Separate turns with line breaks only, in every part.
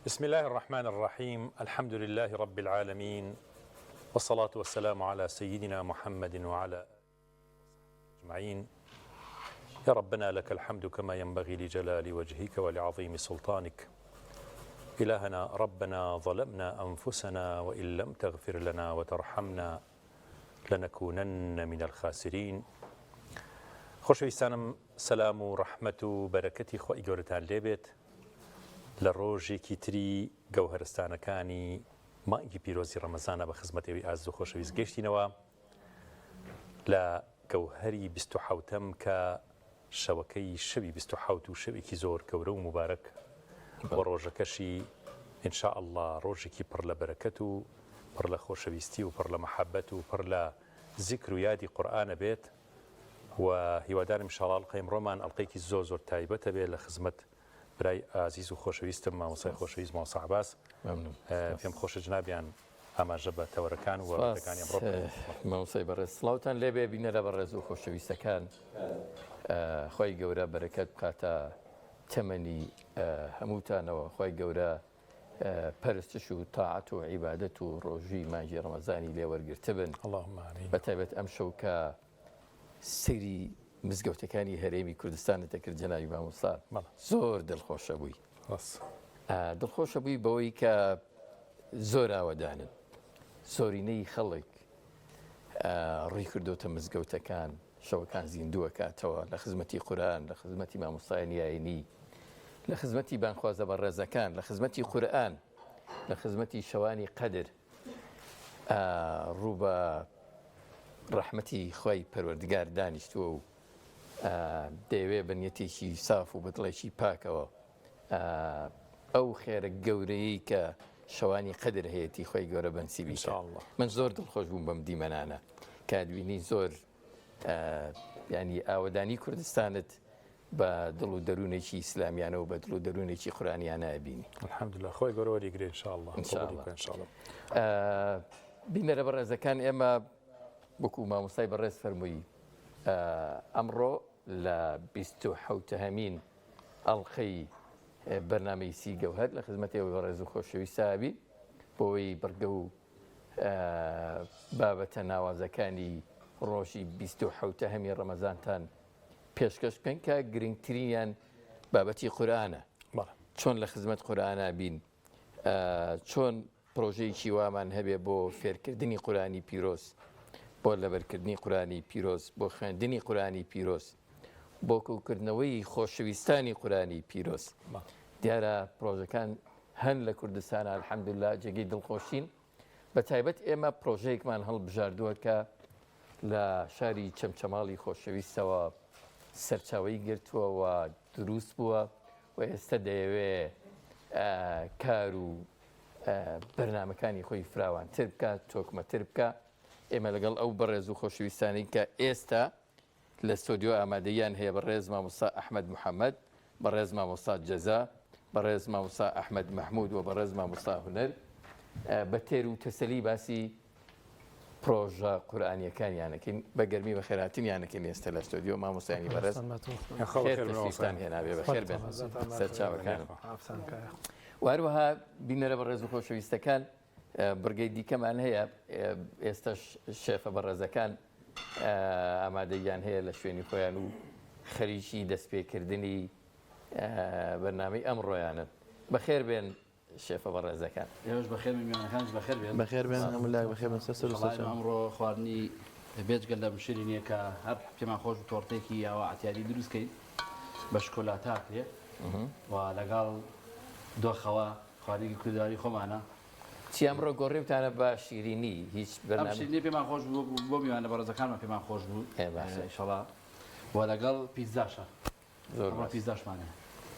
بسم الله الرحمن الرحيم الحمد لله رب العالمين والصلاة والسلام على سيدنا محمد وعلى أجمعين يا ربنا لك الحمد كما ينبغي لجلال وجهك ولعظيم سلطانك إلهنا ربنا ظلمنا أنفسنا وإن لم تغفر لنا وترحمنا لنكونن من الخاسرین خۆشەویستانم سەلام و ڕەحمەت و بەرەکەتی خوای گەورەتان لێبێت لە ڕۆژێکی تری گەوهەرستانەکانی مانگی پیرۆزی ڕەمەزانە بە خزمەت ئێوەی ئازیز و خۆشەویست گەشتینەوە لە گەوهەری 27ەم کە شەوەکەی شەوی 27 و شەوێکی زۆر گەورە و موبارەک و ڕۆژەکەشی ان شاء اللە ڕۆژێکی پڕ لە بەرەکەت و پڕ لە خۆشەویستی و پڕ لە مەحەبەت و پڕ لە زیکر و یادی قورئانە بێت و هیوادارم ان شاء اللە ئەڵقەی ئەمڕۆمان ئەڵقەیەکی زۆر زۆر تایبەتە بێت لە خزمەت برای ئازیز و خۆشەویستم مامۆستای خۆشەویست مامۆستا عەباس پێم خۆشە جنابیان ئاماژە بە تەوەرەکان و بابەتەکانی ئەمڕۆ بکەن.
مامۆستای بەڕێز سڵاوتان لێبێ بینەرە بەڕێز و خۆشەویستەکان خوای گەورە بەرەکەت بکاتە تەمەنی هەمووتانەوە خوای گەورە پەرستش و تاعەت و عیبادەت و ڕۆژووی مانگی ڕەمەزانی لێ وەرگرتبن
اللهم آمین
بە تایبەت ئەم شەو کە سەیری مزگەوتەکانی هەرێمی کوردستانت دەکرد جەنابی مامۆستا زۆر دڵخۆشە بووی دڵخۆشە بووی بەوەی کە زۆر ئاوەدانن زۆرینەی خەڵک ڕووی کردوتە مزگەوتەکان شەوەکان زیندووە کاتەوە لە خزمەتی قورآن لە خزمەتی مامۆستایانی ئاینی لە خزمەتی بانخوازە بەڕێزەکان لە خزمەتی قورآن لە خزمەتی شەوانی قەدر ڕوو بە ڕەحمەتی خوای پەروەردگار دانیشتووە و دەیەوێ بە نیەتێکی ساف و بە دڵێکی پاکەوە ئەو خێرە گەورەیەی کە شەوانی قەدر هەیەتی خۆی گەورە بەنسیبی من زۆر دڵخۆش بووم بەم دیمەنانە کادبینی زۆر ینی ئاوەدانی کوردستانت بە دڵ و دەروونێکی ئیسلامیانە و بە دڵ و دەروونێکی قورئانیانە ئەبینی.
الحمدللە خوای گەورە وەریگرێ ان شاء اللە
ان شاء
قبوڵی
اللە.
بکا ان شاء اللە.
بینەرە بەڕێزەکان ئێمە وەکو مامۆستای بەڕێز فەرمووی ئەمڕۆ لە 27هەمین ئەڵقەی بەرنامەی سی گەوهەر لە خزمەتی ئێوەی بەڕێز و خۆشەویست ئەبین بۆی بڕگە و بابەتە ناوازەکانی ڕۆژی 27هەمی ڕەمەزانتان پێشکەش بکەن کە گرنگترینیان بابەتی قورئانە چۆن لە خزمەت قورئانا بین چۆن پرۆژەیەکی وامان هەبێ بۆ فێرکردنی قورانی پیرۆز بۆ لەبەرکردنی قورانی پیرۆز بۆ خوێندنی قورانی پیرۆز بۆ کۆکردنەوەی خۆشەویستانی قورانی پیرۆز دیارە پرۆژەکان هەن لە کوردستان الحەمدلله جێگەی دڵخۆشین بە تایبەت ئێمە پرۆژەیەکمان هەڵبژاردووە کە لە شاری چەمچەماڵی خۆشەویستەوە سەرچاوەی گرتووە و دروست بووە و ئێستا دەیەوێ کار و بەرنمەکانی خۆی فراوانتر بکات تۆکمەتر بکە ئێمە لەگەڵ ئەو بەڕێز و خۆشەویستانی کە ئێستا لە ستۆدیۆ ئامادەییان هەیە بەڕێز مامۆستا ئەحمەد محەمەد، بەڕێز مامۆستا جەزا، بەڕێز مامۆستا ئەحمەد مەحمود و بەڕێز مامۆستا هونەر بە تێر و تەسەلی باسی پرۆژە قورئانیەکانیان ئەکەین بە گەرمی بەخێرهاتنیان ئەکەین ئێستا لە ستۆدیۆ مامۆستایانی بەڕێز خێر تەشریفتان هێنابێ بەخێر بێن سەرچاوەکانم و هەروەها بینەرە بەڕێز و خۆشەویستەکان بڕگەی دیکەمان هەیە ئێستش شێفە بەڕێزەکان ئامادەییان هەیە لە شوێنی خۆیان و خەریکی دەستپێکردنی بەرنامەی ئەمڕۆیانن. بەخێر بێن شێفە بەڕێزەکان.
ئێوەش بەخێر بێن میوانەکانیش بەخێر بێن.
بەخێر بێن هەموو لایەک بەخێر بێن سەر سەر و
سەرچاو.
سەرچاو.
ئەمڕۆ خواردنی بێجگە لەم شیرینیە کە هەر پێمان خۆش بوو تۆرتێکی یاوە عەتیادی دروست کەین بە شکۆلاتا کرێ و لەگەڵ دۆخەوە خواردنێکی کوردەواری خۆمانە.
چی ئەمڕۆ گۆڕیوتانە بە شیرینی هیچ
ئەم
بەرنامە
شیرینیە پێمان خۆش بوو بۆ میوانە بەڕێزەکانمان پێمان خۆش بوو
ئێ باشە
ئیشەڵا و لەگەڵ پیتزاشە
زۆر
ئەمڕۆ
باش
پیتزاشمان هەیە.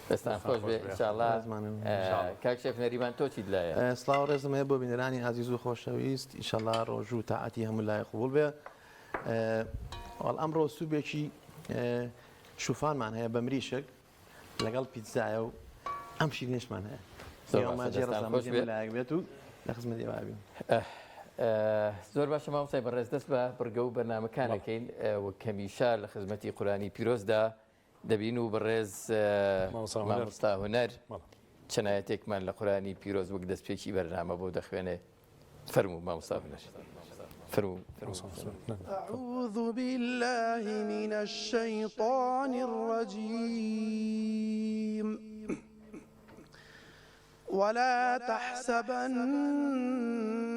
دەستان
دەستان
خۆش
خۆش
بێ
بێ.
ئینشاڵا
ڕێزمانن.
ئینشاڵا.
کاک شێف نەریمان تۆ چیت لایە؟
سڵاو ڕێزم هەیە بۆ بینەرانی ئازیز و خۆشەویست ئیشەڵا ڕۆژ و تاعەتی هەموو لایەک قبوڵ بێ وەڵ ئەمڕۆ سوبێکی شوفانمان هەیە بە مریشک لەگەڵ پیتزایە و ئەم شیرینیشمان هەیە.
زۆر
هیوامان
باشە
جێی
دەستان
ڕەزامەندی
خۆش بێ.
هەموو لایەک بێت و لە خزمەتی ئێوە بین.
زۆر باشە مامۆستای بەڕێز دەست بە بڕگە و بەرنامەکان ئەکەین وەک هەمیشە لە خزمەتی قورئانی پیرۆزدا دەبین و بەڕێز
مامۆستا هونەر.
مامۆستا هونەر
بەڵێ.
چەند ئایەتێکمان لە قورئانی پیرۆز وەک دەستپێکی بەرنامە بۆ دەخوێنێ. فەرموو مامۆستا هونەر. فەرموو.
أعوذ بالله من الشيطان الرجيم ولا تحسبن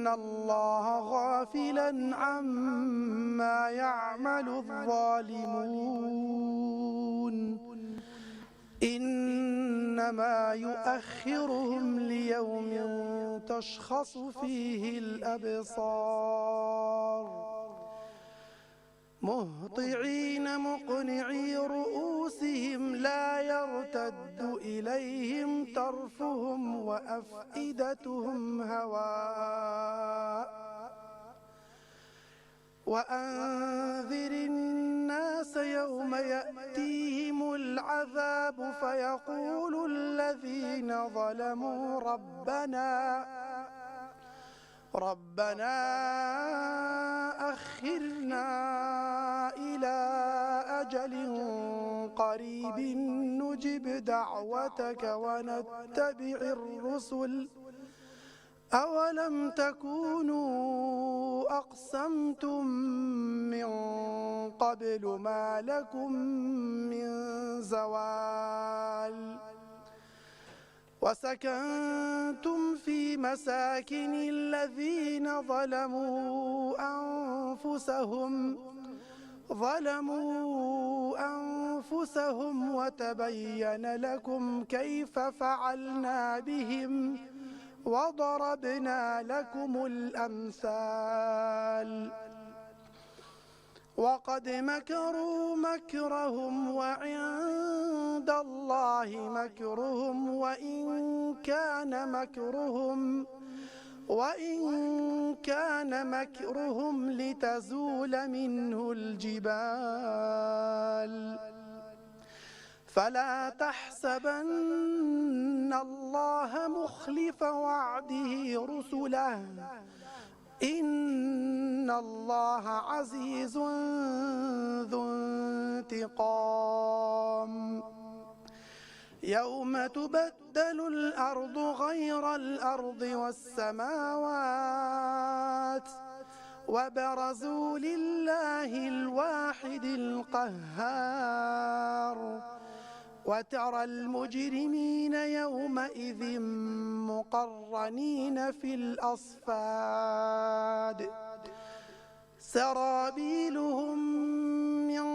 الله غافلا عما يعمل الظالمون إنما يؤخرهم ليوم تشخص فيه الأبصار مهطعين مقنعي رؤوسهم لا يرتد إليهم طرفهم وأفئدتهم هواء وأنذر الناس يوم يأتيهم العذاب فيقول الذين ظلموا ربنا ربنا أخرنا إلى أجل قريب نجب دعوتك ونتبع الرسل أولم تكونوا أقسمتم من قبل ما لكم من زوال وسكنتم في مساكن الذين ظلموا أنفسهم ظلموا أنفسهم وتبين لكم كيف فعلنا بهم وضربنا لكم الأمثال وقد مكروا مكرهم وعند الله مكرهم وإن كان مكرهم وإن كان مكرهم لتزول منه الجبال فلا تحسبن الله مخلف وعده رسله إن الله عزيز ذو انتقام يوم تبدل الأرض غير الأرض والسماوات وبرزوا لله الواحد القهار وترى المجرمين يومئذ مقرنين في الأصفاد سرابيلهم من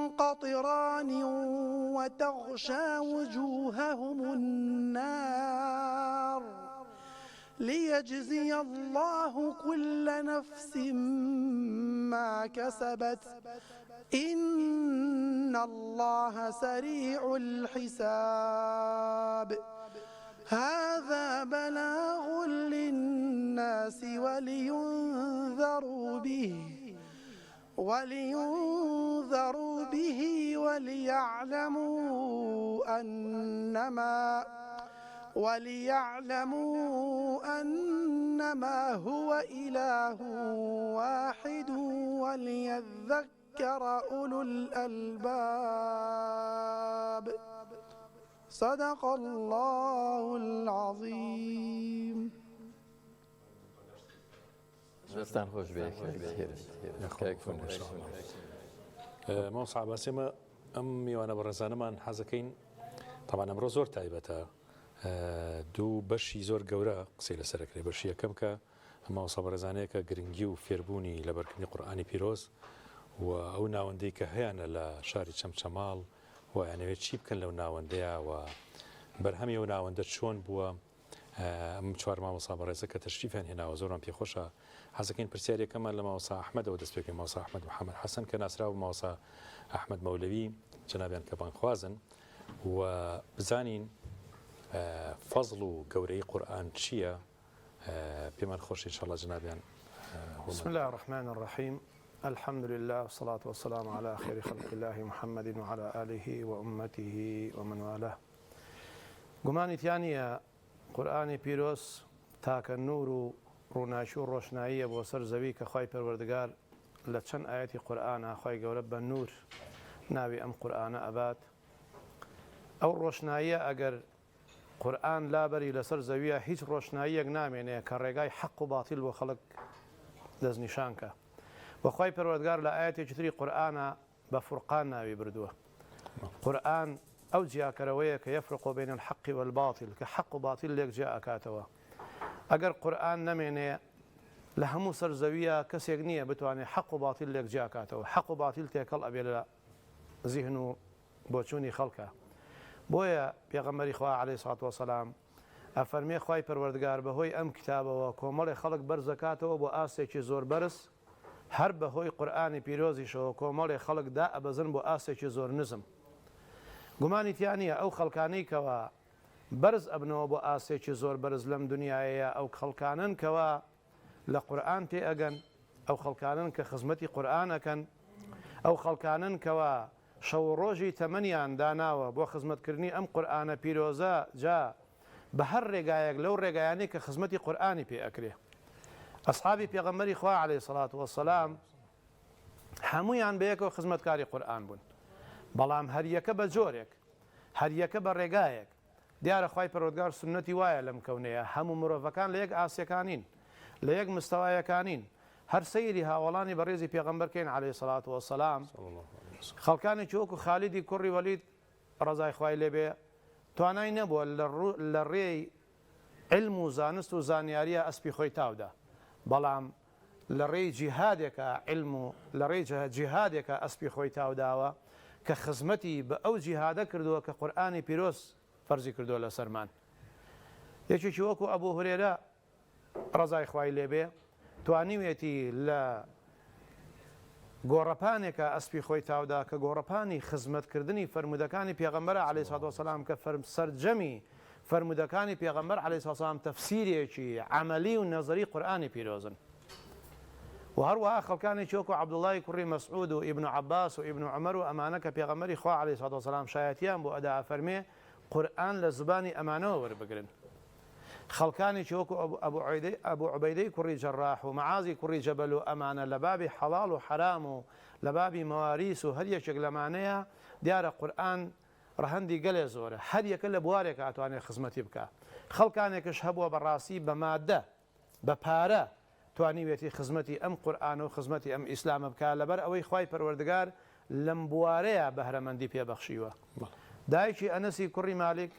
قطران وتغشى وجوههم النار ليجزي الله كل نفس ما كسبت إن الله سريع الحساب هذا بلاغ للناس ولينذروا به ولينذروا به وليعلموا أنما وليعلموا أنما هو إله واحد وليذكر أولو الألباب صدق الله العظيم.
دەستان خۆش بێ کاک فۆنەر.
مامۆستا عەباس ئێمە ئەم میوانە بەڕێزانەمان حەزەکەین تەبعەن ئەمڕۆ زۆر تایبەتە دوو بەشی زۆر گەورە قسەی لەسەر ئەکرێ بەشی یەکەم کە مامۆستا بەڕێزانەیە کە گرنگی و فێربوونی لەبەرکردنی قورئانی پیرۆز و ئەو ناوەندەی کە هەیانە لە شاری چەمچەماڵ و ئەیانەوێت چی بکەن لەو ناوەندەیە و بەرهەمی ئەو ناوەندە چۆن بووە ئەم چوار مامۆستا بەڕێزە کە تەشریفیان هێناوە زۆرمان پێخۆشە حەزەکەین پرسیارەکەمان لە مامۆستا ئەحمەدەوە دەست پێکەین مامۆستا ئەحمەد محەممەد حەسەن کە ناسراو بە مامۆستا ئەحمەد مەولەوی جەنابیان کە بانگخوازن و بزانین فەزڵ و گەورەی قورئان چییە پێمان خۆش ئینشاءاللە جەنابیان
بسم الله الرحمن الرحیم الحمد لله والصلاة والسلام على خير خلق الله محمد وعلى آله وأمته ومن والاه گومانی تیا نییە قورئانی پیرۆز تاکە نور و ڕووناکی و ڕۆشناییە بۆ سەر زەوی کە خوای پەروەردگار لە چەند ئایەتی قورئانا خوای گەورە بە نور ناوی ئەم قورئانە ئەبات ئەو ڕۆشناییە ئەگەر. قورئان لابەری لەسەر زەویە هیچ ڕۆشناییەک نامێنێ کە ڕێگای حەق و باتیل بۆ خەڵک دەستنیشان کا. وە خوای پەروەردگار لە ئایەتێکی تری قورئانا بە فورقان ناوی بردووە. قورئان ئەو جیاکەرەوەیە کە یفرق بین الحق والباطل کە حەق و باتیل لێک جیا ئەکاتەوە. ئەگەر قورئان نەمێنێ لە هەموو سەر زەویە کەسێک نییە بتوانێ حەق و باتیل لێک جیا کاتەوە. حەق و باتیل تێکەڵ ئەبێ لە زیهن و بۆچوونی خەڵکە. بۆیە پێغەمبەری خوا علیە سڵات وسلام ئەفەرمێ خوای پەروەردگار بەهۆی ئەم کتابەوە کۆمەڵێ خەڵک بەرزەکاتەوە بۆ ئاستێکی زۆر بەرز، هەر بەهۆی قورئانی پیرۆزیشەوە کۆمەڵێ خەڵک دائەبەزن بۆ ئاستێکی زۆر نزم. گومانی تیا نییە ئەو خەڵکانەی کەوا بەرز ئەبنەوە بۆ ئاستێکی زۆر بەرز لەم دونیایەیا ئەو خەڵکانەن کەوا لە قورئان تێئەگەن، ئەو خەڵکانەن کە خزمەتی قورئان ئەکەن، ئەو خەڵکانەن کەوا شەو و ڕۆژی تەمەنیان داناوە بۆ خزمەتکردنی ئەم قورئانە پیرۆزە جا بە هەر ڕێگایەک لەو ڕێگایانەی کە خزمەتی قورئانی پێ ئەکرێ. ئەسحابی پێغەمبەری خوا علیە سڵات وسلام هەموویان بەیەکەوە خزمەتکاری قورئان بوون بەڵام هەریەکە بە جۆرێک هەریەکە بە ڕێگایەک دیارە خوای پەروەردگار سوننەتی وایە لەم کەونەیا هەموو مرۆڤەکان لە یەک ئاستەکانین لە یەک مستەوایەکانین هەر سەیری هاوەڵانی بەڕێزی پێغەمبەر کەین علیە سڵات وسلام خەڵکانێکی وەکو خالیدی کوڕی وەلید ڕەزای خوای لێبێ توانای نەبووە لە ڕێی علم و زانست و زانیاریە ئەسپی خۆی تاودا بەڵام لە ڕێی جیهادێکا عیلم و لە ڕێی جیهادێکا ئەسپی خۆی تاوداوە کە خزمەتی بە ئەو جیهادە کردووە کە قورئانی پیرۆز فەرزی کردووە لەسەرمان. یەکێکی وەکو ئەبو هورێرە ڕەزای خوای لێ بێ توانیوێتی لە گۆڕەپانێکا ئەسپی خۆی تاودا کە گۆڕەپانی خزمەتکردنی فەرموودەکانی پێغەمبەرە عەلەیهی سڵات وەسەلام کە فەرم سەرجەمی فەرموودەکانی پێغەمبەر عەلەیهی سڵات وەسەلام تەفسیرێکی عەمەلی و نەزەری قورئانی پیرۆزن و هەروەها خەڵکانێکی وەکو عەبدوڵڵای کوڕی مەسعود و ئیبن عەباس و ئیبن عومەر و ئەمانە کە پێغەمبەری خوا عەلەیهی سڵات وەسەلام شایەتیان بۆ ئەدا ئەفەرمێ قورئان لە زبانی ئەمانەوە وەربگرن. خەڵکانێکی وەکو ئەبو عوبەیدەی کوڕی جەڕاح و مەعازی کوڕی جەبەل و ئەمانە لە بابی حەڵاڵ و حەرام و لە بابی مەواریس و هەر یەکێک لەمانەیە دیارە قورئان ڕەهەندی گەلێ زۆرە هەر یەکە لە بوارێکا ئەتوانێ خزمەتی بکا خەڵکانێکش هەبووە بەڕاستی بە مادە بە پارە توانیویەتی خزمەتی ئەم قورئانە و خزمەتی ئەم ئیسلامە بکا لەبەر ئەوەی خوای پەروەردگار لەم بوارەیا بەهرەمەندی پێ بەخشیوە دایکی ئەنەسی کوڕی مالیک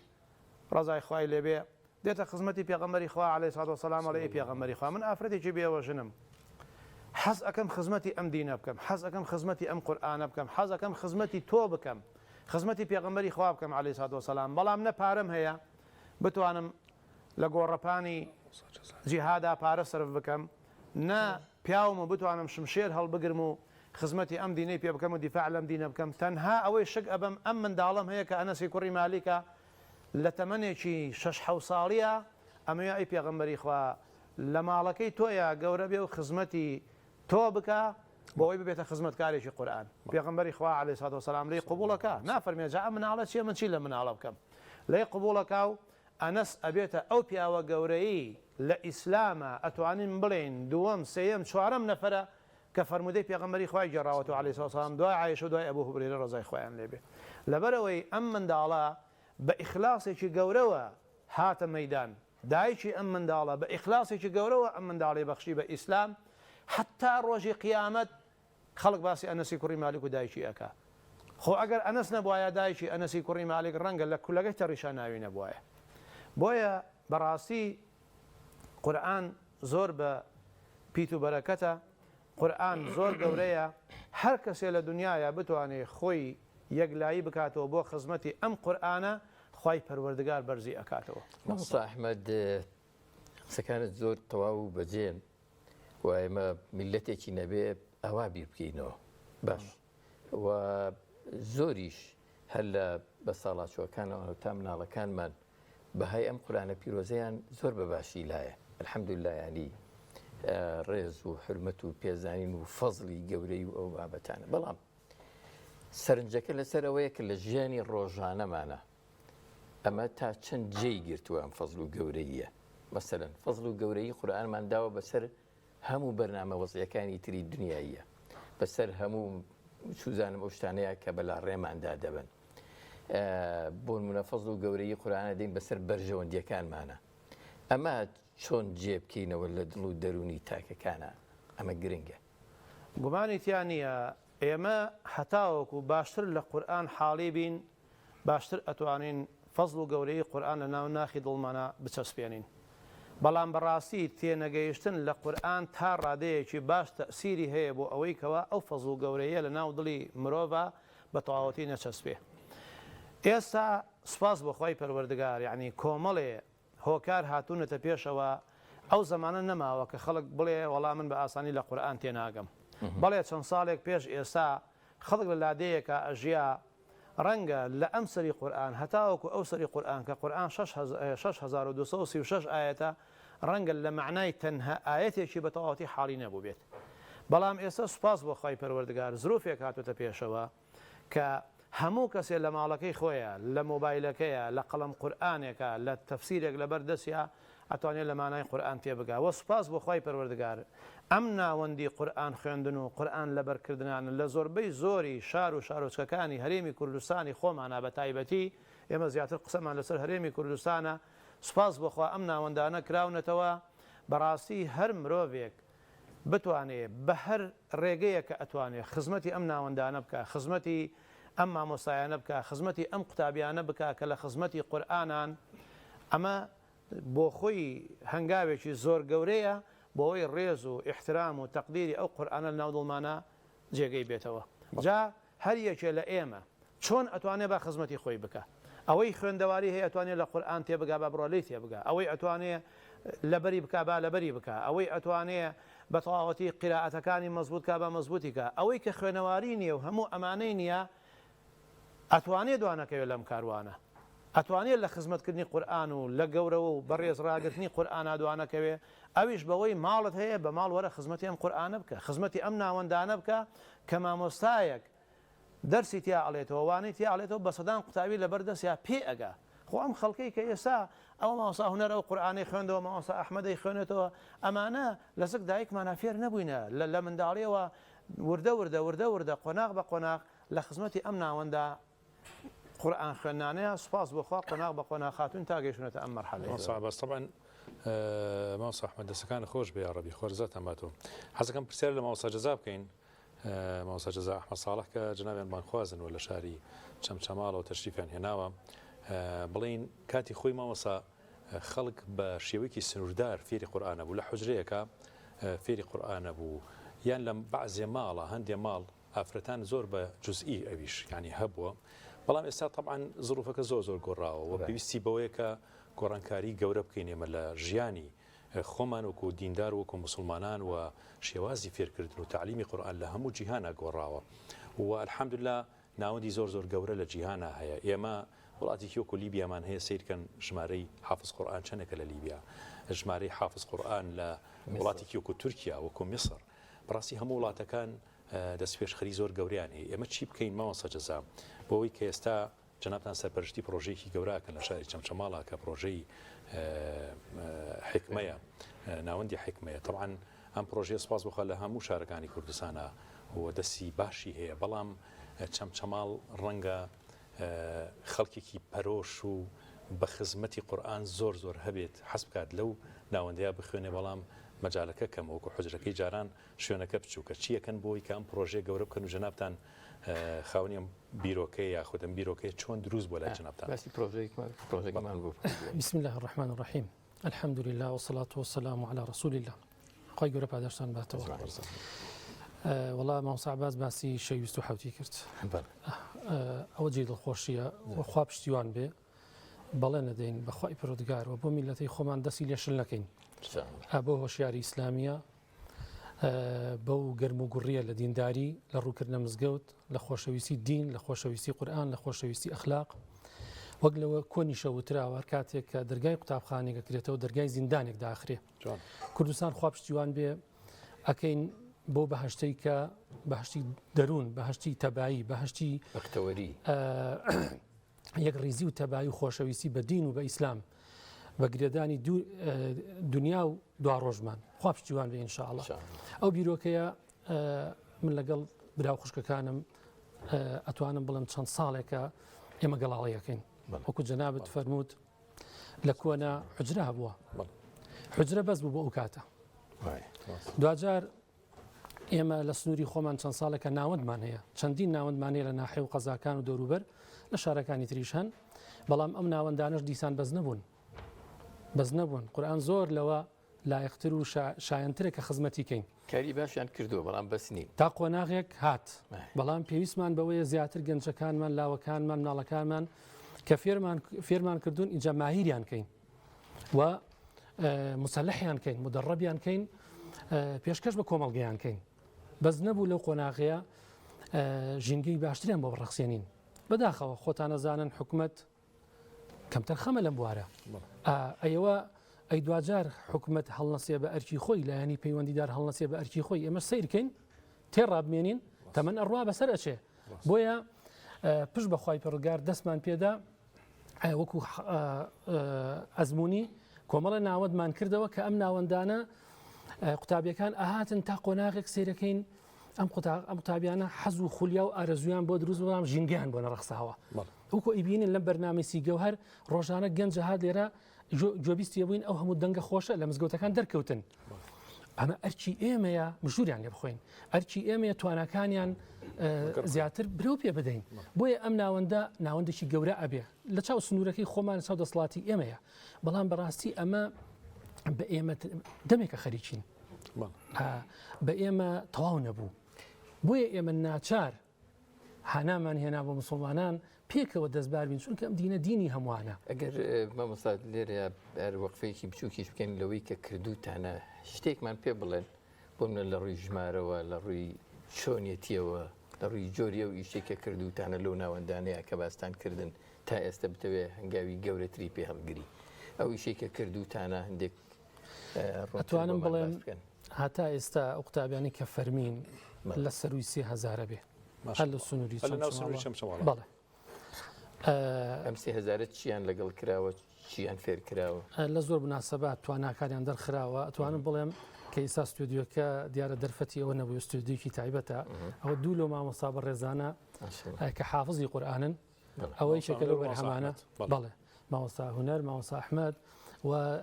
ڕەزای خوای لێ بێ دێتە خزمەتی پێغەمبەری خوا علیە سڵات وسلام ئەڵێ ئەی پێغەمبەری خوا من ئافرەتێکی بێوەژنم حەز ئەکەم خزمەتی ئەم دینە بکەم حەز ئەکەم خزمەتی ئەم قورئانە بکەم حەز ئەکەم خزمەتی تۆ بکەم خزمەتی پێغەمبەری خوا بکەم علیە سڵات وسلام بەڵام نە پارەم هەیە بتوانم لە گۆڕەپانی جیهادا پارە سەرف بکەم نە پیاوم و بتوانم شمشێر هەڵبگرم و خزمەتی ئەم دینەی پێ بکەم و دیفاع لەم دینە بکەم تەنها ئەوەی شک ئەبەم ئەم منداڵەم هەیە کە ئەنەسی کوڕی مالیکە لە تەمەنێکی شەش حەو ساڵیە ئەمەوێ ئەی پێغەمبەری خوا لە ماڵەکەی تۆیا گەورە بێ و خزمەتی تۆ بکا بۆ ئەوەی ببێتە خزمەتکارێکی قورئان پێغەمبەری خوا علیە سڵات وسلام لێی قبوڵەکا نافەرمێ جا ئەم مناڵە چیە من چی لەم مناڵە بکەم لێی قبوڵەکا و ئەنەس ئەبێتە ئەو پیاوە گەورەی لە ئیسلاما ئەتوانین بڵێین دووەم سێیەم چوارەم نەفەرە کە فەرموودەی پێغەمبەری خوای گێڕاوەتەوە علیە سڵات وسلام دوای عائیشە و دوای ئەبو هورەیرە ڕەزای خوایان لێ بێ لەبەرئەوەی ئەم منداڵە بە ئیخلاسێکی گەورەوە هاتە مەیدان دایکی ئەم منداڵە بە ئیخلاسێکی گەورەوە ئەم منداڵەی بەخشی بە ئیسلام حەتا ڕۆژی قیامەت خەڵک باسی ئەنەسی کوڕی مالیک و دایکی ئەکا خۆ ئەگەر ئەنەس نەبوایە دایکی ئەنەسی کوڕی مالیک ڕەنگە لە کولەگەی تەڕیشا ناوی نەبوایە بۆیە بەڕاستی قورئان زۆر بە پیت و بەرەکەتە قورئان زۆر گەورەیە هەر کەسێ لە دنیایا بتوانێ خۆی یەکلایی بکاتەوە بۆ خزمەتی ئەم قورئانە خوای پەروەردگار بەرزی ئەکاتەوە.
مامۆستا ئەحمەد قسەکانت زۆر تەواو و بەجێن و ئێمە میللەتێکی نەبێ ئەوا بیر بکەینەوە باش و زۆریش هەر لە بە ساڵاچووەکانەوە تا مناڵەکانمان بەهای ئەم قورئانە پیرۆزەیان زۆر بە باشی لایە الحمدللە ینی ڕێز و حرمەت و پێزانین و فەزڵی گەورەی و ئەو بابەتانە بەڵام سەرنجەکە لەسەر ئەوەیە کە لە ژیانی ڕۆژانەمانە ئەمە تا چەند جێی گرتووە ئەم فەزل و گەورەیە مەسەلەن فەزل و گەورەی قورئانمان داوە بەسەر هەموو بەرنامە وەزعیەکانی تری دنیاییە بەسەر هەموو چوزانم ئەو شتانەیە کە بەلا ڕێماندا دەبن. بۆ نمونە فەزڵ و گەورەیی قورئانە دێین بەسەر بەرژەوەندیەکانمانە ئەمە چۆن جێ بکەینەوە لە دڵ و دەروونی تاکەکانە ئەمە گرنگە.
گومانی تیا نییە ئێمە هەتاوەکو باشتر لە قورئان حاڵی بین باشتر ئەتوانین فەزڵ و گەورەیی قورئان لە ناو ناخی دڵمانا بچەسپێنین بەڵام بەڕاستی تێنەگەیشتن لە قورئان تا ڕادەیەکی باش تەئسیری هەیە بۆ ئەوەی کەوا ئەو فەزڵ و گەورەییە لە ناو دڵی مرۆڤا بە تەواوەتی نەچەسپێ. ئێستا سوپاس بۆ خوای پەروەردگار یەعنی کۆمەڵێ هۆکار هاتوونەتە پێشەوە ئەو زەمانە نەماوە کە خەڵک بڵێ وەڵا من بە ئاسانی لە قورئان تێناگەم. بەڵێ چەند ساڵێک پێش ئێستا خەڵک لە لادێیەکا ئەژیا ڕەنگە لە ئەم سەری قورئان هەتاوەکو ئەو سەری قورئان کە قورئان 6236 ئایەتە ڕەنگە لە مەعنای تەنها ئایەتێکی بە تەواوەتی حاڵی نەبووبێت بەڵام ئێستا سوپاس بۆ خوای پەروەردگار زروفێک هاتۆتە پێشەوە کە هەموو کەسێ لە ماڵەکەی خۆیا، لە مۆبایلەکەیا، لە قەڵەم قورئانێکا، لە تەفسیرێک لەبەر دەستیا ئەتوانێ لە مانای قورئان تێبگا وە سوپاس بۆ خوای پەروەردگار ئەم ناوەندی قورئان خوێندن و قورئان لەبەر کردنانە لە زۆربەی زۆری شار و شارۆچکەکانی هەرێمی کوردستانی خۆمانا بە تایبەتی ئێمە زیاتر قسەمان لەسەر هەرێمی کوردستانە سوپاس بۆ خوا ئەم ناوەندانە کراونەتەوە بەڕاستی هەر مرۆڤێک بتوانێ بە هەر ڕێگەیەک کە ئەتوانێ خزمەتی ئەم ناوەندانە بکا، خزمەتی ئەم مامۆستایانە بکا، خزمەتی ئەم قوتابیانە بکا کە لە خزمەتی قورئانان، ئەمە بۆ خۆی هەنگاوێکی زۆر گەورەیە بۆ ئەوەی ڕێز و ئیحترام و تەقدیری ئەو قورئانە لەناو دڵمانا جێگەی بێتەوە. جا هەر یەکێ لە ئێمە چۆن ئەتوانێ با خزمەتی خۆی بکا. ئەوەی خوێندەواری هەیە ئەتوانێ لە قورئان تێبگا با بڕوا لێی تێبگا. ئەوەی ئەتوانێ لەبەری بکا با لەبەری بکا. ئەوەی ئەتوانێ بە تەواوەتی قیرائەتەکانی مەزبووت کا با مەزبووتی کا. ئەوەی کە خوێنەواری نییە و هەموو ئەمانەی نییە ئەتوانێ دوانەکەوێ لەم کاروانە. ئەتوانێ لە خزمەتکردنی قورئان و لە گەورەوە و بەڕێز ڕاگرتنی قورئانا دوانەکەوێ، ئەویش بەوەی ماڵت هەیە بە ماڵ وەرە خزمەتی ئەم قورئانە بکە، خزمەتی ئەم ناوەندانە بکە کە مامۆستایەک دەرسی تیا ئەڵێتەوە، وانەی تیا ئەڵێتەوە بە سەدان قوتابی لەبەر دەستیا پێ ئەگا. خۆ ئەم خەڵکەی کە ئێستا ئەوە مامۆستا هونەر ئەو قورئانەی خوێندەوە، مامۆستا ئەحمەدەی خوێنێتەوە، ئەمانە لە زگ دایکمانا فێر نەبووینە، لە منداڵیەوە وردە وردە وردە وردە قۆناغ بە قۆناغ لە خزمەتی ئەم ناوەندە قورئان خوێندنانەیە سوپاس بۆ خوا قۆناغ بە قۆناغ هاتوون تا گەیشتوونەتە ئەم مەرحەلەیە.
مامۆستا عەباس تەبعەن مامۆستا ئەحمەد دەستەکانت خۆش بێ یاڕەبی خوا رزاتان باتەوە حەزەکەم پرسیار لە مامۆستا جەزا بکەین مامۆستا جەزا ئەحمەد ساڵح کە جەنابیان بانگخوازن و لە شاری چەمچەماڵەوە تەشریفیان هێناوە بڵێین کاتی خۆی مامۆستا خەڵک بە شێوەیەکی سنووردار فێری قورئانە بوو لە حوجرەیەکە فێری قورئانە بوو یان لە بەعزێ ماڵە هەندێ ماڵ ئافرەتان زۆر بە جوزئی ئەویش یانی هەبووە بەڵام ئێستا تەبعەن زروفەکە زۆر زۆر گۆڕاوە و پێویستی بەوەیە کە گۆڕانکاری گەورە بکەین ئێمە لە ژیانی خۆمان وەکو دیندار وەکو موسڵمانان و شێوازی فێرکردن و تەعلیمی قورئان لە هەموو جیهانا گۆڕاوە و الحمدللە ناوەندی زۆر زۆر گەورە لە جیهانا هەیە ئێمە وڵاتێکی وەکو لیبیامان هەیە سەیرکەن ژمارەی حافز قورئان چەندێکە لە لیبیا ژمارەی حافز قورئان لە وڵاتێکی وەکو تورکیا وەکو میسر بەڕاستی هەموو وڵاتەکان دەستپێشخەری زۆر گەورەیان هەیە ئێمە چی بکەین مامۆستا جەزا بۆ ئەوەی کە ئێستا جەنابتان سەرپەرشتی پرۆژەیەکی گەورە ئەکەن لە شاری چەمچەماڵە کە پرۆژەی حیکمەیە ناوەندی حیکمەیە تەبعەن ئەم پرۆژەیە سوپاس بۆ خوا لە هەموو شارەکانی کوردستانە و دەستی باشی هەیە بەڵام چەمچەماڵ ڕەنگە خەڵکێکی پەرۆش و بە خزمەتی قورئان زۆر زۆر هەبێت حەز بکات لەو ناوەندەیە بخوێنێ بەڵام مەجالەکە کەمە وەکو حوجرەکەی جاران شوێنەکە بچووکە چی ئەکەن بۆی کە ئەم پرۆژەیە گەورە بکەن و جەنابتان خاوەنی ئەم بیرۆکەیە یاخود ئەم بیرۆکەیە چۆن دروست بووە لای جەنابتان؟
باسی پرۆژەیەکمان پرۆژەکەمان بۆ بکەن.
بسم الله الرحمن الرحیم الحمد لله والصلاة والسلام علی رسول الله خوای گەورە پاداشتان باتەوە. وەڵا مامۆستا عەباس باسی شەویست و حەوتی کرد ئەوە جێی دڵخۆشیە خوا پشتیوان بێ بەڵێن نەدەین بەخوای پەروەردگار و بۆ میلەتەی خۆمان دەستی لێ شل نەکەین بۆ هۆشیاری ئیسلامیە بەو گەرم و گوڕیە لە دینداری لە ڕووکردنە مزگەوت لە خۆشەویستی دین لە خۆشەویستی قورئان لە خۆشەویستی ئەخلاق وەک لەوە کۆنیشە وتراوە هەر کاتێک کە دەرگای قوتابخانێک کرێتەوە دەرگای زیندانێک داخرێ کوردستان خوا پشتیوان بێ ئەکەین بۆ بەهشتەی کە بەهشتی دەروون بەهشتی تەبایی بەهشتی
بەختەوەری
یەک ڕیزی و تەبایی و خۆشەویستی بە دین و بە ئیسلام بە گرێدانی دنیا و دواڕۆژمان خوا پشتیوان بێ ئینشاءاللە ئەو بیرۆکەیە من لەگەڵ برا و خوشکەکانم ئەتوانم بڵێم چەند ساڵێکە. ئێمە گەڵاڵەیەکەین وەکو جەنابت فەرمووت لە کۆنە حجرە هەبووە حجرە بەس بوو بۆ ئەو کاتە دواجار ئێمە لە سنووری خۆمان چەند ساڵێکە ناوەندمان هەیە چەندین ناوەندمان هەیە لە ناحێ و قەزاکان و دەوروبەر لە شارەکانی تریش هەن بەڵام ئەم ناوەندانش دیسان بەس نەبوون بەس نەبوون قورآن زۆر لەوە لایەقتر و شایەنترە کە خزمەتی کەین.
کاری باشیان کردووە بەڵام بەس نین.
تا قۆناغێک هات بەڵام پێویستمان بەوەیە زیاتر گەنجەکانمان لاوەکانمان مناڵەکانمان کە فێرمان فێرمان کردوون ئینجا ماهیریان کەین و مسلحیان کەین مدەڕەبیان کەین پێشکەش بە کۆمەڵگەیان کەین بەس نەبوو لەو قۆناغەیە ژینگەی باشتریان بۆ بڕەخسێنین بەداخەوە خۆتانەزانن حکومەت کەمتەرخەمە لەم بوارە. ئەیەوە ئەی دواجار حکومەت هەڵنەسێ بە ئەرکی خۆی لایەنی پەیوەندیدار هەڵنەسێ بە ئەرکی خۆی ئێمە سیرکەین تێ ڕابمێنین تەمەن ئەڕوا بەسەر ئەچێ بۆیە پشت بەخوای پەرگار دەستمان پێدا وەکو ئەزمموی کۆمەڵە ناوەندمان کردەوە کە ئەم ناوەندانە قوتابیەکان ئەهاتن تا قۆناغێک سیرەکەین ئەم قوتاب ئەم قوتابیانە حەز و خولیا و ئارەزویان بۆ دروست بەڵام ژینگەیان بۆ نەڕەخساوە وەکو ئەیبینن لەم بەرنامەی سیگەوهەر ڕۆژانە گەنجە هات لێرە گوێبیستی بووین ئەو هەموو دەنگە خۆشە لە مزگەوتەکان دەرکەوتن ئەمە ئەرکی ئێمەیە مژوریان لێ بخۆین ئەرکی ئێمەیە تواناکانیان زیاتر برەو پێ بدەین بۆیە ئەم ناوەندە ناوەندێکی گەورە ئەبێ لە چاو سنوورەکەی خۆمان چاو دەسڵاتی ئێمەیە بەڵام بەڕاستی ئەمە بە ئێمە دەمێکە خەریکین بە ئێمە تەواو نەبوو بۆیە ئێمە ناچار هانامان هێنا بۆ مسلمانان پێکەوە دەستبار بین چونکە ئەم دینە دینی هەمووانە.
ئەگەر مامۆستا لێرەیا هەر وەقفەیەکی بچووکیش بکەین لەوەی کە کردووتانە شتێکمان پێ بڵێن بۆ منە لە ڕووی ژمارەوە لە ڕووی چۆنیەتیەوە لە ڕووی جۆری ئەو ئیشەی کە کردووتانە لەو ناوەندانەیە کە باستان کردن تا ئێستا بتەوێ هەنگاوی گەورەتری پێ هەڵگری ئەو ئیشەی کە کردووتانە هەندێک
ئەتوانم بڵێم هەتا ئێستا ئەو قوتابیانی کە فەرمین لە سەروی سێ هەزارە بێ هەر لە سنووری چەمچەماڵ بەڵێ
ئەم سێ هەزارە چیان لەگەڵ کراوە چیان فێر کراوە
لە زۆر مناسبات تواناکانیان دەرخراوە ئەتوانم بڵێم کە ئیسا ستۆدیۆکە دیارە دەرفەتی ئەوە نەبوو ستۆدیۆکی تایبەتە ئەوە دوو لۆ مامۆستا بە ڕێزانە کە حافزی قورئانن ئەوە یەکێکە لەو بەرهەمانە بەڵێ مامۆستا هونەر مامۆستا ئەحمەد و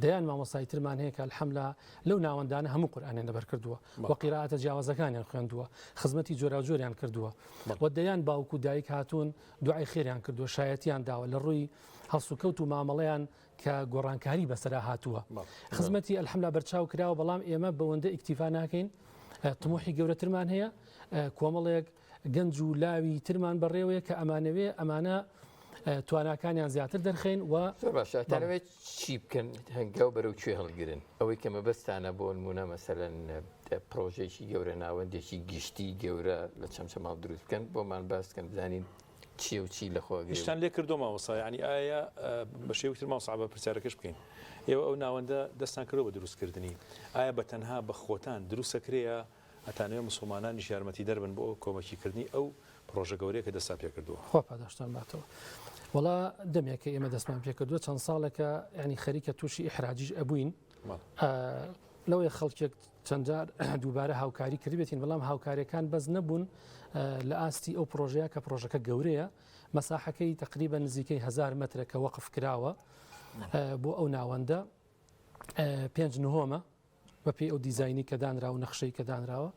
دەیان مامۆستای ترمان هەیە کە الحەملا لەو ناوەندانە هەموو قورئانیان لەبەر کردووە و قیرائەتە جیاوازەکانیان خوێندووە خزمەتی جۆراوجۆریان کردووە و دەیان باوک و دایک هاتوون دوعای خێریان کردووە شایەتیان داوە لە ڕووی هەڵسوکەوت و مامەڵەیان کە گۆڕانکاری بەسەرا هاتووە خزمەتی الحەملا بەرچاو کراوە بەڵام ئێمە بەوەندە ئیکتیفا ناکەین تموحی گەورەترمان هەیە کۆمەڵێک گەنج و لاوی ترمان بەڕێوەیە کە ئەمانەوێ ئەمانە تواناکانیان زیاتر دەرخەین و
زۆر باشە ئەتانەوێت چی بکەن هەنگاو بەرەو کوێ هەڵگرن ئەوەی کە مەبەستانە بۆ نمونە مەسەلەن پرۆژێکی گەورە ناوەندێکی گشتی گەورە لە چەمچەماڵ دروست بکەن بۆمان باس بکەن بزانین چیە و چی لەخۆ ئەگرێ
شتان لێ کردو مامۆستا یعنی ئایا بە شێوەی تر مامۆستا بە پرسیارەکەش بکەین ئێوە ئەو ناوەندە دەستان کردو بە دروستکردنی ئایا بە تەنها بە خۆتان دروستەکرێ ئەتانەوێ موسڵمانانیش یارمەتیدەر بن بۆ کۆمەکی کردنی ئەو پڕۆژە گەورەیە کە دەستتان پێکردووە.
خوا پاداشتان باتەوە. وەڵا دەمێکە ئێمە دەستمان پێکردووە چەند ساڵێکە ینی خەریکە تووشی ئیحراجیش ئەبووین لەوەی خەڵکێک چەندجار دووبارە هاوکاری کردبێتین بەڵام هاوکاریەکان بەس نەبوون لە ئاستی ئەو پرۆژەیە کە پرۆژەکە گەورەیە مەساحەکەی تقریبا نزیکەی هزار مەترە کە وەقف کراوە بۆ ئەو ناوەندە پێنج نهۆمە بەپێی ئەو دیزاینی کە دانرا و نەخشەی کە دانراوە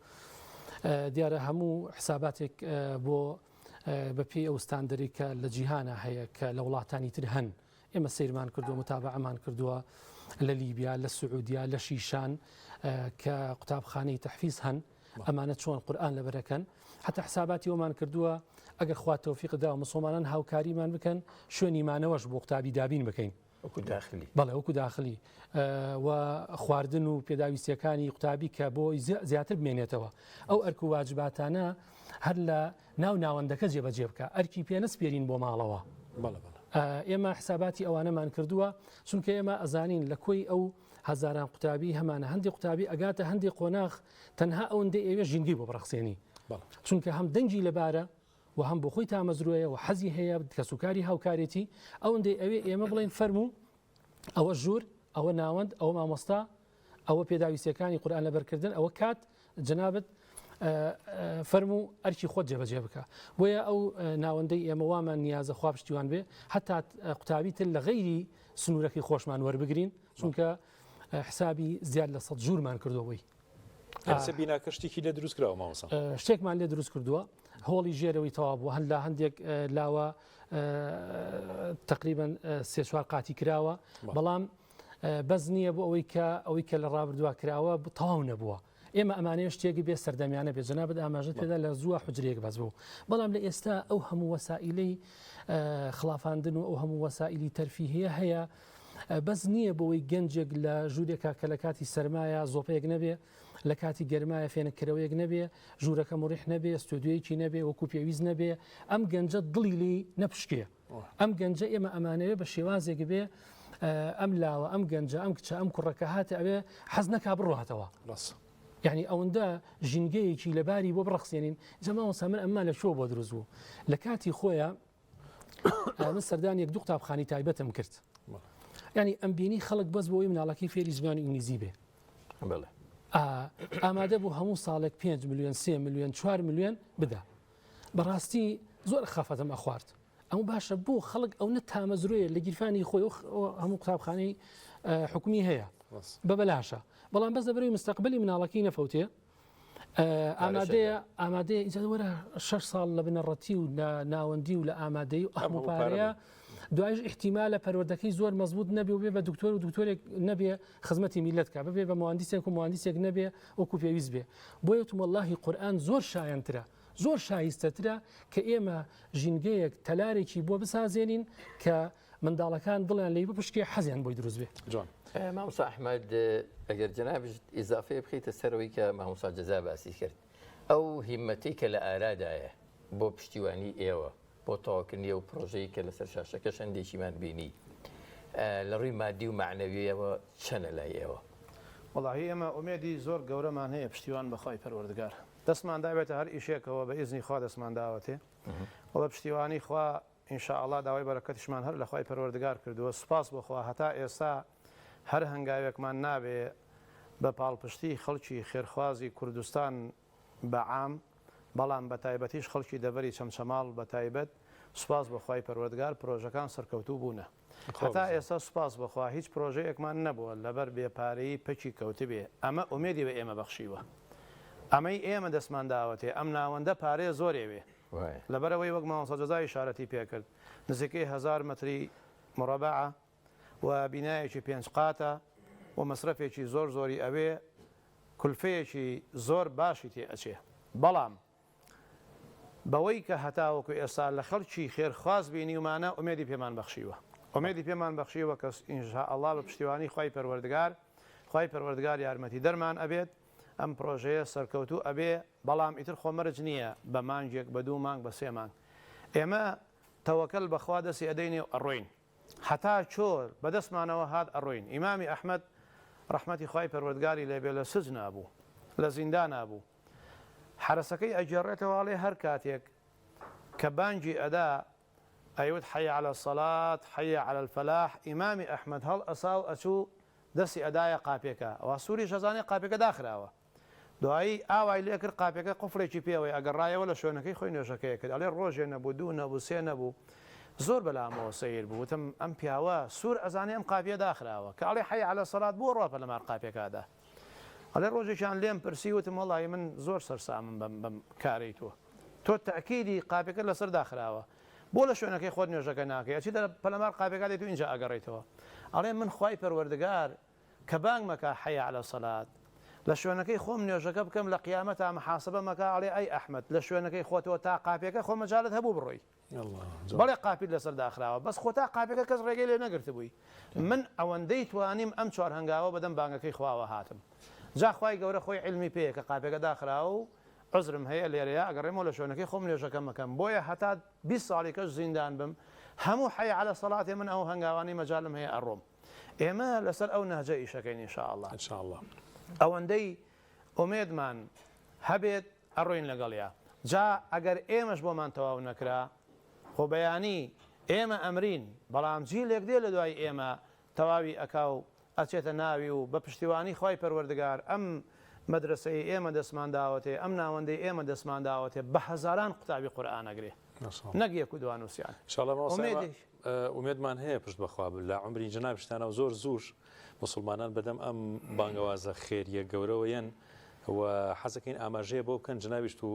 دیارە هەموو حساباتێک بۆ بەپێی ئەو ستاندەری کە لە جیهانە هەیە کە لە وڵاتانی تر هەن ئێمە سەیرمان کردووە متابعەمان کردووە لە لیبیا لە سعودیا لە شیشان کە قوتابخانەی تەحفیز هەن ئەمانە چۆن قورآن لەبەرەکەن حتا حساباتی ئەومان کردووە ئەگەر خوا تۆفیق دا مسلمانان هاوکاریمان بکەن شوێنی مانەوەش بۆ قوتابی دابین بکەین
وەکو داخلی.
بەڵێ وەکو داخلی و خواردن و پێداویستیەکانی قوتابی کە بۆ زیاتر بمێنێتەوە ئەو ئەرک و واجباتانە هەر لە ناو ناوەندەکە جێبەجێ بکە ئەرکی پێ نەسپێرین بۆ ماڵەوە ئێمە حساباتی ئەوانەمان کردووە چونکە ئێمە ئەزانین لە کۆی ئەو هەزاران قوتابی هەمانە هەندی قوتابی ئەگاتە هەندی قۆناخ تەنها ئەوەندەی ئەوێ ژینگەی بۆ بڕەخسێنی چونکە هەم دەنگی لەبارە و هەم بۆ خۆی تامەزرۆیە و حەزی هەیە کەسوکاری هاوکارێتی ئەوەندەی ئەوێ ئێمە بڵێن فەرموو ئەوە ژوور ئەوە ناوەند ئەوە مامۆستا ئەوە پێداویستیەکانی قورئان لەبەرکردن ئەوە کات جەنابت. فەرموو ئەرکی خۆت جێبەجێ بکە. بۆیە ئەو ناوەندەی ئێمە وامان نیازە خوا پشتیوان بێ هەتا قوتابی تر لە غەیری سنوورەکەی خۆشمان وەربگرین، چونکە حسابی زیاد لە 100 ژوورمان کردووە بۆی.
ئێستا بیناکە شتێکی لێ دروست کراوە مامۆستا؟
شتێکمان لێ دروست کردووە، هۆڵی ژێرەوەی تەواو بووە، هەر لە هەندێک لاوە تقریبا سێ چوار قاتی کراوە، بەڵام بەس نییە بۆ ئەوەی کە ئەوەی کە لە ڕابردووە کراوە تەواو نەبووە. ئێمە ئەمانەیە شتێکی بێ سەردەمیانە بێ جەنابت ئاماژەت پێدا لە زووە حجرەیەک بەس بوو بەڵام لە ئێستا ئەو هەموو وەسائیلەی خڵافاندن و ئەو هەموو وەسائیلی تەرفیهەیە هەیە بەس نییە بۆی گەنجێک لە ژوورێکا کە لە کاتی سەرمایە زۆپەیەک نەبێ لە کاتی گەرمایە فێنککەرەوەیەک نەبێ ژوورەکە مڕیح نەبێ ستۆدیۆیەکی نەبێ وەکو پێویست نەبێ ئەم گەنجە دڵی لی نەپشکێ ئەم گەنجە ئێمە ئەمانەوێ بە شێوازێک بێ ئەم لاوە ئەم گەنجە ئەم کچە ئەم کوڕەکە هاتە ئەوێ حەز نەکا بڕاتەوە یعنی ئەوەندە ژینگەیەکی لەباری بۆ بڕەخسێنین جەماوەسا من ئەمما لە شۆ بۆ دروست بوو لە کاتی خۆیان من سەردان یەک دوو قوتابخانی تایبەتم کرد ینی ئەم بینی خەڵک بەس بۆی مناڵەکەی فێری زمانی ئینگلیزی بێ ئامادە بوو هەموو ساڵێک 5 میلیۆن 3 میلیۆن 4 میلیۆن بدا بەڕاستی زۆر خەفەتم ئەخوارد ئەو باشە بۆ خەڵک ئەو نە تامەزرۆیە لە گیرفانی خۆی هەموو قوتابخانەی حکومی هەیە بە بەلاشە بەڵام بەس لەبەرەوەی مستەقبلی مناڵەکەی نەفەوتێ ئامادەیە ئامادەیە ئینجا وەرە شەش ساڵ لە بنەڕەتی و لە ناوەندی و لە ئامادەی و ئەم پارەیە دوایش احتیمالە پەروەردەکەی زۆر مەزبوط نەبێ و بێ بە دکتۆر و دکتۆرێک نەبێ خزمەتی میلەت کا ببێ بە مهندسێک و مهندسێک نەبێ وەکو پێویست بێ بۆیە وتم واللهی قورئان زۆر شایەنترە زۆر شایستەترە کە ئێمە ژینگەیەک تەلارێکی بۆ بسازێنین کە منداڵەکان دڵیان لێی بپشکێ حەزیان بۆی دروست بێ.
جوان.
مامۆستا ئەحمەد ئەگەر جەنابیشت ئیزافەیە بخەیتە سەرەوەی کە مامۆستا جەزا باسی کرد ئەو هیمەتەی کە لە ئارادایە بۆ پشتیوانی ئێوە بۆ تەواوکردنی ئەو پرۆژەی کە لەسەر شاشەکەش هەندێکیمان بینی لە ڕووی مادی و مەعنەویەوە چەنە لای ئێوە؟
وەڵاهی ئێمە ئومێدی زۆر گەورەمان هەیە پشتیوان بە خوای پەروەردگار دەستمان دابێتە هەر ئیشێکەوە بە ئیزنی خوا دەستمان داوەتێ وە بە پشتیوانی خوا ان شاء اللە داوای بەرەکەتیشمان هەر لە خوای پەروەردگار کردووە سوپاس بۆ خوا هەتا ئێستا هەر هەنگاوێکمان نابێ بە پاڵپشتی خەڵکی خێرخوازی کوردستان بە عام بەڵام بە تایبەتیش خەڵکی دەڤەری چەمچەماڵ بە تایبەت سوپاس بۆ خوای پەروەردگار پرۆژەکان سەرکەوتوو بوونە هەتا ئێستا سوپاس بۆ خوا هیچ پرۆژەیەکمان نەبووە لەبەر بێ پارەیی پەکی کەوتبێ ئەمە ئومێدی بە ئێمە بەخشیوە ئەمەی ئێمە دەستمان داوەتێ ئەم ناوەندە پارەیە زۆرێوێ لەبەرئەوەی وەک مامۆستا جەزا ئیشارەتی پێکرد نزیکەی هەزار مەتری مورەبەعە و بینایەکی پێنج قاتە و مەسرەفێکی زۆر زۆری ئەوێ کولفەیەکی زۆر باشی تێ ئەچێ بەڵام بەوەی کە هەتاوەکو ئێستا لە خەڵکی خێرخواز بینیومانە ئومێدی پێمان بەخشیوە ئومێدی پێمان بەخشیوە کە ان شاء اللە بە پشتیوانی خوای پەروەردگار خوای پەروەردگار یارمەتیدەرمان ئەبێت ئەم پرۆژەیە سەرکەوتوو ئەبێ بەڵام ئیتر خۆ مەرج نییە بە مانگێک بە دوو مانگ بە سێ مانگ ئێمە تەوەکەل بەخوا دەستی ئەدەینێ و ئەڕۆین هەتا چۆر بەدەستمانەوە هات ئەڕۆین ئیمامی ئەحمەد ڕەحمەتی خوای پەروەردگاری لێبێ لە سجنا بوو لە زیندانا بوو حەرەسەکەی ئەگێڕێتەوە ئەڵێ هەر کاتێک کە بانگی ئەدا ئەیوت حی علی الصلاة حی علی الفلاح ئیمامی ئەحمەد هەڵئەسا و ئەچوو دەستی ئەدایە قاپێکە ئەوا سوریش ئەزانێ قاپێکە داخراوە دوایی ئاوای لێ کرد قاپێکە قفڵێکی پێوەیە ئەگەڕایەوە لە شوێنەکەی خۆی نوێژەکەی ئەکرد ئەڵێ ڕۆژێ نەبوو دوو نەبوو سێ نەبوو زۆر بەلامەوە سەیر بوو وتم ئەم پیاوە سور ئەزانێ ئەم قاپیە داخراوە کە ئەڵێ حی علی الصلاة بۆ ڕوا پەلەمار قاپێکە ئەدا ئەڵێ ڕۆژێکیان لێم پرسی وتم وەڵی من زۆر سەرسامم بەم بەم کارەی تۆ تۆ تەئکیدی قاپێکە لەسەر داخراوە بۆ لە شوێنەکەی خۆت نوێژەکە ناکەی ئەچیتە پەلەمار قاپێکا دێت و ئینجا ئەگەڕێیتەوە ئەڵێ من خوای پەروەردگار کە بانگ مەکا حی علی الصلاة لە شوێنەکەی خۆم نوێژەکە بکەم لە قیامەتا محاسبە مەکا ئەڵێ ئەی ئەحمەد لە شوێنەکەی خۆتەوە تا قاپێکە خۆ مەجالت هەبوو بڕۆی بەڵێ قاپیت لەسەر داخراوە بەس خۆ تا قاپێکە کەس ڕێگەی لێ نەگرتبووی من ئەوەندەی توانیم ئەم چوار هەنگاوە بەدەم بانگەکەی خواوە هاتم جا خوای گەورە خۆی عیلمی پێیە کە قاپێکە داخراوە و عوزرم هەیە لێرەیا ئەگەڕێمەوە لە شوێنەکەی خۆم نوێژەکەم ئەکەم بۆیە هەتا 20 ساڵی کەش زیندان بم هەموو حەی عەلە سەڵاتێ من ئەو هەنگاوانەی مەجالم هەیە ئەڕۆم ئێمە لەسەر ئەو نەهجە ئیشەکەین ان شاء اللە
ان شاء اللە.
ئەوەندەی ئومێدمان هەبێت ئەڕۆین لەگەڵیا جا ئەگەر ئێمەش بۆمان تەواو نەکرا خۆ بەیانی ئێمە ئەمرین بەڵام جیلێک دێ لەدوای ئێمە تەواوی ئەکا و ئەچێتە ناوی و بە پشتیوانی خوای پەروەردگار ئەم. مەدرەسەی ئێمە دەستمان داوەتێ، ئەم ناوەندەی ئێمە دەستمان داوەتێ بە هەزاران قوتابی قورئان ئەگرێ نەک یەک و دوان و سیان.
ئینشاڵڵا مامۆستا ئێمە ئومێدمان هەیە پشت بەخوا لە عومری جەنابیشتانەوە زۆر زووش موسڵمانان بەدەم ئەم بانگەوازە خێریە گەورەوە یەن و حەزەکەین ئاماژەیە بۆ بکەن جەنابیشت و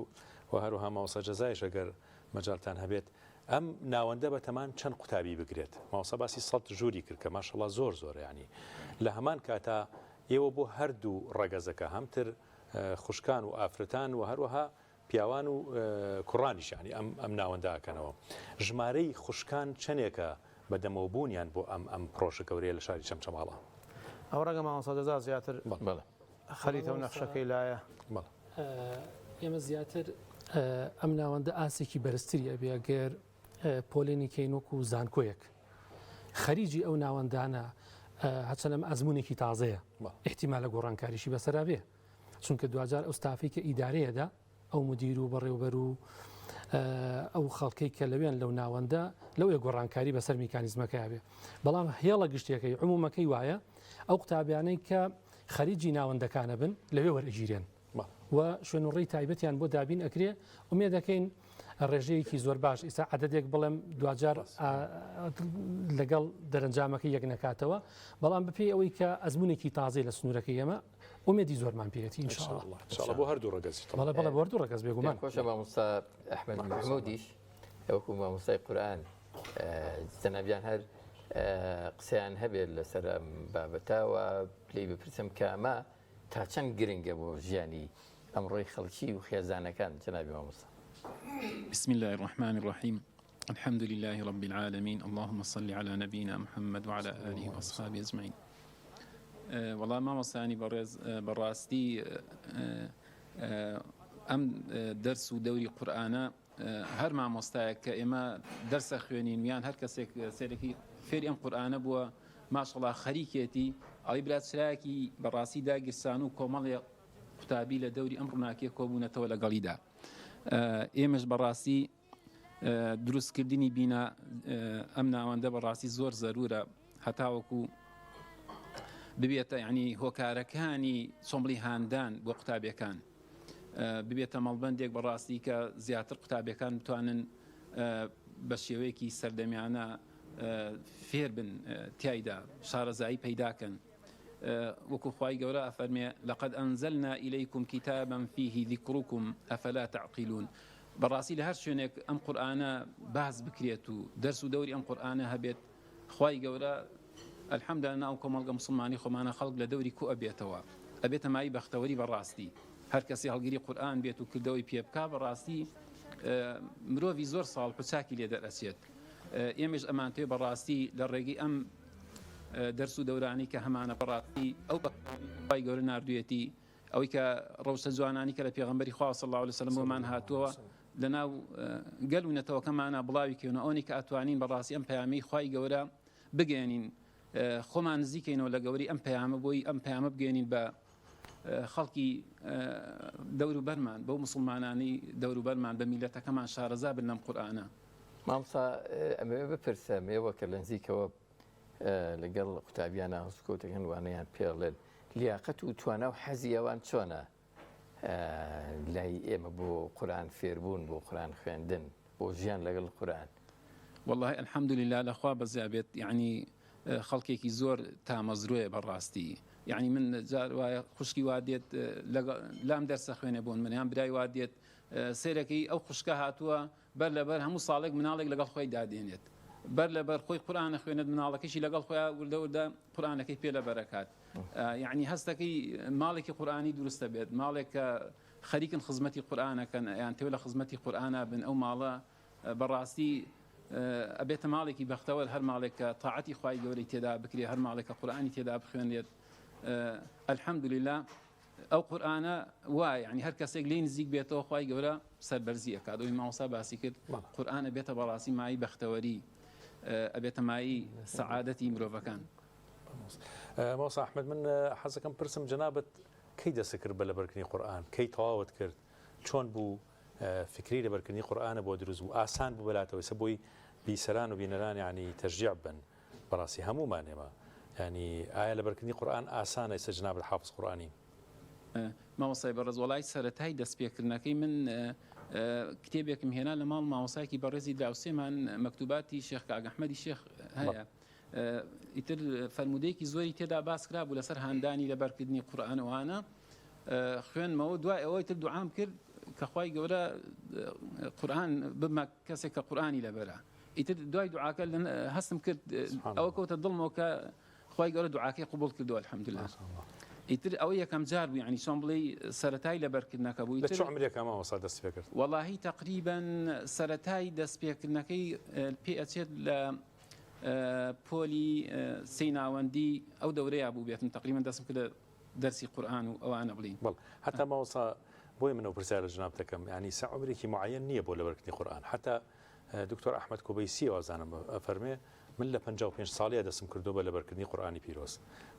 و هەروەها مامۆستا جەزایش ئەگەر مەجالتان هەبێت ئەم ناوەندە بەتەمان چەند قوتابی بگرێت مامۆستا باسی سەد ژووری کرد کە ماشەڵا زۆر زۆرە یانی لە هەمان کاتا ئێوە بۆ هەردوو ڕەگەزەکە هەم تر خوشکان و ئافرەتان و هەروەها پیاوان و کوڕانیش یانی ئەم ئەم ناوەندە ئەکەنەوە ژمارەی خوشکان چەنێکە بە دەمەوە بوونیان بۆ ئەم ئەم پڕۆژە گەورەیە لە شاری چەمچەماڵە؟
ئەوە ڕەنگە مامۆستا جەزا زیاتر
بەڵێ
خەریتە و نەخشەکەی لایە.
بەڵێ.
ئێمە زیاتر ئەم ناوەندە ئاستێکی بەرزتری ئەبێ گەر پۆلێنی کەین وەکو زانکۆیەک خەریجی ئەو ناوەندانە هەچەند ئەم ئەزمونێکی تازەیە ئیحتیمالە گۆڕانکاریشی بەسەرا بێ چونکە دواجار ئەو ستافی کە ئیدارەیەدا ئەو مدیر و بەڕێوبەر و ئەو خەڵکەی کە لەوێن لەو ناوەندە لەوێ گۆڕانکاری بەسەر میکانیزمەکە بێ بەڵام هێڵە گشتیەکەی عمومەکەی وایە ئەو قوتابیانەی کە خەریجی ناوەندەکانە بن لەوێ وەرئەگیرێن و شوێن و ڕێی تایبەتیان بۆ دابین ئەکرێ ئومێد دەکەین ڕێژەیەکی زۆر باش ئیستا عەدەدێک بڵێم دواجار لەگەڵ دەرەنجامەکە یەک نەکاتەوە بەڵام بەپێی ئەوەی کە ئەزمونێکی تازەی لە سنوورەکەی ئێمە ئومێدی زۆرمان پێیەتی
إن شاء الله إن شاء الله بۆ هەردوو ڕەگەزی
بەڵێ بەڵێ بۆ هەردوو ڕەگەز بێگومان
خۆشە مامۆستا ئەحمەد مەحمودیش وەکو مامۆستای قورئان جەنابیان هەر قسەیان هەبێت لەسەر ئەم بابەتە و لێی بپرسم کە ئەمە تا چەند گرنگە بۆ ژیانی ئەمڕۆی خەڵکی و خێزانەکان جەنابی مامۆستا؟
بسم اللە الرحمن الرحیم الحمد لله رب العالمین اللهم صل علی نبینا محمد وعلى آله وأصحابه اجمعین وەڵا مامۆستایانی بەڕێز بەڕاستی ئەم دەرس و دەوری قورئانە هەر مامۆستایەک کە ئێمە دەرسە خوێنین یان هەر کەسێک سێرەکی فێری ئەم قورئانە بووە ماشەڵا خەریکێتی ئەڵی برا چرایەکی بەڕاستی داگیرسان و کۆمەڵێ قوتابی لە دەوری ئەم ڕووناکیە کۆبوونەتەوە لەگەڵیدا ئێمەش بەڕاستی دروستکردنی بینا ئەم ناوەندە بەڕاستی زۆر زەرورە هەتاوەکو ببێتە ینی هۆکارەکانی چۆمڵی هاندان بۆ قوتابیەکان ببێتە مەڵبەندێک بەڕاستی کە زیاتر قوتابیەکان بتوانن بە شێوەیەکی سەردەمیانە فێر بن تایدا شارەزایی پەیداکەن وەکو خوای گەورە ئەفەرمێ لقد أنزلنا إليكم كتابا فيه ذكركم أفلا تعقلون بەڕاستی لە هەر شوێنێک ئەم قورئانە باس بکرێت و دەرس و دەوری ئەم قورئانە هەبێت خوای گەورە الحمدللە ناو کۆمەڵگە موسڵمانی خۆمانە خەڵک لە دەوری کو ئەبێتەوە ئەبێتە مایەی بەختەوەری بەڕاستی هەر کەسی هەڵگری قورئان بێت و کردەوەی پێ بکا بەڕاستی مرۆڤی زۆر ساڵح و چاکی لێ دەرئەچێت ئێمەش ئەمانتەوێ بەڕاستی لە ڕێگەی ئەم دەرس و دەورانی کە هەمانە بەڕاستی ئەو بەخوای گەورە ناردوویەتی ئەوەی کە ڕەوشتە جوانانی کە لە پێغەمبەری خوا صلی اللە علیه وسلم بۆمان هاتووە لەناو گەل و نەتەوەکەمانە بڵاوی کەینەوە ئەوەی کە ئەتوانین بەڕاستی ئەم پەیامەی خوای گەورە بگەێنین خۆمان نزیکەینەوە لە گەوری ئەم پەیامە بۆی ئەم پەیامە بگەێنین بە خەڵکی دەوروبەرمان بەو مسلمانانی دەوروبەرمان بە میلەتەکەمان شارەزا بن لەم قورئانە.
مامۆستا ئەمەوێ بپرسم ئێوە کە لە نزیکەوە لەگەڵ قوتابیانە هەڵسوکەوتەکەن وانەیان پێڵێن لیاقەت و توانا و حەزی ئەوان چۆنە لای ئێمە بۆ قورآن فێربوون بۆ قورآن خوێندن بۆ ژیان لەگەڵ قورآن؟
وەڵاهی الحمدللە لە خوا بەزیا بێت یەعنی خەڵکێکی زۆر تامەزرۆیە بەڕاستی یەعنی من جار وایە خوشکی وا دێت لام دەرسە خوێنێ بۆن من یان برای وا دێت سێرەکەی ئەو خوشکە هاتووە بەر لەبەر هەموو ساڵێک مناڵێک لەگەڵ خۆی دادێنێت بەر لەبەر خۆی قورئان ئەخوێنێت مناڵەکەشی لەگەڵ خۆیا وردە وردە قورئانەکەی پێ لەبەرەکات یعنی هەستەکەی ماڵێکی قورئانی دروستە بێت ماڵێک کە خەریکن خزمەتی قورئانەکەن یان تێ لە خزمەتی قورئانا بن ئەو ماڵە بەڕاستی ئەبێتە ماڵێکی بەختەوەر هەر ماڵێک کە تاعەتی خوای گەورەی تێدا بکرێ هەر ماڵێک کە قورئانی تێدا بخوێنرێت الحمدلله ئەو قورئانە وایە یانی هەر کەسێک لێی نزیک بێتەوە خوای گەورە سەربەرزی ئەکات ئەوی مامۆستا باسی کرد قورئان ئەبێتە بەڕاستی مایەی بەختەوەری ئەبێتە مایەی سەعادەتی مرۆڤەکان.
مامۆستا ئەحمەد من حەزەکەم پرسم جەنابت کەی دەست کرد بە لەبەرکردنی قورئان کەی تەواوت کرد چۆن بوو فکری لەبەرکردنی قورئانە بۆ دروست بوو ئاسان بوو بەلاتەوە ئێستا بۆی بیسەران و بینەران یانی تەشجیع بن بەڕاستی هەموومان ئێمە یانی ئایا لەبەرکردنی قورئان ئاسانە ئێستا جنابت حافظ قورئانی؟
مامۆستای بەڕێز وەڵای سەرەتای دەستپێکردنەکەی من کتێبێکم هێنا لە ماڵ مامۆسایەکی بەڕێزی دراوسێمان مەکتوباتی شێخ کاک ئەحمەدی شێخ هەیە ئیتر فەرموودەیەکی زۆری تێدا باس کرابوو لەسەر هاندانی لەبەرکردنی قورئان وانە خوێنمەوە دوای ئەوەی تر دوعام کرد کە خوای گەورە قورئان ببمە کەسێک کە قورئانی لەبەرە ئیتر دوای دوعاکە هەستم کرد ئەوە کەوتە دڵمەوە کە خوای گەورە دوعاکەی قبوڵ کردووە الحمدلله ئیتر ئەوە یەکەم جار بوو یعنی چۆن بڵێی سەرەتای لەبەرکردنەکە بوو
لە چ عومرێکا مامۆستا دەست پێ کرد؟
وەڵاهی تەقریبەن سەرەتای دەست پێکردنەکەی پێ ئەچێت لە پۆلی سێی ناوەندی ئەو دەورەیە بوو بێتم تەقریبەن دەستم کردە دەرسی قورئان و ئەوانە بڵین.
بەڵێ هەتا مامۆستا بۆیە من ئەو پرسیارە جنابت دەکەم یعنی سە عومرێکی معەیەن نییە بۆ لەبەرکردنی قورئان حتا دکتۆر ئەحمەد کوبەیسی وابزانم ئەفەرمێ من لە 55 ساڵیە دەستم کردو بە لەبەرکردنی قورئانی پیرۆز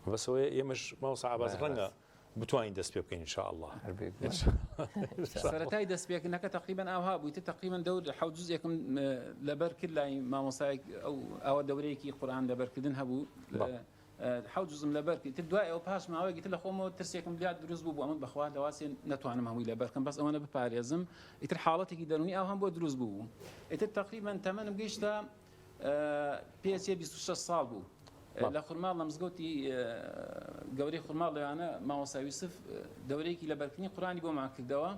مەبەست ئەوەیە ئێمەش مامۆستا عەباس ڕەنگە بتوانین دەست پێ بکەین ان شاء اللە.
سەرەتای دەست پێکردنەکە تەقریبەن ئاوها بوو ئیتر تەقریبەن دەور حەوت جوزێکم لەبەر کرد لای مامۆستایەک ئەو ئاوا دەورەیەکی قورئان لەبەرکردن هەبوو حەوت جوزم لەبەر کرد ئیتر دوای ئەوە پاش ماوەیەک ئیتر لە خۆمەوە ترسێکم لیا دروست بوو بۆ ئەمە بەخوا لەواسێ نەتوانم هەمووی لەبەر کەم بەس ئەوەنە بپارێزم ئیتر حاڵەتێکی دەروونی ئاوهام بۆ دروست بوو ئیتر تەقریبەن تەمەنم گەیشتە پێچێ 26 ساڵ بوو لە خورماڵ لە مزگەوتی گەورەی خورماڵ لەوانە مامۆستا یوسف دەورەیەکی لەبەرکردنی قورئانی بۆمان کردەوە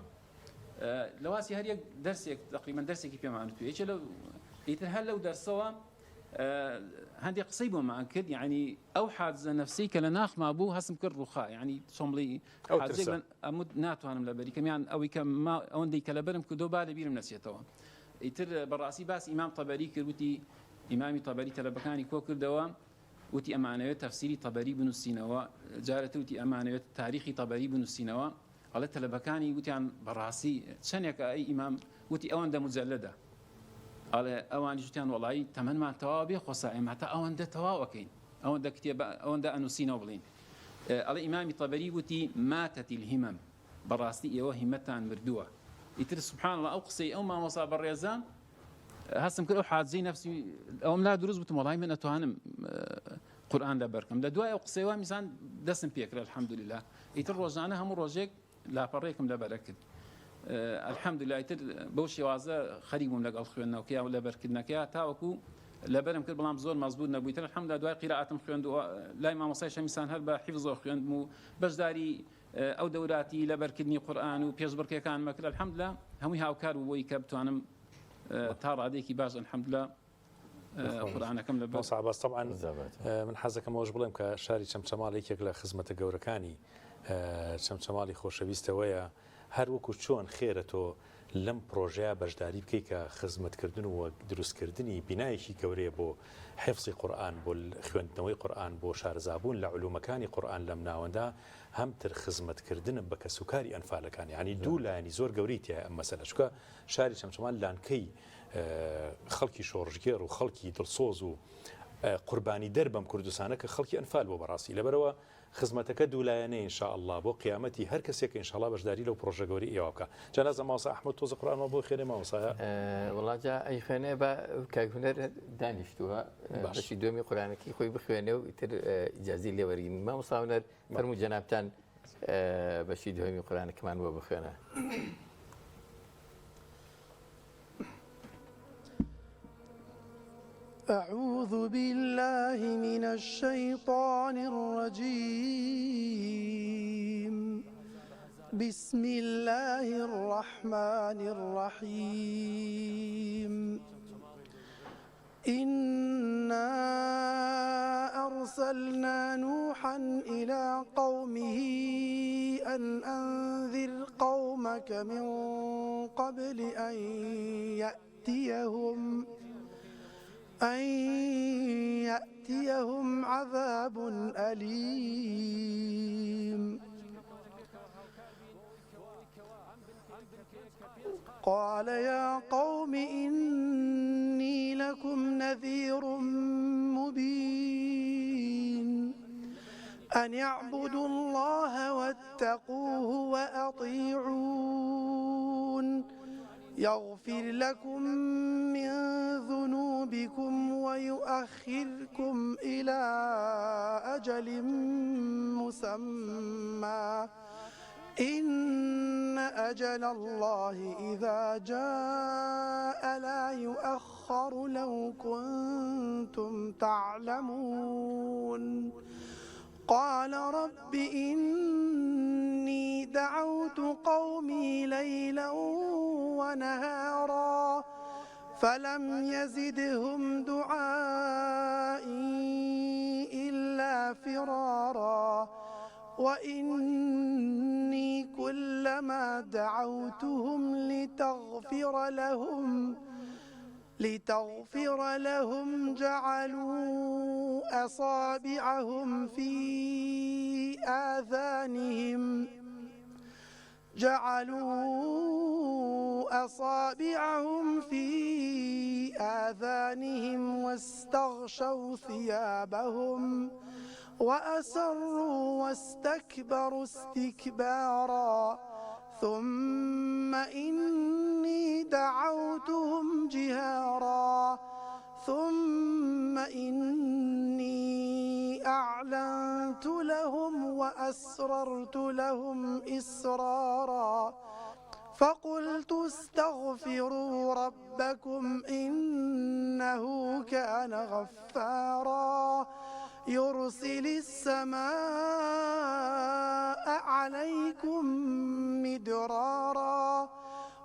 لەواسی هەر یەک دەرسێک تقریبا دەرسێکی پێمان وتووە یەکێ لەو ئیتر هەر لەو دەرسەوە هەندێک قسەی بۆمان کرد یعنی ئەو حادزە نەفسی کە لە ناخما بوو هەستم کرد ڕوخا یعنی چۆن بڵێی
ئەو
حادزێک
ترسە.
من ئەموت ناتوانم لەبەری کەم یان ئەوەی کە ما ئەوەندەی کە لەبەرم کردو با لەبیرم نەچێتەوە ئیتر بەڕاستی باسی ئیمام تەبەری کرد وتی ئیمامی تەبەری تەلەبەکانی کۆ کردەوە وتی ئەمانەوێت تەفسیری تەبەری بنووسینەوە جارێتر وتی ئەمانەوێت تاریخی تەبەری بنووسینەوە ئەڵێ تەلەبەکانی وتیان بەڕاستی چەندێکە ئەی ئیمام وتی ئەوەندە مجەلەدە ئەڵێ ئەوانیش وتیان وەڵایی تەمەنمان تەواو بێ خۆسا ئێمە هەتا ئەوەندە تەواو ئەکەین ئەوەندە کتێب ئەوەندە ئەنووسینەوە بڵین ئەڵێ ئیمامی تەبەری وتی ماتت الهمم بەڕاستی ئێوە هیمەتتان مردووە ئیتر سبحان الله ئەو قسەی ئەو مامۆسا بەڕێزە هەستم کرد ئەو حاجزەی نەفسی ئەوم لا دروست بتم وەڵای من ئەتوانم قورئان لەبەرکەم لە دوای ئەو قسەی وا میزان دەستم پێکرد الحمدلله ئیتر ڕۆژانە هەموو ڕۆژێک لاپەڕێکم لەبەرە کرد الحمدلله ئیتر بەو شێوازە خەریک بووم لەگەڵ خوێندنەوەکەیا و لەبەرکردنەکەیا تاوەکو لەبەرم کرد بەڵام زۆر مەزبوط نەبوو ئیتر الحمدلله دوای قیرائەتم خوێند و لای مامۆستای شەمیسان هەر بە حیفزەوە خوێندم و بەشداری ئەو دەوراتی لەبەرکردنی قورئان و پێشبڕکێکانمە کرد الحمدلله هەمووی هاوکار بوو بۆی کە بتوانم تا ڕادەیەکی باش الحمدلله قورئانەکەم لەبەر
مامۆستا عەباس تەبعەن من حەزەکەم ئەوەش بڵێم کە شاری چەمچەماڵ یەکێک لە خزمەتە گەورەکانی چەمچەماڵی خۆشەویستەوەیە هەر وەکو چۆن خێرە تۆ لەم پرۆژەیە بەشداری بکەی کە خزمەتکردن و دروستکردنی بینایەکی گەورەیە بۆ حفزی قورئان بۆ خوێندنەوەی قورئان بۆ شارەزابوون لە علومەکانی قورئان لەم ناوەندە هەمتر خزمەتکردنە بە کەسوکاری ئەنفالەکان یانی دوو لایەنی زۆر گەورەی تیایە ئەم مەسەلە چونکە شاری چەمچەماڵ لانکەی خەڵکی شۆڕشگێڕ و خەڵکی دڵسۆز و قوربانی دەر بەم کوردستانە کە خەڵکی ئەنفال بۆ بەڕاستی لەبەرەوە خزمەتەکە دوولایەنەیە ان شاء اللە بۆ قیامەتی هەر کەسێک ان شاء اللە بەشداری لەو پڕۆژە گەورەی ئێوە بکا جا نازانم مامۆستا ئەحمەد تۆزە قورئانمان بۆ خوێنێ مامۆستایە.
وەڵا جا ئەیخوێنێ با کاک هونەر دانیشتووە
باش.
بەشی دووەمی قورئانەکەی خۆی بخوێنێ و ئیتر ئیجازەی لێ وەرگرین مامۆستا هونەر فەرموو جەنابتان بەشی دووەمی قورئانەکەمان بۆ بخوێنە.
أعوذ بالله من الشيطان الرجيم بسم الله الرحمن الرحيم إنا أرسلنا نوحا إلى قومه أن أنذر قومك من قبل أن يأتيهم أن يأتيهم عذاب أليم. قال يا قوم إني لكم نذير مبين أن اعبدوا الله واتقوه وأطيعون يغفر لكم من ذنوبكم ويؤخركم إلى أجل مسمى. إن أجل الله إذا جاء لا يؤخر لو كنتم تعلمون قال رب إني دعوت قومي ليلا ونهارا فلم يزدهم دعائي إلا فرارا وإني كلما دعوتهم لتغفر لهم لتغفر لهم جعلوا أصابعهم في آذانهم جعلوا أصابعهم في آذانهم واستغشوا ثيابهم وأسروا واستكبروا استكبارا ثم إني دعوتهم جهارا ثم إني أعلنت لهم وأسررت لهم إسرارا فقلت استغفروا ربكم إنه كان غفارا يرسل السماء عليكم مدرارا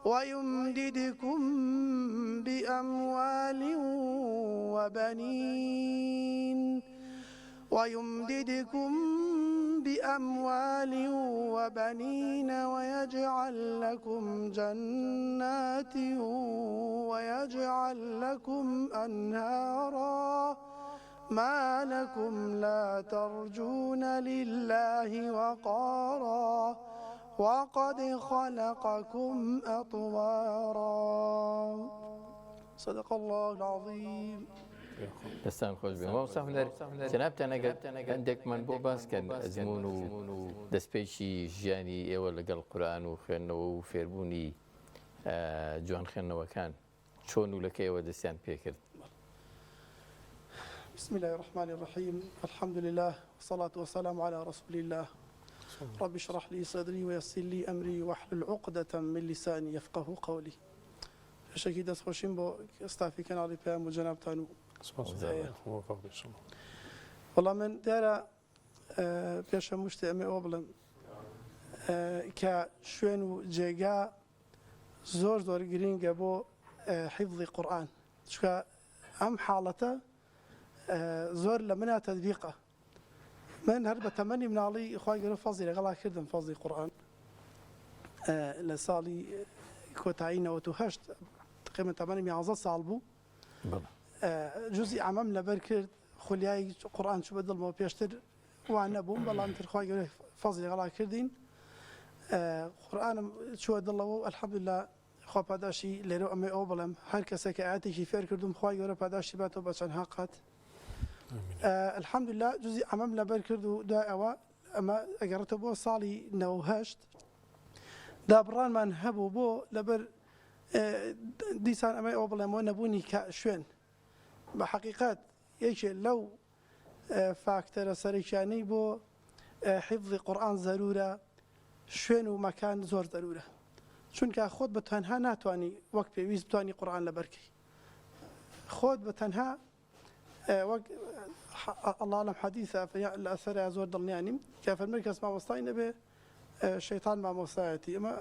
ويمددكم بأموال وبنين ويمددكم بأموال وبنين ويجعل لكم جنات ويجعل لكم أنهارا ما لكم لا ترجون لله وقارا وقد خلقكم أطوارا صدق الله العظيم
دەستان خۆش بێ مامۆستا هونەر جەنابتان ئەگەر هەندێکمان بۆ باس کەن ئەزموون و دەستپێکی ژیانی ئێوە لەگەڵ قورئان و خوێندنەوە و فێربوونی جوان خوێندنەوەکان چۆن و لە کەیەوە دەستیان پێکرد؟
بسم الله الرحمن الرحيم الحمد لله والصلاة والسلام على رسول الله رب اشرح لي صدري ويسر لي أمري واحلل عقدة من لساني يفقه قولي پێشەکی دەستخۆشیم بۆ ستافی کەناڵی پەیام و جەنابتان و وەڵا من دیارە پێش هەموو شتێ ئەمێ ئەوە بڵێم کە شوێن و جێگا زۆر زۆر گرینگە بۆ حیفظی قورئان چونکە ئەم حاڵەتە زۆر لە منا تەدبیقە من هەر بە تەمەنی مناڵی خوای گەورە فەزی لەگەڵا کردم فەزی قورئان لە ساڵی کۆتایی 98 تقریبا تەمەنم 11 ساڵ بوو جزئی عەمەم لەبەر کرد خولیای قورئان چوو بە دڵمەوە پێشتر وا نەبووم بەڵام تر خوای گەورە فەزی لەگەڵا کردین قورئانم چووە دڵەوە و الحمدلله خوا پاداشتی لێرەو ئەمەی ئەوە بڵێم هەر کەسێک کە ئایەتێکی فێر کردوم خوای گەورە پاداشتی باتەوە بە چەندها قات الحمدلله جزی عەمەم لەبەر کرد و دوای ئەوە ئەمە ئەگەڕێتەوە بۆ ساڵی 98 دابڕانمان هەبوو بۆ لەبەر دیسان ئەمەی ئەوە بڵێمەوە نەبوونی شوێن بە حەقیقەت یەکێ لەو فاکتەرە سەرەکیانەی بۆ حیفزی قورئان زەرورە شوێن و مەکان زۆر زەرورە چونکە خۆت بە تەنها ناتوانی وەک پێویست بتوانی قورئان لەبەرکەی خۆت بە تەنها وەک ئەڵا لەم حەدیثە لە ئەسەرە زۆر دڵنیا نیم کە فەرمووی کەس مامۆستای نەبێ شەیتان مامۆستایەتی ئەمە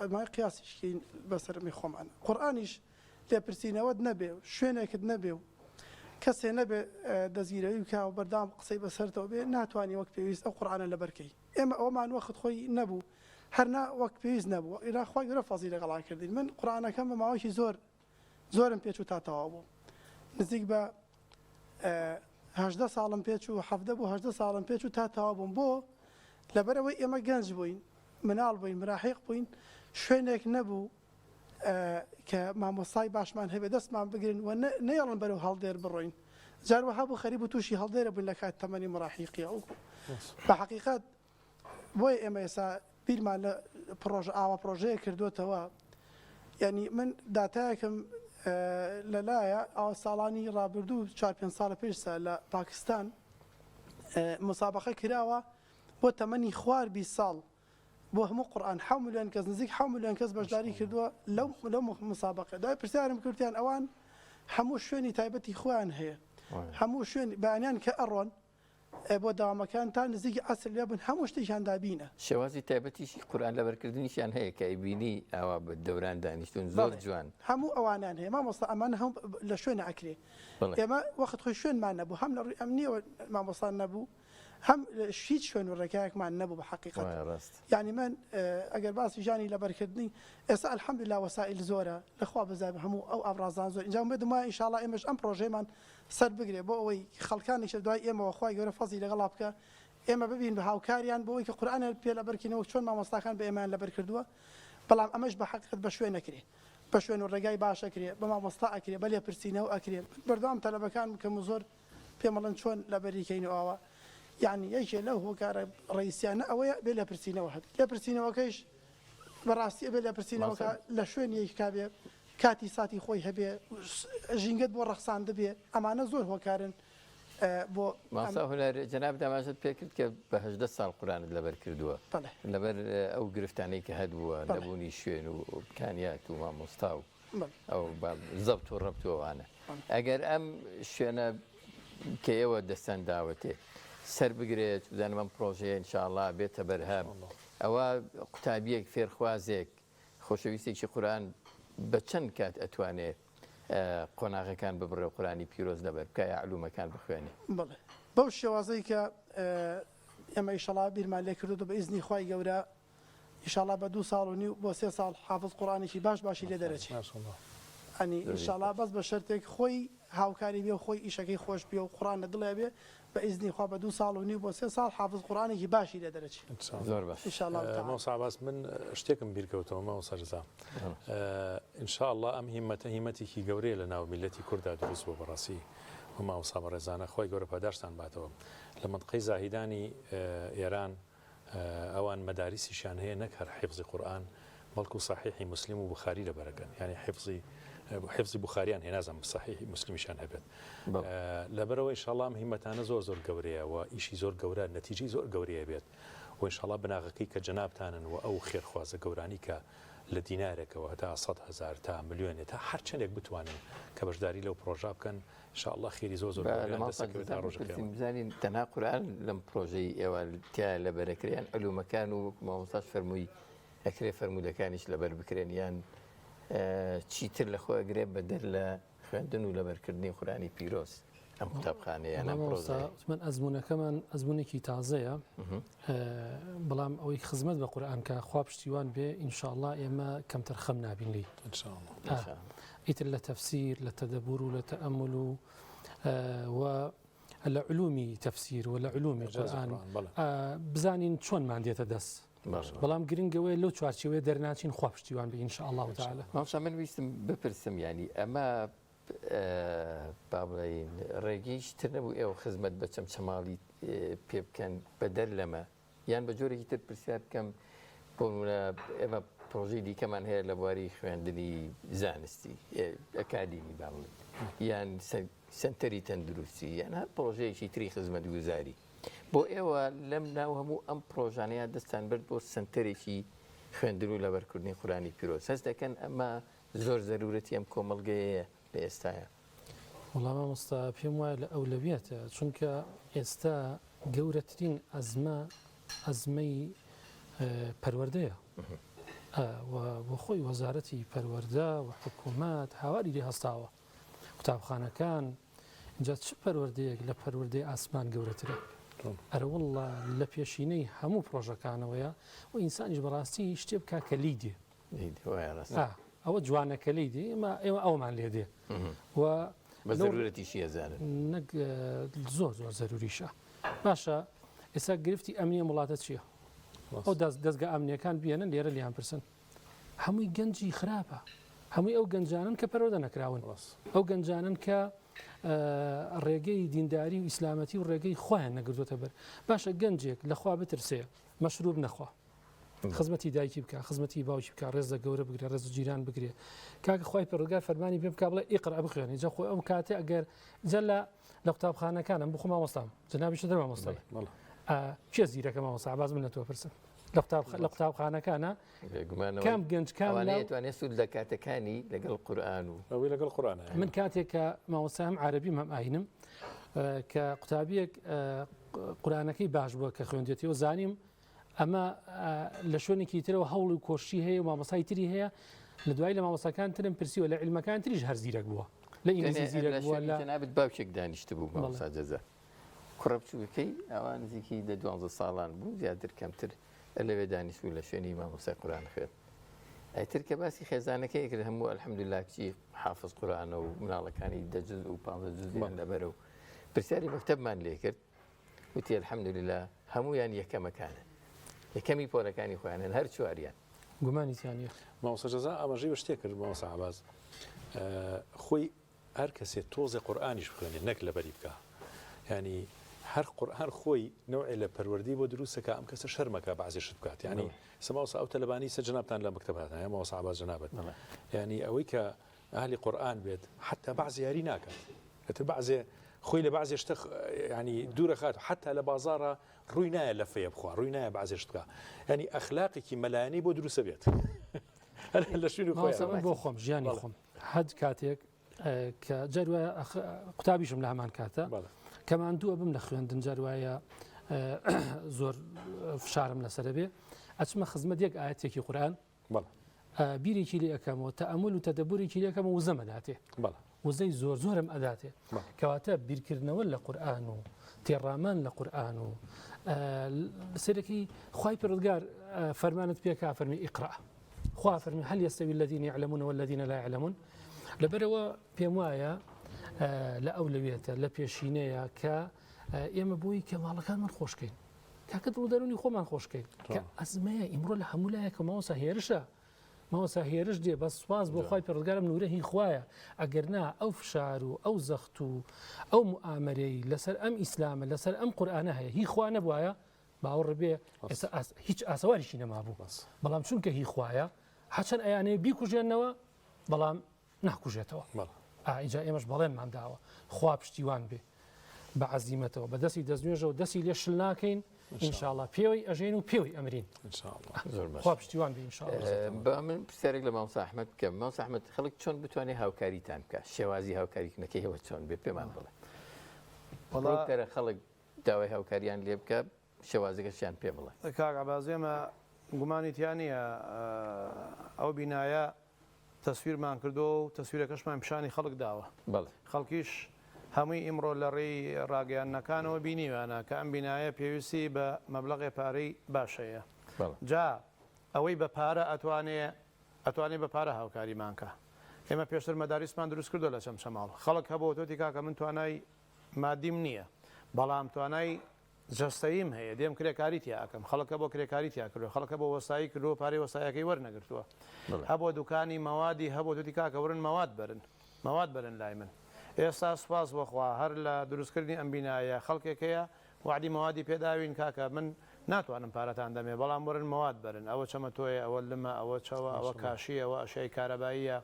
ئەمە قیاسیش کەین بەسەرمی خۆمان قورئانیش لێپرسینەوەت نەبێ و شوێنێکت نەبێ و کەسێ نەبێ دەستگیرەوی بکا و بەردەوام قسەی بەسەرتەوە بێ ناتوانی وەک پێویست ئەو قورئانە لەبەر کەی ئێمە ئەوەمان وەخت خۆی نەبوو هەر نا وەک پێویست نەبوو ئیلا خوای گەورە فەزڵی لەگەڵا کردین من قورئانەکەم بە ماوەیەکی زۆر زۆرم پێچوو تا تەواو بوو نزیک بە 18 ساڵم پێچوو حەڤدە بۆ 18 ساڵم پێچوو تا تەواو بووم بۆ لەبەرئەوەی ئێمە گەنج بووین مناڵ بووین مراهیق بووین شوێنێک نەبوو کە مامۆستای باشمان هەبێ دەستمان بگرن و نەیەڵن بەرەو هەڵدێر بڕۆین جار وەها بوو خەریک بوو تووشی هەڵدێرە بووین لە کات تەمەنی مراهیقیە و بە حەقیقەت بۆیە ئێمە ئێستا بیرمان لە پڕۆژە ئاوا پڕۆژەیە کردوێتەوە یعنی من داتایەکم لەلایە ئەو ساڵانی ڕابردوو چوار پێنج ساڵە پێشسا لە پاکستان مسابقە کراوە بۆ تەمەنی خوار 20 ساڵ. بۆ هەموو قورئان حەو ملیۆن کەس نزیک حەو ملیۆن کەس بەشداری کردووە لەو لەو مسابقە دوای پرسیارم کردیان ئەوان هەموو شوێنی تایبەتی خۆیان هەیە هەموو شوێن بەیانیان کە ئەڕۆن بۆ داوامەکان تا نزیکی عەسر لێ بن هەموو شتێکیان دابینە.
شێوازی تایبەتیشی قورئان لەبەرکردنیشیان هەیە کە ئەیبینی ئاوا بە دەوران دانیشتوون زۆر جوان.
هەموو ئەوانیان هەیە مامۆستا ئەمانە هەموو لە شوێنە ئەکرێ ئێمە وەخت خۆی شوێنمان نەبوو هەم لە ڕووی ئەمنیەوە مامۆستا نەبوو هەم هیچ شوێن و ڕێگایەکمان نەبوو بە حەقیقەت یانی من ئەگەر باسی ژانی لەبەرکردنی ئێستا الحمدلله وەسائل زۆرە لەخوا بەزای هەموو ئەو ئامرازان زۆر ئینجا ئومێدم وایە ئینشاڵڵا ئێمەش ئەم پرۆژەیەمان سەر بگرێ بۆ ئەوەی خەڵکانیش لە دوای ئێمەوە خوای گەورە فەزڵی لەگەڵا بکا ئێمە ببین بە هاوکاریان بۆ ئەوەی کە قورئانیان پێ لەبەرکەین وەک چۆن مامۆستاکان بە ئێمەیان لەبەر کردووە بەڵام ئەمەش بە حەقیقەت بە شوێن ئەکرێ بە شوێن و ڕێگای باش ئەکرێ بە مامۆستا ئەکرێ بە لێپرسینەوە ئەکرێ من بەردەوام تەلەبەکانم کەم و زۆر پێم ئەڵێن چۆن لەبەری کەین و ئاوا یانی یەکێ لەو هۆکارە ڕەئیسیانە ئەوەیە بێ لێپرسینەوە هەبێت لێپرسینەوەکەیش بەڕاستی ئەبێ لێپرسینەوەکە لە شوێن یەکا بێ کاتی ساتی خۆی هەبێ ژینگەت بۆ ڕەخساندبێ ئەمانە زۆر هۆکارن بۆ
مامۆستا هونەر جەنابت ئاماژەت پێ کرد کە بە 18 ساڵ قورئانت لەبەر کردووە لەبەر ئەو گرفتانەی کە هەبووە نەبوونی شوێن و ئیمکانیات و مامۆستا و ئەو زەبت و ڕەبت و ئەوانە ئەگەر ئەم شوێنە کە ئێوە دەستان داوەتێ سەر بگرێت بزانم ئەم پرۆژەیە ئینشاءڵڵا بێتە بەرهەم ئەوە قوتابیەک فێرخوازێک خۆشەویستێکی قورئان بە چەند کات ئەتوانێ قۆناغەکان ببڕێ و قورئانی پیرۆز لەبەر بکا یا علومەکان بخوێنێ؟
بەڵێ بەو شێوازەی کە ئێمە ئیشەڵا بیرمان لێ کردووە بە ئیزنی خوای گەورە ئیشەڵا بە دوو ساڵ و نیو بۆ سێ ساڵ حافظ قورئانێکی باش باشی لێ دەرەچێ ئەنی ئیشەڵا بەس بە شەرتێک خۆی هاوکاری بێ و خۆی ئیشەکەی خۆش بێ و قورئان لە دڵێ بێ بە ئیزنی خوا بە دوو ساڵ و نیو بۆ سێ ساڵ حافظ قورئانێکی باشی لێ دەرەچێ
زۆر باش
ان شاء الله تعالی.
مامۆستا عەباس من شتێکم بیر کەوتەوە مامۆستا رضا ان شاء الله ئەم هیمەتە هیمەتێکی گەورەیە لە ناو میللەتی کوردا دروست بووە بەڕاستی و مامۆستا بەڕێزانە خوای گەورە پاداشتان باتەوە لە مەنتقەی زاهیدانی ئێران ئەوان مەداریسیشیان هەیە نەک هەر حیفزی قورئان بەڵکو سەحیحی موسلیم و بوخاری لەبەرەکەن یانی حیفزی حیفزی بوخاریان هەیە نازانم سەحیحی موسلمیشیان هەبێت لەبەرەوە ئینشاڵڵا ئەم هیمەتانە زۆر زۆر گەورەیە و ئیشی زۆر گەورە نەتیجەی زۆر گەورەیە بێت و ئینشاڵڵا بناغەکەی کە جەنابتانن و ئەو خێرخوازە گەورانی کە لە دینارێکەوە هەتا 100 هەزار تا ملیۆنێ تا هەر چەندێک بتوانن کە بەشداری لەو پرۆژە بکەن ان شاء اللە خێری زۆر زۆر گەورەیان دەست ئەکەوێت تا ڕۆژی قیامەت.
بزانین تەنها قورئان لەم پرۆژەی ئێوە تیایا لەبەر ئەکرێ یان علومەکان و وەکو مامۆستاش فەرمووی ئەکرێ فەرموودەکانیش لەبەر بکرێن یان چیتر لە خۆ ئەگرێ بەدەر لە خوێندن و لەبەرکردنی قورئانی پیرۆز ئەم قوتابخانەیە یان ئەم پرۆژەیە؟
من ئەزموونەکەمان ئەزموونێکی تازەیە بەڵام ئەوەی خزمەت بە قورئان کە خوا پشتیوان بێ ئینشاءاللە ئێمە کەمتەرخەم نابین لێی ئیتر لە تەفسیر لە تەدەبور و لە تەئەمول و و لە علومی تەفسیر و لە علومی قورئان بزانین چۆنمان دێتە دەست بەڵام گرنگەوەی لەو چوارچێوەیە دەرناچین خوا پشتیوان بێ إن شاء الله تعالی.
مامۆستا من ویستم بپرسم یانی ئەمە با بڵێین ڕێگەیش تر نەبوو ئێوە خزمەت بە چەمچەماڵی پێ بکەن بەدەر لەمە یان بە جۆرێکی تر پرسیار بکەم بۆ نمونە ئێمە پرۆژەی دیکەمان هەیە لە بواری خوێندنی زانستی ئەکادیمی با بڵێین یان سەنتەری تەندروستی یان هەر پرۆژەیەکی تری خزمەتگوزاری بۆ ئێوە لەم ناو هەموو ئەم پرۆژانەیە دەستان برد بۆ سەنتەرێکی خوێندن و لەبەرکردنی قورئانی پیرۆز هەست دەکەن ئەمە زۆر زەرورەتی ئەم کۆمەڵگەیەیە لە ئێستایا؟
وەڵا مامۆستا پێم وایە لە ئەولەویەتە چونکە ئێستا گەورەترین ئەزمە ئەزمەی پەروەردەیە بۆ خۆی وەزارەتی پەروەردە و حکوومەت هاواری لێ هەستاوە قوتابخانەکان جا چ پەروەردەیەک لە پەروەردەی ئاسمان گەورەترە ئەرەوەڵا لە پێشینەی هەموو پرۆژەکانەوەیە و ئینسانیش بەڕاستی شتێ بکا کە لی دێ ئەوە جوانە کە لی دێ ئێمە ئێوە ئەومان لێ دێ و
بە زەرورەتیشی ئەزانن
نەک زۆر زۆر زەروریشە باشە ئێستا گرفتی ئەمنی ئەم وڵاتە چییە ئەو دەستگە ئەمنیەکان بێنن لێرە لیان پرسن هەمووی گەنجی خراپە هەمووی ئەو گەنجانن کە پەرۆدە نەکراون ئەو گەنجانن کە ڕێگەی دینداری و ئیسلامەتی و ڕێگەی خۆیان نەگرتوتە بەر باشە گەنجێک لەخوا بترسێ مەشروب نەخوا خزمەتی دایکی بکە خزمەتی باوکی بکە ڕێز لە گەورە بگرێ ڕێز جیران بگرێ کاکە خوای پەروەردگار فەرمانی پێ بکە بڵێ اقرا بخوێنێ جا خۆ ئەو کاتێ ئەگەر جا لە لە قوتابخانەکانم بخۆ مامۆستام جەنابیشت دەر مامۆستای کێ زیرەکە مامۆستا عەباس من لە تۆ پرسم. لە قوتابخانەکانە کام گەنج کام
توانێت سوود لە کاتەکانی لەگەڵ قورآن و
ئەوەی لەگەڵ قورآن
من کاتێک کە مامۆستا هەم عەرەبیم هەم ئاینم کە قوتابیەک قورآانەکەی باش بووە کە خوێندێتی و زانیم ئەمە لە شوێنێکی ترەوە هەوڵ و کۆشی هەیە و مامۆسای تری هەیە لە دوای لە مامۆساکان ترم پرسیوە لە علمەکان تریش هەر زیرەک بووە لە ئینگلیزی زیرەک بووە لە
جەنابت باوکێک دانیشت بوو مامۆستا جەزا کوڕە بچووکەکەی ئەوە نزیکی دە دوانزە ساڵان بوو زیاتر کەمتر لەوێ دانیشت بوو لە شوێنی مامۆستای قورئان خوێن ئیتر کە باسی خێزانەکەی کرد هەموو الحمدلله کچی حافظ قورئانە و مناڵەکانی دە جز و پانزە جزیان لەبەرە و پرسیاری مەکتەبمان لێ کرد وتی الحمدلله هەمویان یەکەمەکانن یەکەمی پۆلەکانی خۆیانن هەر چواریان
گومانی تیا نییە.
مامۆستا جەزا ئاماژەی بە شتێک کرد مامۆستا عەباس خۆی هەر کەسێ تۆزێ قورئانیش بخوێنێ نەک لەبەری بکا یانی هەر قورئان خۆی نەوعێ لە پەروەردەی بۆ دروستەکا ئەم کەسە شەرمەکا بەعزێ شت بکات یانی سە مامۆستا ئەو تەلەبانی سە جەنابتان لە مەکتەب هاتن یا مامۆستا عەباس جەنابت یانی ئەوەی کە ئەهلی قورئان بێت حتا بەعزێ یاری ناکات ئەتر بەعزێ خۆی لە بەعزێ شتە ینی دوورە خات حتا لە بازاڕە ڕووی نایە لەفەیە بخوا ڕووی نایە بەعزێ شت بکا ینی ئەخلاقێکی مەلایانی بۆ دروستە بێت لە شوێنی
خۆی بۆ خۆم ژیانی خۆم هەج کاتێک کە جار وایە قوتابیشم لە هەمان کاتە کە ماندووە بم لە خوێندن جار وایە زۆر فشارم لەسەر بێ ئەچمە خزمەت یەک ئاەتێکی قورآن بیرێکی لێ ئەەکەمەوە تەئەمول و تەدەبورێکی لەکەمە وزەمە داتێ وزەی زۆر زۆرم ئەداتێ کەواتە بیرکردنەوە لە قورآن و تێڕامان لە قورآن و سەرەکی خی پرودگار فەرمانت پێکا فەرمی ئیقرا خوا فەرمی هل يستوي الذين يعلمون والذين لا يعلمون لەبەرەوە پێم وایە لە ئەولەویەتە لە پێشینەیە کە ئێمە بۆی کە ماڵەکانمان خۆشکەین کاکە دڵ دەرونی خۆمان خۆشکەین کە ئەزمەیە ئیمڕۆ لە هەموو لایەکە ماوەسا هێرشە مامۆستا هێرش دێ بەس سوپاس بۆ خوای پەروەردگارم نورە هی خوایە ئەگەر نا ئەو فشار و ئەو زەخت و ئەو موئامەرەی لەسەر ئەم ئیسلامە لەسەر ئەم قورئانە هەیە هی خوا نەبوایە باوەڕ بێ ئێستا هیچ ئاسەواریشی نەمابوو بەڵام چونکە هی خوایە هەچەند ئەیانەیە بیکوژێنەوە بەڵام ناکوژێتەوە ئینجا ئێمەش بەڵێنمان داوە خوا پشتیوان بێ بە عەزیمەتەوە بە دەستی دەستنوێژەوە دەستی لێ شل ناکەین ئینشاءاللە پێوەی ئەژێن و پێوەی ئەمرین خوا پشتیوان بێ ئینشاءاللە
با من پرسیارێک لە مامۆستا ئەحمەد بکەم مامۆستا ئەحمەد خەڵک چۆن بتوانێت هاوکاریتان بکات شێوازی هاوکاریکردنەکەی ئێوە چۆن بێ پێمان بڵێ وەڵا خەڵک داوای هاوکاریان لێ بکە شێوازەکەشیان پێ بڵێ.
کاک عەباس ئێمە گومانی تیا نییە ئەو بینایە تەسویرمان کردووە و تەسویرەکەشمان پیشانی خەڵک داوە.
بەڵێ.
خەڵکیش هەمووی ئیمڕۆ لە ڕێی ڕاگەیاندنەکانەوە بینیویانە کە ئەم بینایە پێویستی بە مەبلەغێ پارەی باش هەیە.
بەڵێ.
جا ئەوەی بە پارە ئەتوانێ ئەتوانێ بە پارە هاوکاریمان کا. ئێمە پێشتر مەداریسمان دروست کردووە لە چەمچەماڵ. خەڵک هەبووە وتوویەتی کاکە من توانای مادیم نییە بەڵام توانای جەستەییم هەیە دێم کرێکاری تیا ئەکەم خەڵک هەبووە کرێکاری تیا کردووە خەڵک هەبووە وەستایی کردووە پارەی وەستایەکەی وەرنەگرتووە هەبووە دوکانی مەوادی هەبووە توتی کاکە ورن مەواد بەرن مەواد بەرن لای من ئێستا سوپاس بۆ خوا هەر لە دروستکردنی ئەم بینایە خەڵکێک هەیە وەعدی مەوادی پێداوین کاکە من ناتوانم پارەتان دەمێ بەڵام وەرن مەواد بەرن ئەوە چەمەتۆیە ئەوە لمە ئەوە چەوە ئەوە کاشیە ئەوە ئەشیای کارەباییە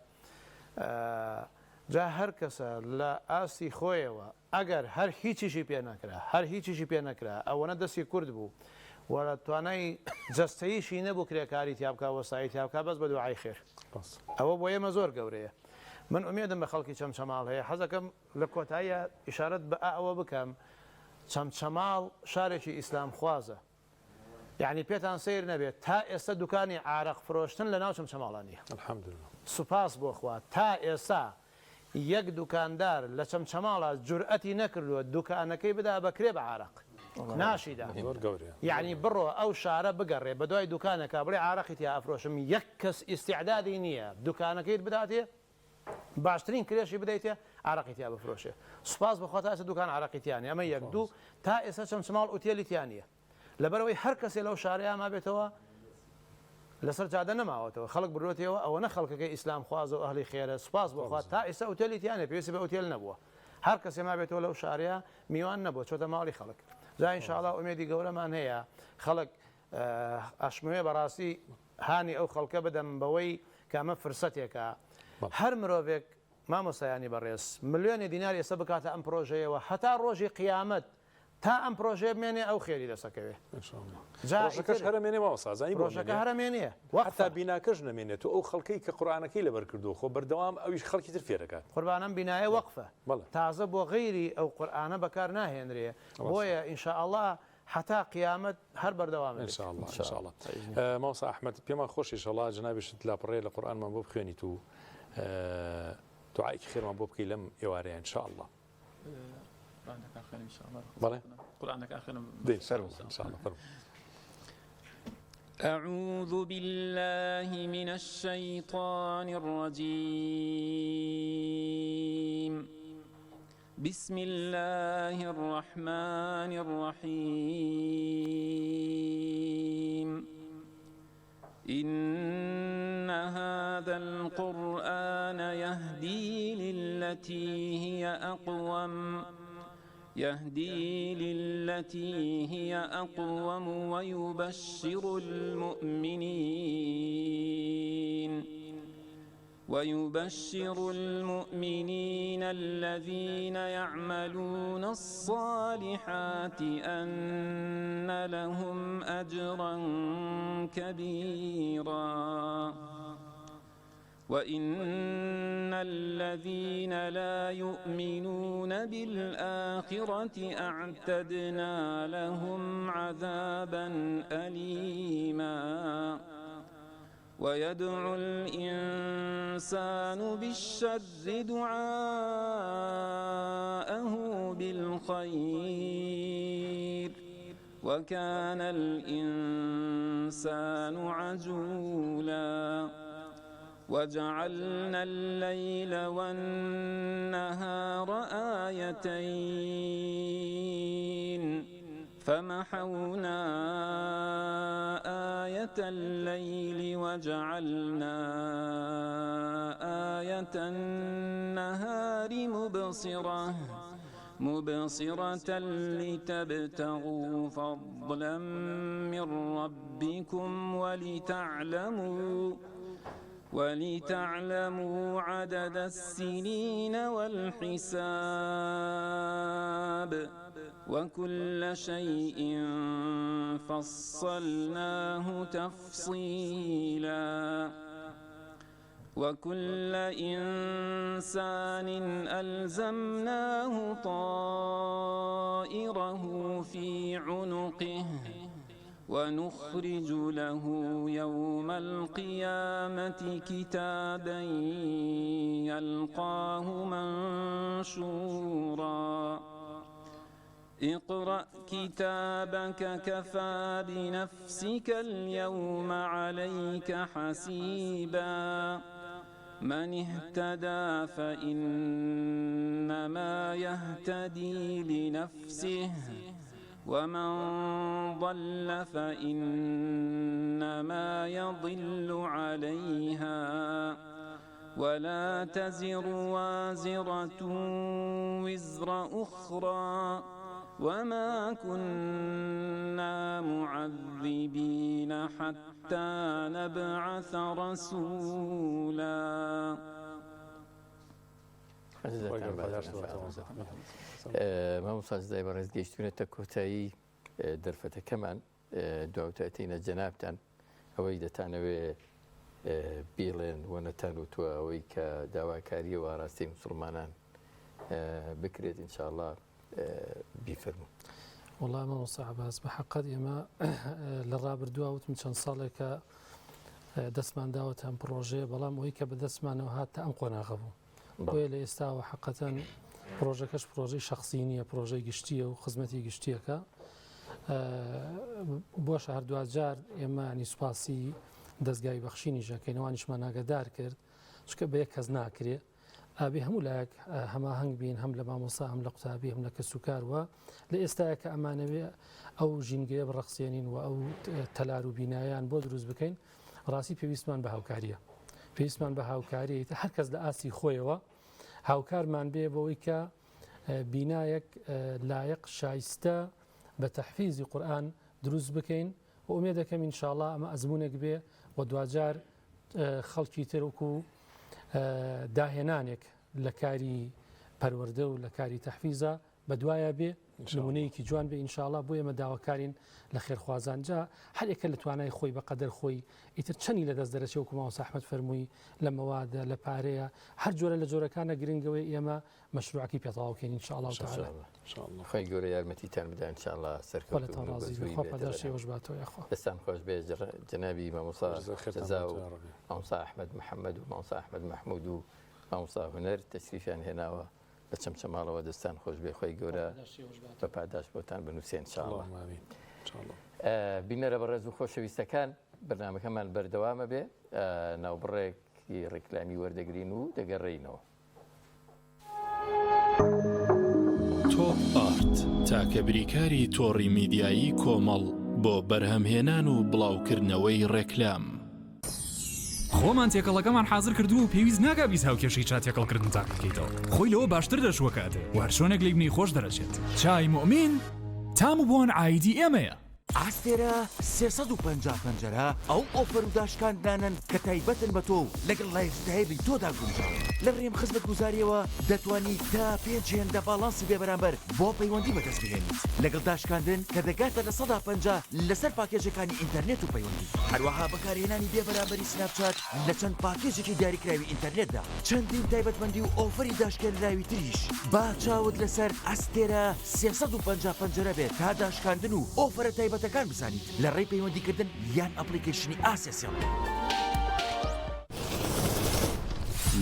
جا هەر کەسە لە ئاستی خۆیەوە ئەگەر هەر هیچیشی پێ نەکرا، هەر هیچیشی پێ نەکرا، ئەوەنە دەستی کورت بوو و توانای جەستەییشی نەبوو کرێکاری تیا بکا، وەستایی تیا بکا، بەس بە دوعای خێر. ئەوە بۆ ئێمە زۆر گەورەیە. من ئومێدم بە خەڵکی چەمچەماڵ هەیە. حەزەکەم لە کۆتاییا ئیشارەت بە ئەوە بکەم، چەمچەماڵ شارێکی ئیسلامخوازە. یەعنی پێتان سەیر نەبێت تا ئێستا دوکانی عارەق فرۆشتن لە ناو چەمچەماڵا نیە.
الحمدللە.
سوپاس بۆ خوا تا ئێستا یەک دوکاندار لە چەمچەماڵا جورئەتی نەکردوە دوکانەکەی بدا بە کرێ بە عارەق ناشیدا
زۆر گەورەیە.
یەعنی بڕۆ ئەو شارە بگەڕێ بەدوای دوکانێکا بڵێ عارەقی تیا ئەفرۆشم یەک کەس ئیستیعدادی نیە دوکانەکەیت بداتێ باشترین کرێشی بدەیتێ عارەقی تیا بفرۆشێ سوپاس بۆ خوا تا ئێستا دوکان عارەقی تیا نیە ئەمە یەک دوو تا ئێستا چەمچەماڵ ئوتێلی تیا نیە لەبەرئەوەی هەر کەسێ لەو شارەیا مابێتەوە لەسەر جادە نەماوەتەوە خەڵک بردوێتەوە ئەوەنە خەڵکەکەی ئیسلام خوازە و ئەهلی خێرە سوپاس بۆ خوا تا ئێستا ئوتێلی تیا نیە پێویستی بە ئوتێل نەبووە هەر کەسێ مابێتەوە لەو شارەیا میوان نەبووە چۆتە ماڵی خەڵک جا ئینشاڵا ئومێدی گەورەمان هەیە خەڵک ئەشمەوێ بەڕاستی هانی ئەو خەڵکە بدەم بەوەی کە ئەمە فرسەتێکە هەر مرۆڤێک مامۆستایانی بەڕێز ملیۆنێ دینار ئێستا بکاتە ئەم پرۆژەیەوە هەتا ڕۆژی قیامەت. تا ئەم پرۆژەیە بمێنێ ئەو خێری دەسەکەوێ.
جا پرۆژەکەش هەر ئەمێنێ مامۆستا ئەزانی بۆ
پرۆژەکە هەر ئەمێنێ.
حەتا بیناکەش نەمێنێت و ئەو خەڵکەی کە قورئانەکەی لەبەر کردووە خۆ بەردەوام ئەویش خەڵکی تر فێرەکات.
قوربان ئەم بینایە وەقفە تازە بۆ غەیری ئەو قورئانە بەکار ناهێنرێ بۆیە ان شاء اللە حەتا قیامەت هەر بەردەوام
ئەبێت. ان شاء اللە ان شاء اللە مامۆستا ئەحمەد پێمان خۆشە ان شاء اللە جەنابیشت لاپەڕەیە لە قورئانمان بۆ بخوێنیت و دوعایەکی خێرمان بۆ بکەی لەم ئێوارەیە ان شاء اللە.
أعوذ بالله من الشيطان الرجيم بسم الله الرحمن الرحيم إن هذا القرآن يهدي للتي هي أقوم يهدي للتي هي أقوم ويبشر المؤمنين ويبشر المؤمنين الذين يعملون الصالحات أن لهم أجرا كبيرا وإن الذين لا يؤمنون بالآخرة أعتدنا لهم عذابا أليما ويدعو الإنسان بالشر دعاءه بالخير وكان الإنسان عجولا وجعلنا الليل والنهار آيتين فمحونا آية الليل وجعلنا آية النهار مبصرة مبصرة لتبتغوا فضلا من ربكم ولتعلموا ولتعلموا عدد السنين والحساب وكل شيء فصلناه تفصيلا وكل إنسان ألزمناه طائره في عنقه ونخرج له يوم القيامة كتابا يلقاه منشورا اقرأ كتابك كفى بنفسك اليوم عليك حسيبا من اهتدى فإنما يهتدي لنفسه ومن ضل فإنما يضل عليها ولا تزر وازرة وزر أخرى وما كنا معذبين حتى نبعث رسولا.
مامۆستا سزای بەڕێز گەیشتوونەتە کۆتایی دەرفەتەکەمان دواوتاتینە جەنابتان ئەوەی دەتانەوێ بیڵێن و نەتان وتووە ئەوەی کە داواکاریە و ئاراستەی مسلمانان بکرێت ئینشاءاللە بیفەرموو.
وەڵا مامۆستا عەباس بە حەقەت ئێمە لە ڕابردووە وتم چەند ساڵێکە دەستمان داوەتە ئەم پڕۆژەیە بەڵام ئەوەی کە بەدەستمانەوە هات تا ئەم قۆناغە بوو بۆیە لە ئێستاوە حەقەتەن پڕۆژەکەش پڕۆژەی شخصی نییە پڕۆژەی گشتیە و خزمەتی گشتیەکە بۆشە هەر دواجار ئێمە ینی سوپاسی دەستگای بەخشینی ژەکەینەوانیشمان ئاگادار کرد چکە بە یەک کەس ناکرێ ئابێ هەموو لایەک هەماهەنگ بین هەم لە مامۆسا هەم لە قوتابی هەم لە کەسوکار وە لە ئێستاە کە ئەمانەوێ ئەو ژینگەیە بڕەخسێنین و ئەو تەلار و بینایان بۆ دروست بکەین ڕاستی پێویستمان بە هاوکاریە پێویستمان بە هاوکاری هەر کەس لە ئاستی خۆیەوە هاوکارمان بێ بۆەوەی کە بینایەک لایەق شایستە بە تەحفیزی قورآن دروست بکەین و ئومێد دەکەم ئینشاءڵا ئەمە ئەزمونێک بێ و دواجار خەڵکی تر وەکو داهێنانێک لە کاری پەروەردە و لە کاری تەحفیزە بەدوایە بێ. نمونەیەکی جوان بێ ئینشاءاللە بۆ ئێمە داواکارین لە خێرخوازان جا هەر یەکە لە توانای خۆی بە قەدەر خۆی ئیتر چەنی لە دەست دەرەچێ وەکو مامۆستا ئەحمەد فەرمووی لە مەوادە لە پارەیە هەر جۆرە لە جۆرەکانە گرنگەوەی ئێمە مەشروعەکەی پێ تەواو کەین ان شاء اللە تعالی.
ان خوای گەورە یارمەتیتان بدا ان شاء اللە
خوا لەتان
سەرکەوتوو بن و
ڕازی بێ
بەزوویی
خوا
بێتە
پاداشتی
بەرهەم.
ئێوەش باتەوە یاخوا.
دەستان خۆش بێ جەنابی مامۆستا
زۆر خێرتان
جەزا و
باتەوە یا ڕەبی.
مامۆستا ئەحمەد محەمەد و مامۆستا ئەحمەد مەحمود و مامۆستا هونەر تەشریفیان هێناوە لە چەمچەماڵەوە دەستان خۆش بێ خوای گەورە بە پاداشت بۆتان بنووسێ ان شاء اللە.
اللهم آمین ان شاء اللە.
بینەرە بەڕێز و خۆشەویستەکان بەرنامەکەمان بەردەوامە بێ ناوبڕێکی ڕیکلامی وەردەگرین و دەگەڕێینەوە.
تۆپ ئارت تاکە بریکاری تۆڕی میدیایی کۆمەڵ بۆ بەرهەمهێنان و بڵاوکردنەوەی ڕێکلام.
خۆمان تێکەڵەکەمان حازر کردووە و پێویست ناکا 20 هاوکێشەی چا تێکەڵکردن تاقی بکەیتەوە خۆی لەوە باشتر دەچووە کاتێ و هەر چۆنێک لێی بنێی خۆش دەرەچێت چای موئمین تام و بۆن عایدی ئێمەیە.
ئاستێرە 350 پەنجەرە ئەو ئۆفەر و داشکاندنانەن کە تایبەتن بە تۆ و لەگەڵ lifestyle ی تۆدا گونجاون. لە ڕێی خزمەتگوزارییەوە دەتوانیت تا پێنج هێندە باڵانسی بێبەرامبەر بۆ پەیوەندی بەدەست بهێنیت لەگەڵ داشکاندن کە دەگاتە 50% لەسەر پاکێجەکانی ئینتەرنێت و پەیوەندی. هەروەها بەکارهێنانی بێبەرامبەری سناپچات لە چەند پاکێجێکی دیاریکراوی ئینتەرنێتدا. چەندین تایبەتمەندی و ئۆفەری داشکێنراوی تریش. با چاوت لەسەر ئەستێرە 350 پەنجەرە بێت تا داشکاندن و ئۆفەرە تایبەتەکان بزانیت لە ڕێی پەیوەندیکردن یان ئەپڵیکەیشنی ئاسیاسێڵ.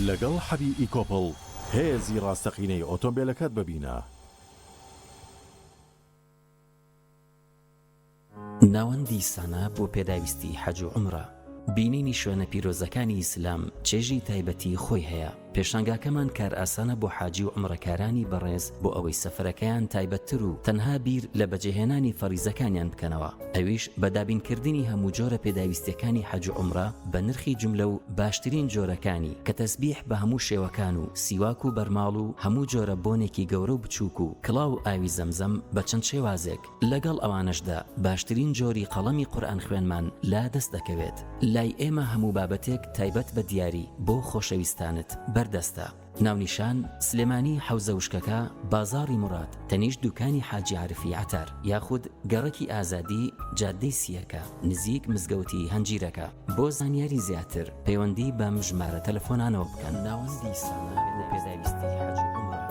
لەگەڵ حەبی ئیکۆپڵ هێزی ڕاستەقینەی ئۆتۆمبێلەکەت ببینە.
ناوەندی سانا بۆ پێداویستی حەج و عومرە، بینینی شوێنە پیرۆزەکانی ئیسلام چێژی تایبەتی خۆی هەیە، پێشانگاکەمان کارئاسانە بۆ حاجی و عومرەکارانی بەڕێز بۆ ئەوەی سەفەرەکەیان تایبەتتر و تەنها بیر لە بەجێهێنانی فەریزەکانیان بکەنەوە، ئەویش بە دابینکردنی هەموو جۆرە پێداویستیەکانی حەج و عومرە بە نرخی جوملە و باشترین جۆرەکانی کە تەسبیح بە هەموو شێوەکان و سیواک و بەرماڵ و هەموو جۆرە بۆنێکی گەورە و بچووک و کڵاو و ئاوی زەمزەم بە چەند شێوازێک. لەگەڵ ئەوانەشدا باشترین جۆری قەڵەمی قورئان خوێنمان لا دەست دەکەوێت. لای ئێمە هەموو بابەتێک تایبەت بە دیاری بۆ خۆشەویستانت بەردەستە. ناونیشان، سلێمانی حەوزە وشکەکە، بازاڕی موڕاد، تەنیشت دوکانی حاجی عارفی عەتار، یاخود گەڕەکی ئازادی، جادەی سییەکە، نزیک مزگەوتی هەنجیرەکە. بۆ زانیاری زیاتر پەیوەندی بەم ژمارە تەلەفۆنانەوە بکەن. ناوەندی سانا بۆ پێداویستی حەج و عومرە.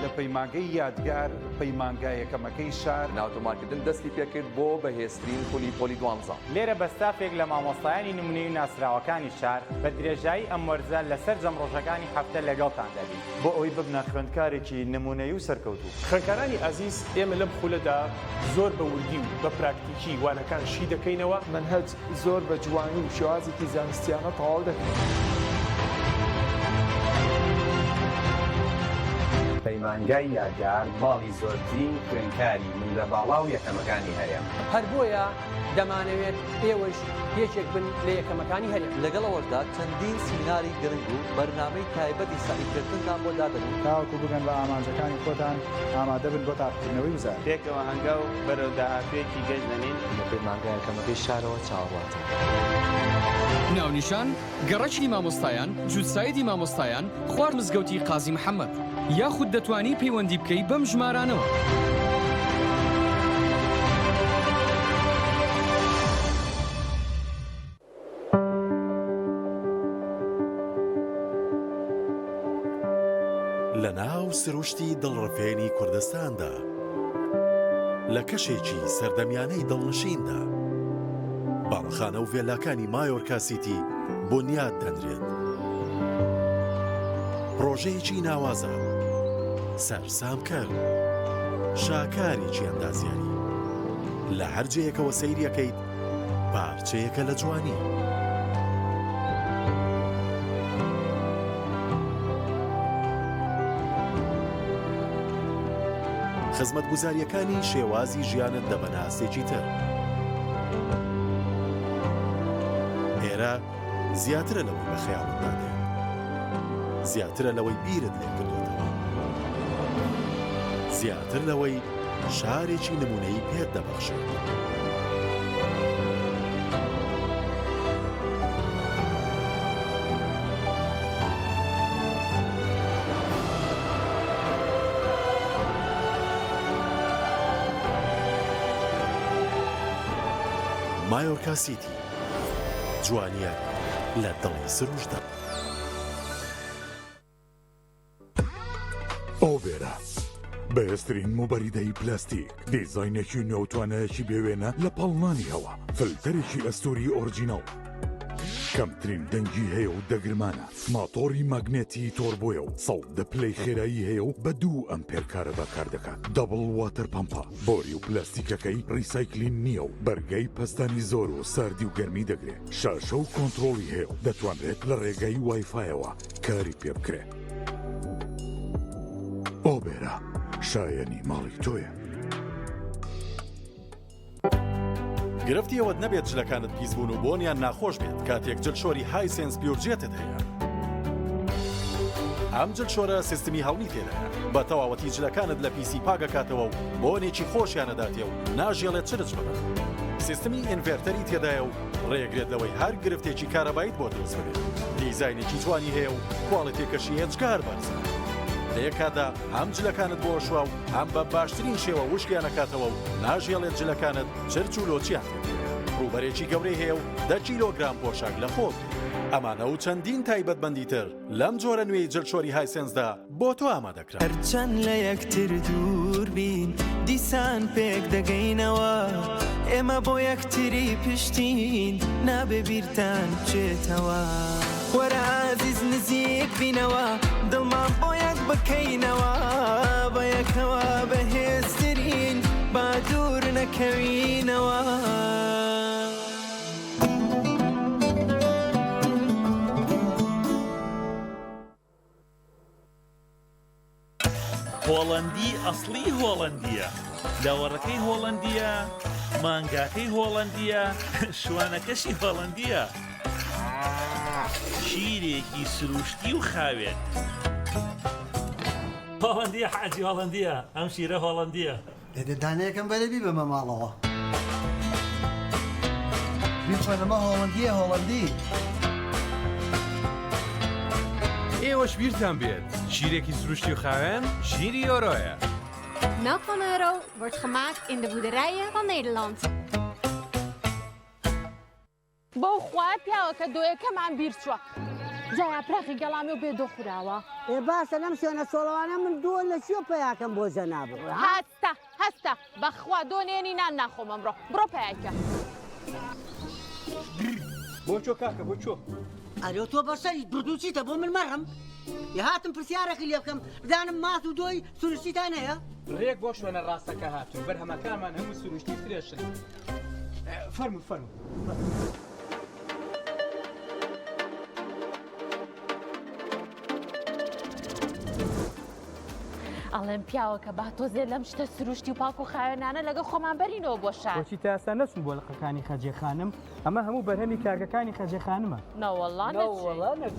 لە پەیمانگەی یادگار، پەیمانگا یەکەمەکەی شار.
ناوتۆمارکردن دەستی پێکرد بۆ بەهێزترین خولی پۆلی دوانزە.
لێرە بە ستافێک لە مامۆستایانی نمونەیی و ناسراوەکانی شار، بە درێژایی ئەم وەرزە لە سەرجەم ڕۆژەکانی هەفتە لەگەڵتان دەبین.
بۆ ئەوەی ببنە خوێندکارێکی نمونەیی و سەرکەوتوو.
خوێندکارانی ئازیز ئێمە لەم خولەدا زۆر بە وردی و بە پراکتیکی وانەکان شی دەکەینەوە.
مەنهەج زۆر بە جوانی و شێوازێکی زانستیانە تەواو دەکرێت.
پەیمانگای یادگار باڵی زۆرترین خوێندکاری نمرە باڵا و یەکەمەکانی هەرێم.
هەر بۆیە دەمانەوێت ئێوەش یەکێک بن لە یەکەمەکانی هەرێم.
لەگەڵ ئەوەشدا چەندین سیمیناری گرنگ و بەرنامەی تایبەتی سەعیکردنتان بۆ دادەنێین.
تاوەکو بگەن بە ئامانجەکانی خۆتان ئامادەبن بۆ تاقیکردنەوەی وزاری.
پێکەوە هەنگاو بەرەو داهاتوویەکی گەش دەنێین.
لە پەیمانگا یەکەمەکەی شارەوە چاوەڕوانتان.
ناونیشان، گەڕەکی مامۆستایان، جووتسایدی مامۆستایان، خوار مزگەوتی قازی محەمەد. یاخود دەتوانی پەیوەندی بکەی بەم ژمارانەوە.
لە ناو سروشتی دڵڕفێنی کوردستاندا، لە کەشێکی سەردەمیانەی دڵنشیندا، باڵەخانە و ڤێلاکانی مایۆرکا سیتی بونیاد دەنرێت. پڕۆژەیەکی ناوازە، سەرسامکەر، شاکارێکی ئەندازیاری. لە هەر جێیەکەوە سەیری ئەکەیت پارچەیەکە لە جوانی. خزمەتگوزارییەکانی شێوازی ژیانت دەبەنە ئاستێکی تر. ئێرە زیاترە لەوەی بە خەیاڵتدا دێت. زیاترە لەوەی بیرت لێ کردۆتەوە. زیاتر لەوەی شارێکی نموونەیی پێت دەبەخشێت. مایۆرکا سیتی، جوانییەک لە دڵی سروشتدا.
ئۆڤێرا، بەهێزترین موبەریدەی پلاستیک، دیزاینێکی نوێ و توانایەکی بێوێنە لە پاڵنانی هەوا، فلتەرێکی ئەستوری ئۆرجیناڵ، کەمترین دەنگی هەیە و دەگرمانە، ماتۆڕی ماگنێتی تۆربۆیە و 110 پلەی خێرایی هەیە و بە دوو ئەمپێر کارەبا کار دەکات، double water pump ە، بۆری و پلاستیکەکەی recycling نییە و بەرگەی پەستانی زۆر و ساردی و گەرمی دەگرێت، شاشە و کۆنترۆڵی هەیە و دەتوانرێت لە ڕێگای وایفایەوە کاری پێ بکرێت. ئۆبێرا شایەنی ماڵی تۆیە.
گرفتی ئەوەت نەبێت جلەکانت پیس بوون و بۆنیان ناخۆش بێت کاتێک جلشۆری هایسێنس پیورجێتت هەیە. ئەم جلشۆرە سیستمی هەڵمی تێدایە بە تەواوەتی جلەکانت لە پیسی پاکەکاتەوە و بۆنێکی خۆشیان ئەداتێ و ناژێڵێت چرچ ببن. سیستمی inverter ی تێدایە و ڕێگرێت لەوەی هەر گرفتێکی کارەباییت بۆ دروست ببێت. دیزاینێکی جوانی هەیە و کواڵێتیەکەشی ئێجگار بەرزە. لە یەک کاتدا هەم جلەکانت بۆ ئەشوا و هەم بە باشترین شێوە وشکیان ئەکاتەوە و ناژێڵێت جلەکانت چرچ و لۆچیان تێ بکەوێت. ڕووبەرێکی گەورەی هەیە و دە کیلۆگرام پۆشاک لە خۆ گرێت. ئەمانە و چەندین تایبەتمەندی تر لەم جۆرە نوێی جلشۆری هایسێنسدا بۆ تۆ ئامادە کرا.
هەرچەند لە یەکتر دوور بین دیسان پێک دەگەینەوە ئێمە بۆ یەکتری پشتین نابێ بیرتان بچێتەوە وەرە ئازیز نزیک بینەوە دڵمان بۆ یەک بکەینەوە بە یەکەوە بەهێزترین با دوور نەکەوینەوە.
هۆڵەندی ئەسڵی هۆڵەندییە، لەوەڕەکەی هۆڵەندییە، مانگاکەی هۆڵەندییە، شوانەکەشی هۆڵەندییە. شیرێکی سروشتی و خاوێن. هۆڵەندییە حاجی هۆڵەندییە، ئەم شیرە هۆڵەندییە.
دە دانەیەکم بەرێ بیبەمە ماڵەوە. بیخۆن ئەمە هۆڵەندییە هۆڵەندی.
ئێوەش بیرتان بێت شیرێکی سروشتی و خاوێن شیری یۆرۆیە.
Melk van Euro wordt gemaakt in de boerderijen van Nederland.
بەو خوایە پیاوەکە دۆیەکەمان بیر چووە جا یاپراخی گەڵامێ و بێ دۆ خوراوە.
ئێ باشە لەم شوێنە چۆڵەوانە من دۆ لە کوێ پەیاکەم بۆ جەنابت؟
هەستە هەستە بەخوا دۆ نێنی نان ناخۆم ئەمڕۆ بڕۆ پەیای کە.
بۆ چۆ کاکە بۆ چۆ؟
ئەرێ تۆ بەسەری دڕدوو چیتە بۆ من مەڕم؟ ی هاتم پرسیارێکی لێ بکەم بزانم ماست و دۆی سروشتیتان هەیە؟
ڕێک بۆ شوێنە ڕاستەکە هاتووی بەرهەمەکانمان هەموو سروشتی فرێشن. فەرموو فەرموو.
ئەڵێم پیاوەکە با تۆزێ لەم شتە سروشتی و پاک و خاوێنانە لەگە خۆمان بەرینەوە بۆ شار.
بۆچی تا ئێستا نەچوون بۆ لقەکانی خەجێ خانم؟ ئەمە هەموو بەرهەمی کارگەکانی خەجێ خانمە.
نەوەڵا نەچوین.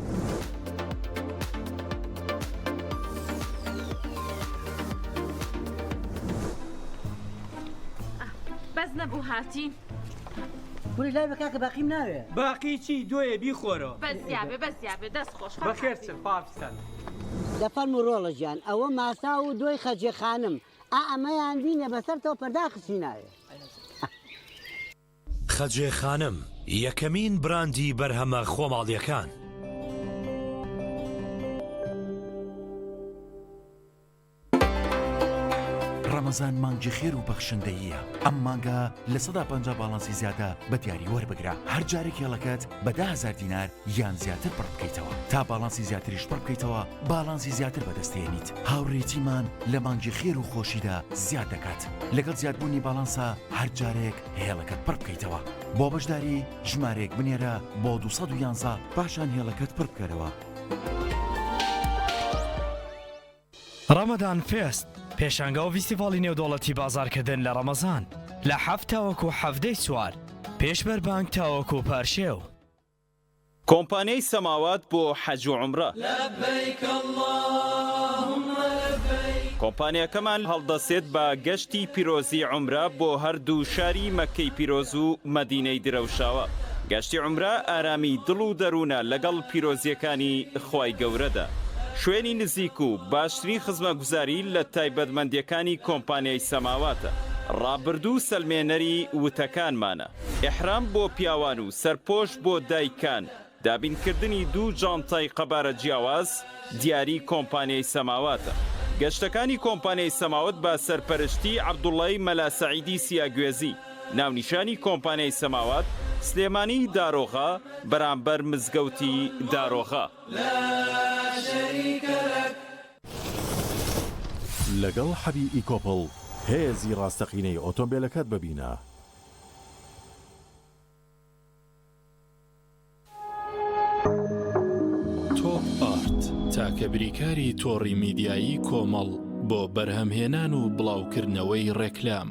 بەس نەبوو هاتین.
کوری لای بە کاکە باقیم ناوێ.
باقی چی دۆیە بیخۆرەوە.
بەس یابێ بەس یابێ دەست خۆش.
بەخێر چن خواحافیزتان.
دەفەرموو ڕۆڵە گیان ئەوە ماساو و دۆی خەجێ خانم ئا ئەمەیان بینێ بەسەرتەوە پەرداخشی ناوێ.
خەجێ خانم یەکەمین براندی بەرهەمە خۆماڵیەکان.
ڕەمەزان مانگی خێر و بەخشندەییە، ئەم مانگە 50% باڵانسی زیادە بە دیاری وەربگرە، هەر جارێک هێڵەکەت بە 10,000 دینار یان زیاتر پڕ بکەیتەوە، تا باڵانسی زیاتریش پڕ بکەیتەوە باڵانسی زیاتر بەدەستێنیت، هاوڕێتیمان لە مانگی خێر و خۆشیدا زیاد دەکات، لەگەڵ زیادبوونی باڵانسا هەر جارێک هێڵەکەت پڕ بکەیتەوە. بۆ بەشداری ژمارەیەک بنێرە بۆ 211 پاشان هێڵەکەت پڕ بکەرەوە.
ڕەمەدان فێست.
پێشانگا و ڤیستیڤاڵی نێودەوڵەتی بازاڕکردن لە ڕەمەزان لە حەفت تاوەکو حەڤدەی چوار پێش بەربانگ تاوەکو پارشێو.
کۆمپانیای سەماوات بۆ حەج و عومرە.
لبیک اللهم لبیک.
کۆمپانیاکەمان هەڵدەسێت بە گەشتی پیرۆزی عومرە بۆ هەردوو شاری مەککەی پیرۆز و مەدینەی درەوشاوە. گەشتی عومرە ئارامی دڵ و دەروونە لەگەڵ پیرۆزییەکانی خوای گەورەدا. شوێنی نزیک و باشترین خزمەتگوزاری لە تایبەتمەندییەکانی کۆمپانیای سەماواتە. ڕابردوو سەلمێنەری وتەکانمانە. ئیحرام بۆ پیاوان و سەرپۆش بۆ دایکان، دابینکردنی دوو جانتای قەبارە جیاواز دیاری کۆمپانیای سەماواتە. گەشتەکانی کۆمپانیای سەماوت بە سەرپەرشتی عەبدوڵای مەلا سەعیدی سیاگوێزی، ناونیشانی کۆمپانیای سەماوات، سلێمانی دارۆغا، بەرامبەر مزگەوتی دارۆغا.
لەگەڵ حەبی ئیکۆپڵ هێزی ڕاستەقینەی ئۆتۆمبێلەکەت ببینە.
تۆپ ئارت، تاکە بریکاری تۆڕی میدیایی کۆمەڵ بۆ بەرهەمهێنان و بڵاوکردنەوەی ڕێکلام.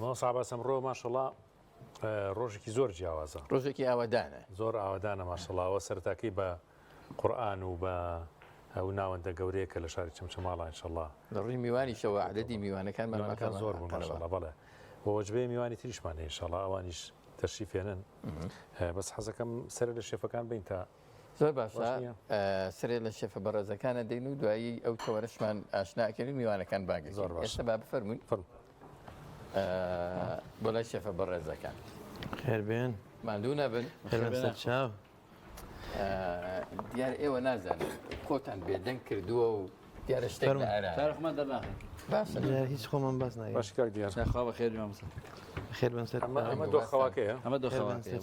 مامۆستا عەباس ئەمڕۆ ماشەڵا ڕۆژێکی زۆر جیاوازە
ڕۆژێکی ئاوادانە
زۆر ئاوادانە ماشەڵاوە سەرتاکەی بە قورآن و بە ئەو ناوەندە گەورەیە کە لە شاری چەمچەماڵە ئینشەڵا
لە ڕووی میوانیشەوە عەدەدی میوانەکانمان
میوانەکان زۆر بوون ماشەڵا بەڵێ بۆ وەجبەیە میوانی تریشمان هەیە ئینشەڵا ئەوانیش تەشریفێنن بەس حەزەکەم سەر لە شێفەکان بین تا
زۆر باشە سەرێ لە شێفە بەڕێزەکانە دەین و دوایی ئەو تەوەرەشمان ئاشناکەین و میوانەکان بانگ
زۆر باش
ئێستا با بفەرموون بۆ لای شێفە بەڕێزەکان.
خێربێن.
ماندوو نەبن.
خێربێن سەرچاو.
دیار ئێوە نازانن خۆتان بێدەنگ کردووە و دیارە شتێک لە ئارایە.
تارخمان دەرناخەین.
باشە.
دیار هیچ خۆمان باس ناکەین.
باش کاک دیار.
خوا بەخێر بی مامۆستا.
خێر بن سەر.
ئەمە دۆخەواکەیە؟
ئەمە دۆخەواکەیە.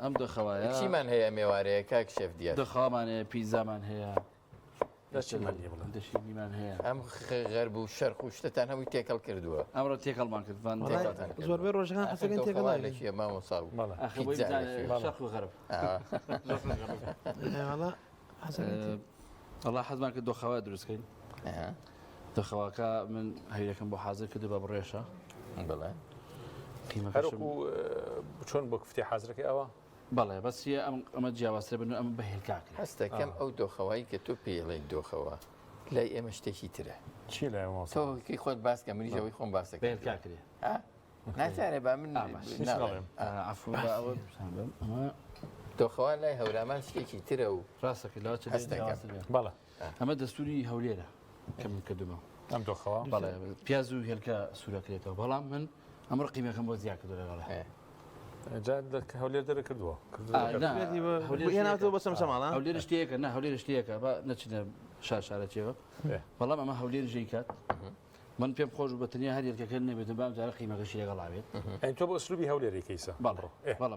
ئەم دۆخەوایە.
چیمان هەیە ئەم ئێوارەیە کاک شێف دیار؟
دۆخەوامان هەیە، پیتزامان هەیە.
ئەم غەرب و شەرق و شتتان هەمووی تێکەڵ کردووە.
ئەمڕۆ تێکەڵمان کرد.
زۆربەی ڕۆژەکان حەزەکەن تێکەڵ
لە چیە مامۆستا و
شەرق و غەرب. وەڵا حەزمان کرد دۆخەوا دروست کەین. دۆخەواکە من هەویرەکەم بۆ حازر کردو بە بڕێشە.
بەڵێ.
هەروەکو چۆن بۆ کفتی حازرەکەی ئەوە؟
بەڵێ بەس چیە ئەم ئەمە جیاوازترە بن ئەمە بە هێلکە ئەکرێ.
هەستەکەم ئەو دۆخەوای کە تۆ پێی ئەڵێی دۆخەوە لای ئێمە شتێکی ترە.
چی لای مامۆستا؟
تۆ کەی خۆت باس کە منیش ئەوەی خۆم باس
بە هێلکە ئەکرێ.
ها؟ ناچارێ با من
ناڵێم.
عەفو با ئەوە بزانم ئەمە
دۆخەوە لای هەورامان شتێکی ترە و
ڕاستەکەی لەوە چ
هەستەکەم.
بەڵێ.
ئەمە دەستوری هەولێرە کە من کردومە.
ئەم دۆخەوە؟
بەڵێ پیاز و هێلکە سوورەکرێتەوە بەڵام من ئەمڕۆ قیمەکەم بۆ زیاد کردو لەگەڵە.
جا هەولێر دەرە کردووە
هێناوتەوە بۆ چەمچەماڵ
هەولێر شتەیەکە نە هەولێر شتەیەکە با نەچنە شار شارەکیەوە بەڵام ئەمە هەولێر ژەی کات من پێم خۆش بە تەنیا هەر یەکەکە نەبێت بام جارە قیمەکەشی لەگەڵ بێت
ئەین تۆ بۆ ئسلوبی هەولێری کەیسە
بەڵێ بەڵێ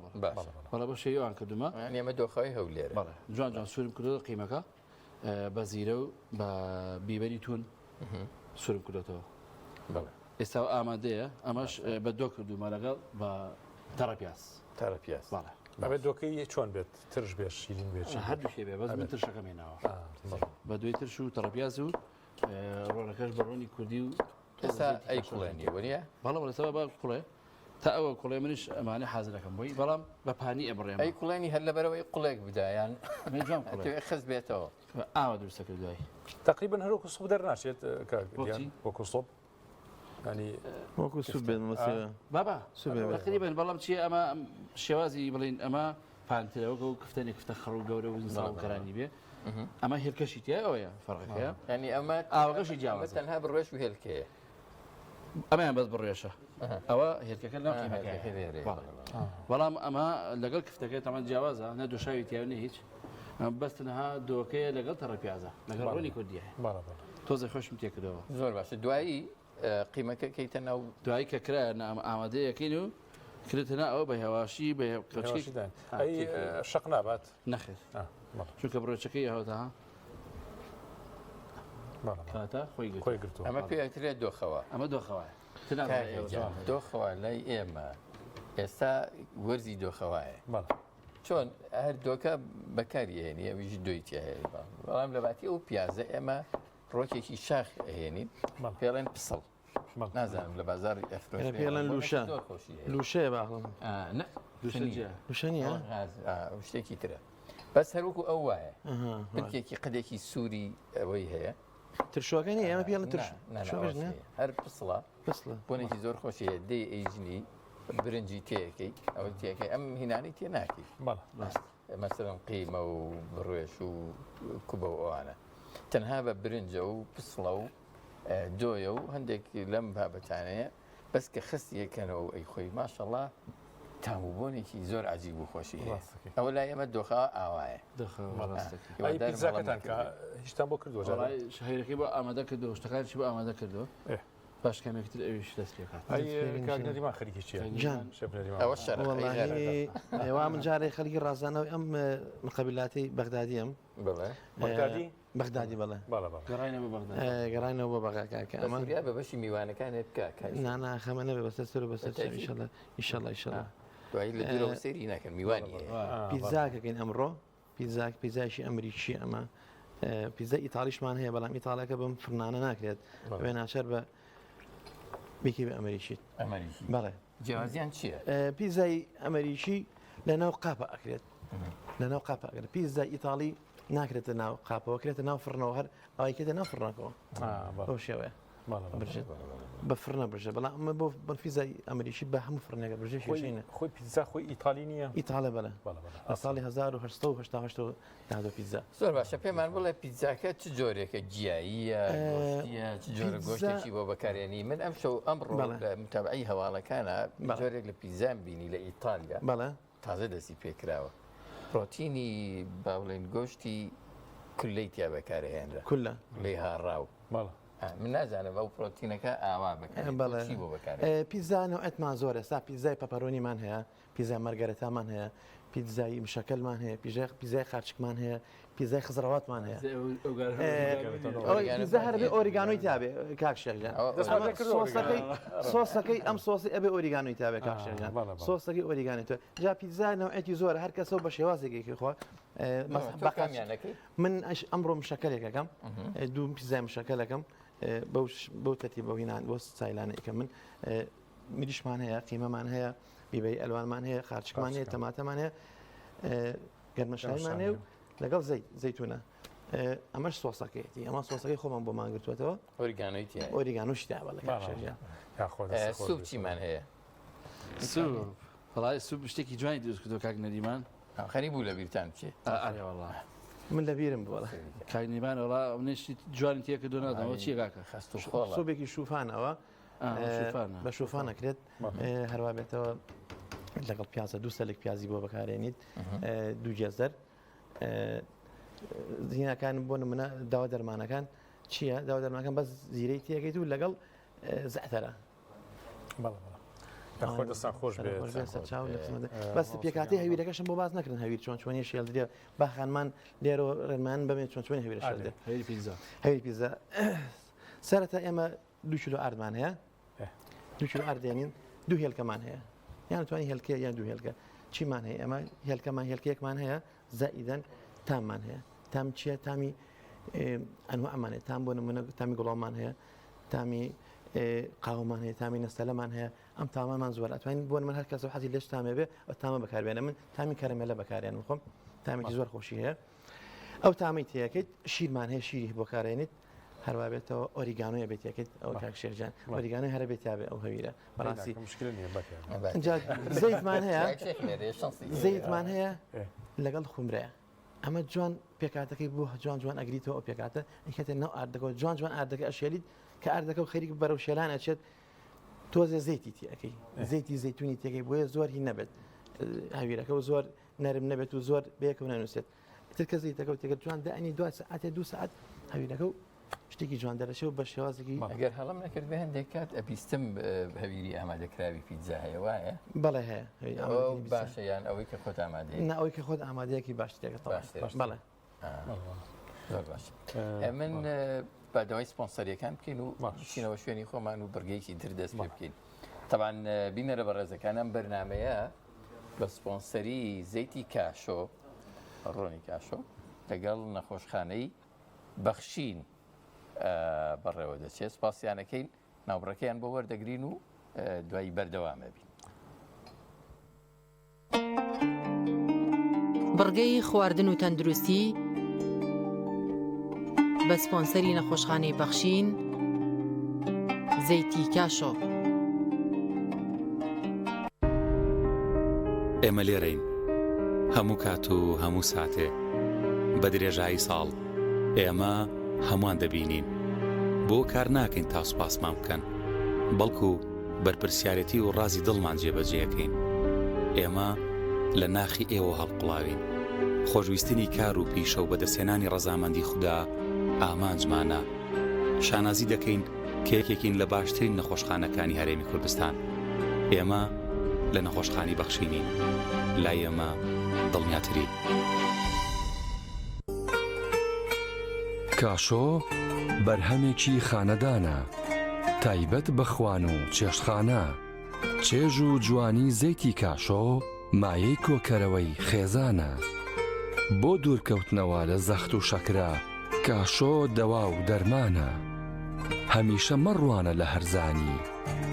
بەڵێ بۆ شێوان کردومە
ئێمە دۆخەوەی هەولێر
بەڵێ جوان جوان سوورم کردو قیمەکە بە زیرە و بە بیبەری تون سوورم کردوێتەوە ئێستا ئامادەیە ئەمەش بە دۆ کردومە لەگەڵ بە تەڕە پیاز
تەڕە پیاز
بەڵێ
ئەبێت دۆکەی چۆن بێت ترش بێت شیرین بێت
هەردوو شێ بێ بەس من ترشەکەم هێناوە بە دوی ترش و تەڕە پیاز و ڕۆنەکەش بە ڕۆنی کوردی و
ئێستا ئەی کوڵێنی وەنیە؟
بەڵێ بەڵێ سەبا با کوڵێ تا ئەوە کوڵێ منیش ئەمانە حازرەکەم بۆی بەڵام بە پانی ئەبڕێم
ئەی کوڵێنی هەر لەبەرەوەی قوڵێک بدا یان
جوان کوڵێ
خز بێتەوە
ئاوا دروستە کرد دوای
تقریبا هەر وەکو سوپ دەرناچێت کاک دیار وەکو سوپ ینی
وەکو سوپ بێت مەسێ
بابا تقریبا بەڵام چیە ئەمە شێوازی بڵین ئەمە پانترە وەکو کفتەنی کفتە خڕ و گەورە و زاوکەرانی بێ ئەمە هێلکەشی تیا ئەوەیە فەرقەکەیە
ینی ئەمە
ئاوەکەشی جیاوازە
تەنها بڕێش و هێلکەیە
ئەمەیان بەس بڕێشە ئەوە هێلکەکە لەو بەڵام ئەمە لەگەڵ کفتەکەی تەمان جیاوازە نە دوشاوی تیا نە هیچ بەس تەنها دۆکەیە لەگەڵ تەڕە پیازە لەگەڵ ڕۆنی کوردیە تۆزە خۆشم تێکردەوە
زۆر باشە دوایی قیمەکە کەیتە ناو
دوایی کە کرا ئامادەیەکەین و کرێتە نا ئەوە بە هێواشی بە
شەق نابات
نەخێر چونکە بڕۆچەکەی هەوتا. کاتە خۆی گرتووە.
ئەمە پێ ئەترێت دۆخەوە.
ئەمە دۆخەوایە.
دۆخەوە لای ئێمە ئێستا وەرزی دۆخەوایە. چۆن هەر دۆکە بەکاری هێنی ئەویش دۆی تیا هەیە بەڵام لە باتی ئەو پیازە ئێمە ڕۆکێکی شاخ ئەهێنین پێڵێن پسڵ نازانم لە بازاری
ئەفرۆشرێ پێڵێن لوشە لوشەیە باڵم لوشە نییە
شتێکی ترە بەس هەروەکو ئەو وایە پلکێکی قدێکی سووری ئەوەی هەیە
ترشۆکە نیە ئێمە پێڵێن ترش
هەر پسڵە بۆنێکی زۆر خۆشی هەیە دێ ئەیژنی برنجی تێەکەی ئەوەی تێەکەی ئەم هینانی تێ ناکەی مەسەلەن قیمە و بڕێش و کوبە و ئەوانە تەنها بە برنجە و پسڵە و دۆیە و هەندێک لەم بابەتانەیە بەس کە خستی یەکەنەوە و ئەی خۆی ماشەڵا تام و بۆنێکی زۆر عجیب و خۆشی هەیە ئەوە لای ئێمە دۆخە ئاوایە
پیتزاکەتان کە هیچتان بۆ کردووە
شهیرەکەی بۆ ئامادە کردو شتەکانشی بۆ ئامادە کردو پاش کەمێک تر ئەویش دەست پێ کات.
ئەی کاک نەریمان خەریکی چییە؟
جان.
شێف نەریمان.
ئەوە شەرەفە، ئەی
وەڵاهی
غەرەتە.
وا من جارێ خەڵکی ڕازانەوەی ئەم مقەبیلاتی بەغدادیم.
بەڵێ.
بەغدادی؟
بەغدادی بەڵێ.
بەڵێ بەڵێ.
گەڕاینەوە بۆ بەغداد.
گەڕاینەوە بۆ بەغا کاکە.
بەس
ئەمە
وریا بە بەشی میوانەکانێ بکە کاک.
نا نا خەمە نەبێ بەسەر سەر و بەسەر چاو
بەتەئکید.
ئیشەڵا ئیشەڵا ئیشەڵا.
دوایی لە دوورەوە سەیری ناکەن میوانی هەیە.
پیتزاکەکەین ئەمڕۆ. پیتزا پیتزایەکی ئەمریکی ئەمە پیتزای ئیتاڵیشمان هەیە بەڵام ئیتاڵەکە بەم فرنانە ناکرێت ئەوێ ناچار بە بیکی بە ئەمریکی
ئەمریکی
بەڵێ
جیاوازیان چییە؟
پیتزای ئەمریکی لە ناو قاپە ئەکرێت لە ناو قاپە ئەکرێت پیتزای ئیتاڵی ناکرێتە ناو قاپەوە کرێتە ناو فڕنەوە هەر ئەوەی ناو فڕنەکەەوە بەو شێوەیە برژێت بە فڕنە برژێ بەڵام ئەمە بۆ بە پیتزای ئەمریکی بە هەموو فڕنێکە برژێ شێشینە
خۆی پیتزا خۆی ئیتالی نییە
ئیتاڵە بەڵێ لە ساڵی 1888 دادۆ پیتزا
زۆر باشە پێمان بڵێ پیتزاکە چ جۆرێکە گیاییە گۆشتیە چ جۆرە گۆشتێکی بۆ بەکارێنی من ئەم شەو ئەمڕۆ لە متابعی هەواڵەکانە جۆرێک لە پیتزام بینی لە ئیتالیا
بەڵێ
تازە دەستی پێکراوە پرۆتینی با بڵێین گۆشتی کولەی تیا بەکارهێنرا
کولە
لێ هاڕاو من نازانم ئەو پرۆتینەکە ئاوا بەکار چی بۆ بەکار
پیتزا نەوعەتمان زۆر ئێستا پیتزای پەپەرۆنیمان هەیە پیتزای مەرگەرەتامان هەیە پیتزای مشەکەلمان هەیە پیزای پیزای قارچکمان هەیە پیزای خزرەواتمان هەیە پیزا هەر بێ ئۆریگانۆی تابێ کاک شێخ گیان سۆسەکەی سۆسەکەی ئەم سۆسی ئەبێ ئۆریگانۆی تابێ کاک شێخ گیان سۆسەکەی ئۆریگانۆی تۆ جا پیتزا نەوعێکی زۆرە هەر کەسە و بە شێوازێکی خوا من ئەمڕۆ مشەکەلێکەکەم دوو پیزای مشەکەلەکەم بەو تەتی بەو هینان بۆ سایلانێکە من میریشمان هەیە قیمەمان هەیە بیبەی ئەلوانمان هەیە قارچکمان هەیە تەماتەمان هەیە گەرمەشایمان هەیە و لەگەڵ زەیت زەیتونە ئەمەش سۆسەکەیەتی ئەمە سۆسەکەی خۆمان بۆمان گرتووەتەوە
ئۆریگانۆی تیایە
ئۆریگانۆشی تیا بەڵێ کاک شێر گیان.
سوپ چیمان هەیە؟
سوپ وەڵای سوپ شتێکی جوانی دروست کردووە کاک نەریمان.
خەریک بوو لە بیرتان بچێ.
ئەرێ وەڵا.
من لە بیرم بوو وەڵا.
کاک نەریمان وەڵا منیش جوانی تێ کردووە نازانم ئەوە چییە کاکە؟
خەست و خۆڵە.
سوپێکی شوفانەوە بە شوفان ئەکرێت هەروا بێتەوە لەگەڵ پیازە دوو سەلک پیازی بۆ بەکارێنیت دوو گێزەر زینەکان بۆ نمونە داوا دەرمانەکان چییە داوا دەرمانەکان بەس زیرەی تێکەیت و لەگەڵ زەعتەرە
دەستان خۆش
بەس پێکاتی هەویرەکەشم بۆ باز نەکردن هەویر چۆن چۆنی شێڵدرێ با خانمان لێرە ڕێنمان بەمێ چۆن چۆنی هەویرە شێڵدرێ هەویر پیزا سەرەتا ئێمە دوو کیلۆ ئاردمان هەیە دوو کیلۆ ئارد دێنین دوو هێلکەمان هەیە یان توانی هێلکە یان دوو هێلکە چیمان هەیە ئەمە هێلکەمان هێلکەیەکمان هەیە زائیدەن تاممان هەیە تام چییە تامی ئەنوامان هەیە تام بۆ نمونە تامی گوڵاومان هەیە تامی قاومان هەیە تامی نەستەلەمان هەیە ئەم تامەمان زۆر ئەتوانین بۆ من هەر کەس حەزی لێش تامێ بێ ئەو تامە بەکاربێنە من تامی کەرەمێلە بەکارێنم خۆم تامێکی زۆر خۆشی هەیە ئەو تامەی تێەکەیت شیرمان هەیە شیری بۆکارێنیت هەروا بێتەوە ئۆریگانۆیە بێت یەکەیت ئەو کاک شێرجان ئۆریگانۆی هەرە بێت تابێ ئەو هەویرە بەڕاستی اینجا زەیتمان هەیە زەیتمان هەیە لەگەڵ خومرەیە ئەمە جوان پێکاتەکەی بۆ جوان جوان ئەگریتەوە ئەو پێکاتە ئەیکەتە ناو ئاردەکەەوە جوان جوان ئاردەکە ئەشێلیت کە ئاردەکە و خەریک بەرەو شێلان ئەچێت تۆزێ زەیتی تێەکەی زەیتی زەیتونی تێکەی بۆیە زۆر هی نەبێت هەویرەکە و زۆر نەرم نەبێت و زۆر بەیەکەوە نەنووسێت ئیتر کە زەیتەکە و تێکرد جوان دائنی دوای سەعاتێ دوو سەعات هەویرەکە و شتێکی جوان دەرەچێ و بە شێوازێکی
ئەگەر هەڵم نەکرد بێ هەندێک کات ئەبیستم هەویری ئامادەکراوی پیتزا هەیە وایە؟
بەڵێ هەیە هەویری
ئەو
ئامادەکراوی پیتزا.
باشە یان ئەوەی کە خۆت ئامادەیە؟
نا ئەوەی کە خۆت ئامادەیەکی باشترێکە تەواو
باشترە.
بەڵێ
زۆر باش من. با داوای سپۆنسەریەکان بکەین و بچینەوە شوێنی خۆمان و بڕگەیەکی تر دەست پێ بکەین. تەبعەن بینەرە بەڕێزەکان ئەم بەرنامەیە بە سپۆنسەری زەیتی کاشۆ ڕۆنی کاشۆ لەگەڵ نەخۆشخانەی بەخشین بەڕێوە دەچێت سپاسیانەکەین ناوبڕەکەیان بۆ وەردەگرین و دوایی بەردەوامە بین.
بڕگەی خواردن و تەندروستی بە سپۆنسەری نەخۆشخانەی بەخشین زەیتی کاشۆ.
ئێمە لێرەین هەموو کات و هەموو ساتێ بە درێژایی ساڵ ئێمە هەمووان دەبینین بۆ کار ناکەین تا سوپاسمان بکەن بەڵکو بەرپرسیارێتی و ڕازی دڵمان جێبەجێەکەین ئێمە لە ناخی ئێوە هەڵقوڵاوین خۆشویستنی کار و پیشە و بەدەستهێنانی ڕەزامەندی خودا ئامانجمانە شانازی دەکەین کە یەکێکین لە باشترین نەخۆشخانەکانی هەرێمی کوردستان. ئێمە لە نەخۆشخانەی بەخشینین. لای ئێمە دڵنیاتری.
کاشۆ بەرهەمێکی خانەدانە، تایبەت بە خوان و چێشتخانە. چێژ و جوانی زەیتی کاشۆ مایەی کۆکەرەوەی خێزانە. بۆ دوورکەوتنەوە لە زەخت و شەکرە، کاشۆ دەوا و دەرمانە. هەمیشە مەڕوانە لە هەرزانی،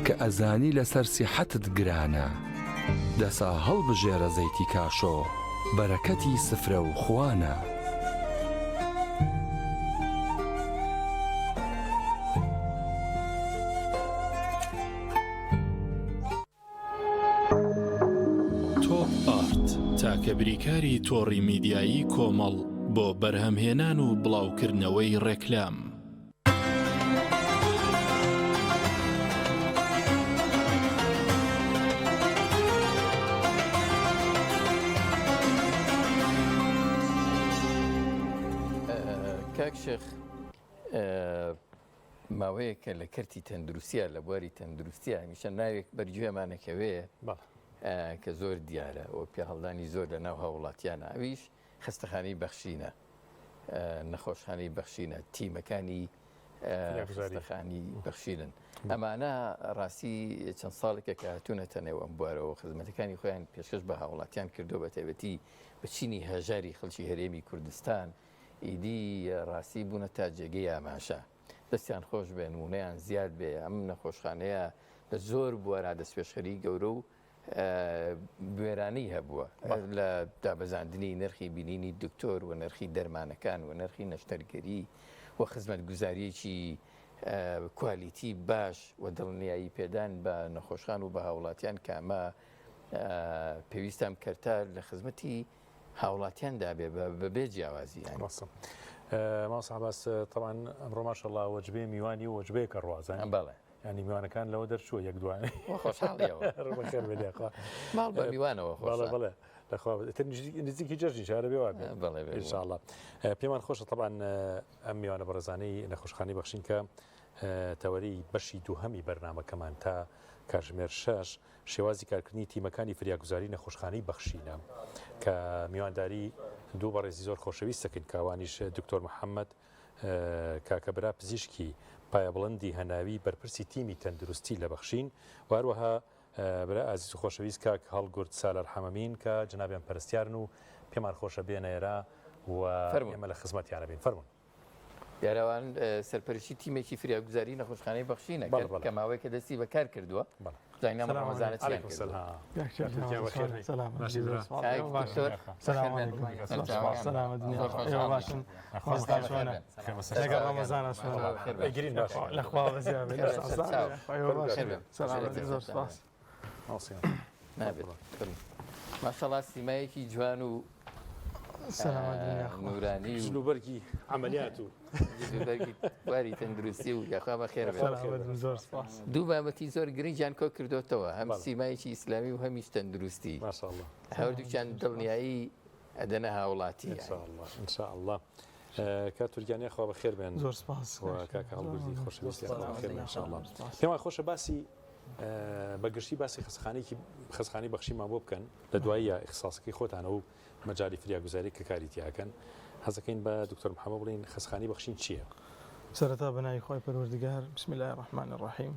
کە ئەزانی لەسەر سیحەتت گرانە. دەسا هەڵبژێرە زەیتی کاشۆ، بەرەکەتی سفرە و خوانە.
تۆپ ئارت تاکە بریکاری تۆڕی میدیایی کۆمەڵ بۆ بەرهەمهێنان و بڵاوکردنەوەی ڕێکلام.
کاک شێخ ماوەیەکە لە کەرتی تەندروستیا لە بواری تەندروستیا هەمیشە ناوێک بەرگوێمانەکەوێ کە زۆر دیارە و پیاهەڵدانی زۆر لە ناو هاوڵاتیانە ئەویش خەستەخانەی بەخشینە نەخۆشخانەی بەخشینە تیمەکانی خەستەخانی بەخشینن ئەمانە ڕاستی چەند ساڵێکە کە هاتوونەتە نێو ئەم بوارەوە خزمەتەکانی خۆیان پێشکەش بە هاوڵاتیان کردو بە تایبەتی بە چینی هەژاری خەڵکی هەرێمی کوردستان ئیدی ڕاستی بوونەتە جێگەی ئاماژە. دەستیان خۆش بێ نموونەیان زیاد بێ ئەم نەخۆشخانەیە لە زۆر بوارا دەستپێشخەری گەورە و بوێرانەی هەبووە لە دابەزاندنی نرخی بینینی دکتۆر و نرخی دەرمانەکان و نرخی نەشتەرگەری و خزمەتگوزاریەکی کوالیتی باش و دڵنیایی پێدان بە نەخۆشخان و بە هاوڵاتیان کامە پێویستە ئەم کەرتە لە خزمەتی هاوڵاتیان دابێ بە بێ جیاوازی یانی.
ڕاستە مامۆستا عەباس تەبعەن ئەمڕۆ ماشەڵڵا وەجبەیە میوانی و وەجبەیەکە ڕوازانی
بەڵێ
ینی میوانەکان لەوە دەرچووە یەک دوانێ
خۆشحاڵیەوە
بەخێر بێ لێخوا
ماڵ بە میوانەوە خۆشە
بەڵێ بەڵێ لەخوا ئیتر نزیکی جەژنی شارە بێ وا بێ
بەڵێ بێ
ئینشاءاللە پێمان خۆشە تەبعەن ئەم میوانە بەڕێزانەی نەخۆشخانەی بەخشین کە تەوەری بەشی دووهەمی بەرنامەکەمان تا کاتژمێر شەش شێوازی کارکردنی تیمەکانی فریاگوزاری نەخۆشخانەی بەخشینە کە میوانداری دوو بەڕێزی زۆر خۆشەویست دەکەین کە ئەوانیش دکتۆر محەممەد کاکەبرا پزیشکی پایەبڵندی هەناوی بەرپرسی تیمی تەندروستی لە بەخشین و هەروەها برا ئازیز و خۆشەویست کاک هەڵگورد سالار حەمەمین کە جنابیان پەرستیارن و پێمان خۆشە بێنە ئێرە و ئێمە لە خزمەتیانە بین فەرموون.
دیارەوان سەرپەرشتی تیمێکی فریاگوزاری نەخۆشخانەی بەخشینە کە ماوەیەکە دەستی بەکار کردووە نابێت ماشەڵا سیمایەکی جوان و نورانی و
جلوبەرگی عملیات و
جلوبەرگی بواری تەندروستی و یاخوا بەخێر بێت دوو بابەتی زۆر گرنگیان کۆ کردوتەوە هەم سیمایەکی ئیسلامی و هەمیش تەندروستی هەردووکیان دڵنیایی ئەدەنە هاوڵاتی
إن شاء الله کاک تورکیان یاخوا بەخێر بێن
زۆر سپاس
کاکە هەڵگوردی خۆشەویستی بەخێر بێن إن شاء الله پێمان خۆشە باسی بە گشتی باسی خەستەخانەیەکی خەستەخانەی بەخشینمان بۆ بکەن لە دواییە ئیخساسەکەی خۆتانە و مەجالی فریاگوزاری کە کاری تیاکەن حەزەکەین بە دکتۆر محەممەد بڵین خەستەخانەی بەخشین چییە؟
سەرەتا بە ناوی خوای پەروەردگار بسم اللە الرحمن الرحیم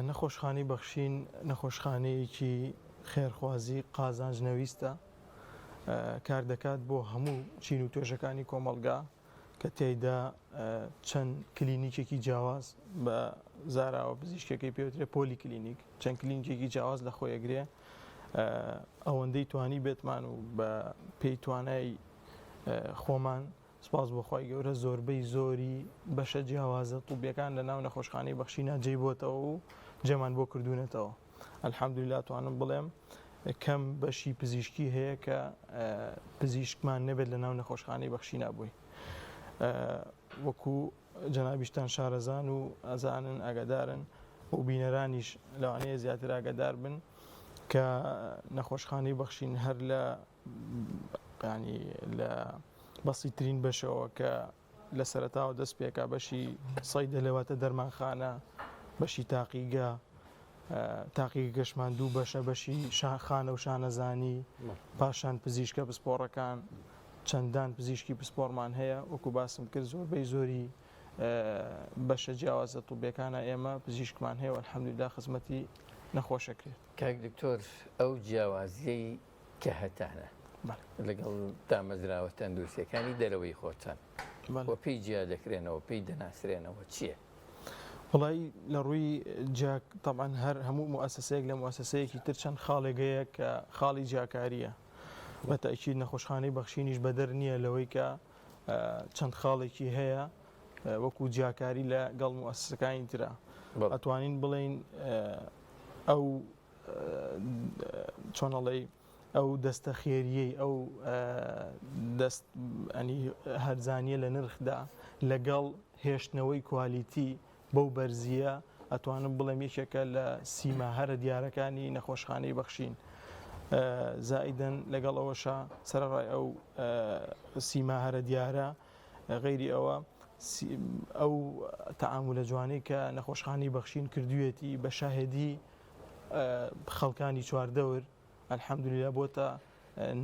نەخۆشخانەی بەخشین نەخۆشخانەیەکی خێرخوازی قازانج نەویستە کار دەکات بۆ هەموو چین و توێژەکانی کۆمەڵگا کە تێیدا چەند کلینیکێکی جیاواز بە زاراوە پزیشکەکەی پێوترێ پۆلی کلینیک چەند کلینیکێکی جیاواز لە خۆی ئەگرێ ئەوەندەی توانی بێتمان و بە پێی توانای خۆمان سپاس بۆ خوای گەورە زۆربەی زۆری بەشە جیاوازە طوبیەکان لە ناو نەخۆشخانەی بەخشینا جێی بۆتەوە و جێمان بۆ کردوونەتەوە الحمدللە توانم بڵێم کەم بەشی پزیشکی هەیە کە پزیشکمان نەبێت لە ناو نەخۆشخانەی بەخشینا بووی وەکو جەنابیشتان شارەزان و ئەزانن ئاگادارن و بینەرانیش لەوانەیە زیاتر ئاگادار بن کە نەخۆشخانەی بەخشین هەر لە ینی لە بەسیترین بەشەوە کە لە سەرەتاوە دەست پێکا بەشی سەیدەلە واتە دەرمانخانە بەشی تاقیگە تاقیگەکەشمان دوو بەشە بەشی شاخانە و شانەزانی پاشان پزیشکە پسپۆڕەکان چەندان پزیشکی پسپۆڕمان هەیە وەکو باسم کرد زۆربەی زۆری بەشە جیاوازە طوبیەکانە ئێمە پزیشکمان هەیە و الحمدلله خزمەتی نەخۆشەکرێت.
کاک دکتۆر ئەو جیاوازیەی کە هەتانە لەگەڵ دامەزراوە تەندروستیەکانی دەرەوەی خۆتان و پێی جیا دەکرێنەوە پێی دەناسرێنەوە چییە؟
وڵی لە ڕووی جیا طبعا هەر هەموو موسسەیەک لە موسسەیەکی تر چەند خاڵێک هەیە کە خاڵی جیاکاریە بە تەئکید نەخۆشخانەی بەخشینیش بەدەر نییە لەوەی کە چەند خاڵێکی هەیە وەکو جیاکاری لە گەڵ موسسەکانی ترە ئەتوانین بڵێین ئەو چۆن ئەڵێی ئەو دەستە خێریەی ئەو دەست ئەنی هەرزانیە لە نرخدا لەگەڵ هێشتنەوەی کوالیتی بەو بەرزیە ئەتوانم بڵێم یەکێکە لە سیما هەرە دیارەکانی نەخۆشخانەی بەخشین زائیدەن لەگەڵ ئەوەشا سەرەڕای ئەو سیما هەرە دیارە غەیری ئەوە ئەو تەعامولە جوانەی کە نەخۆشخانەی بەخشین کردوویەتی بە شاهێدی خەڵکانی چواردەور الحمدللە بۆتە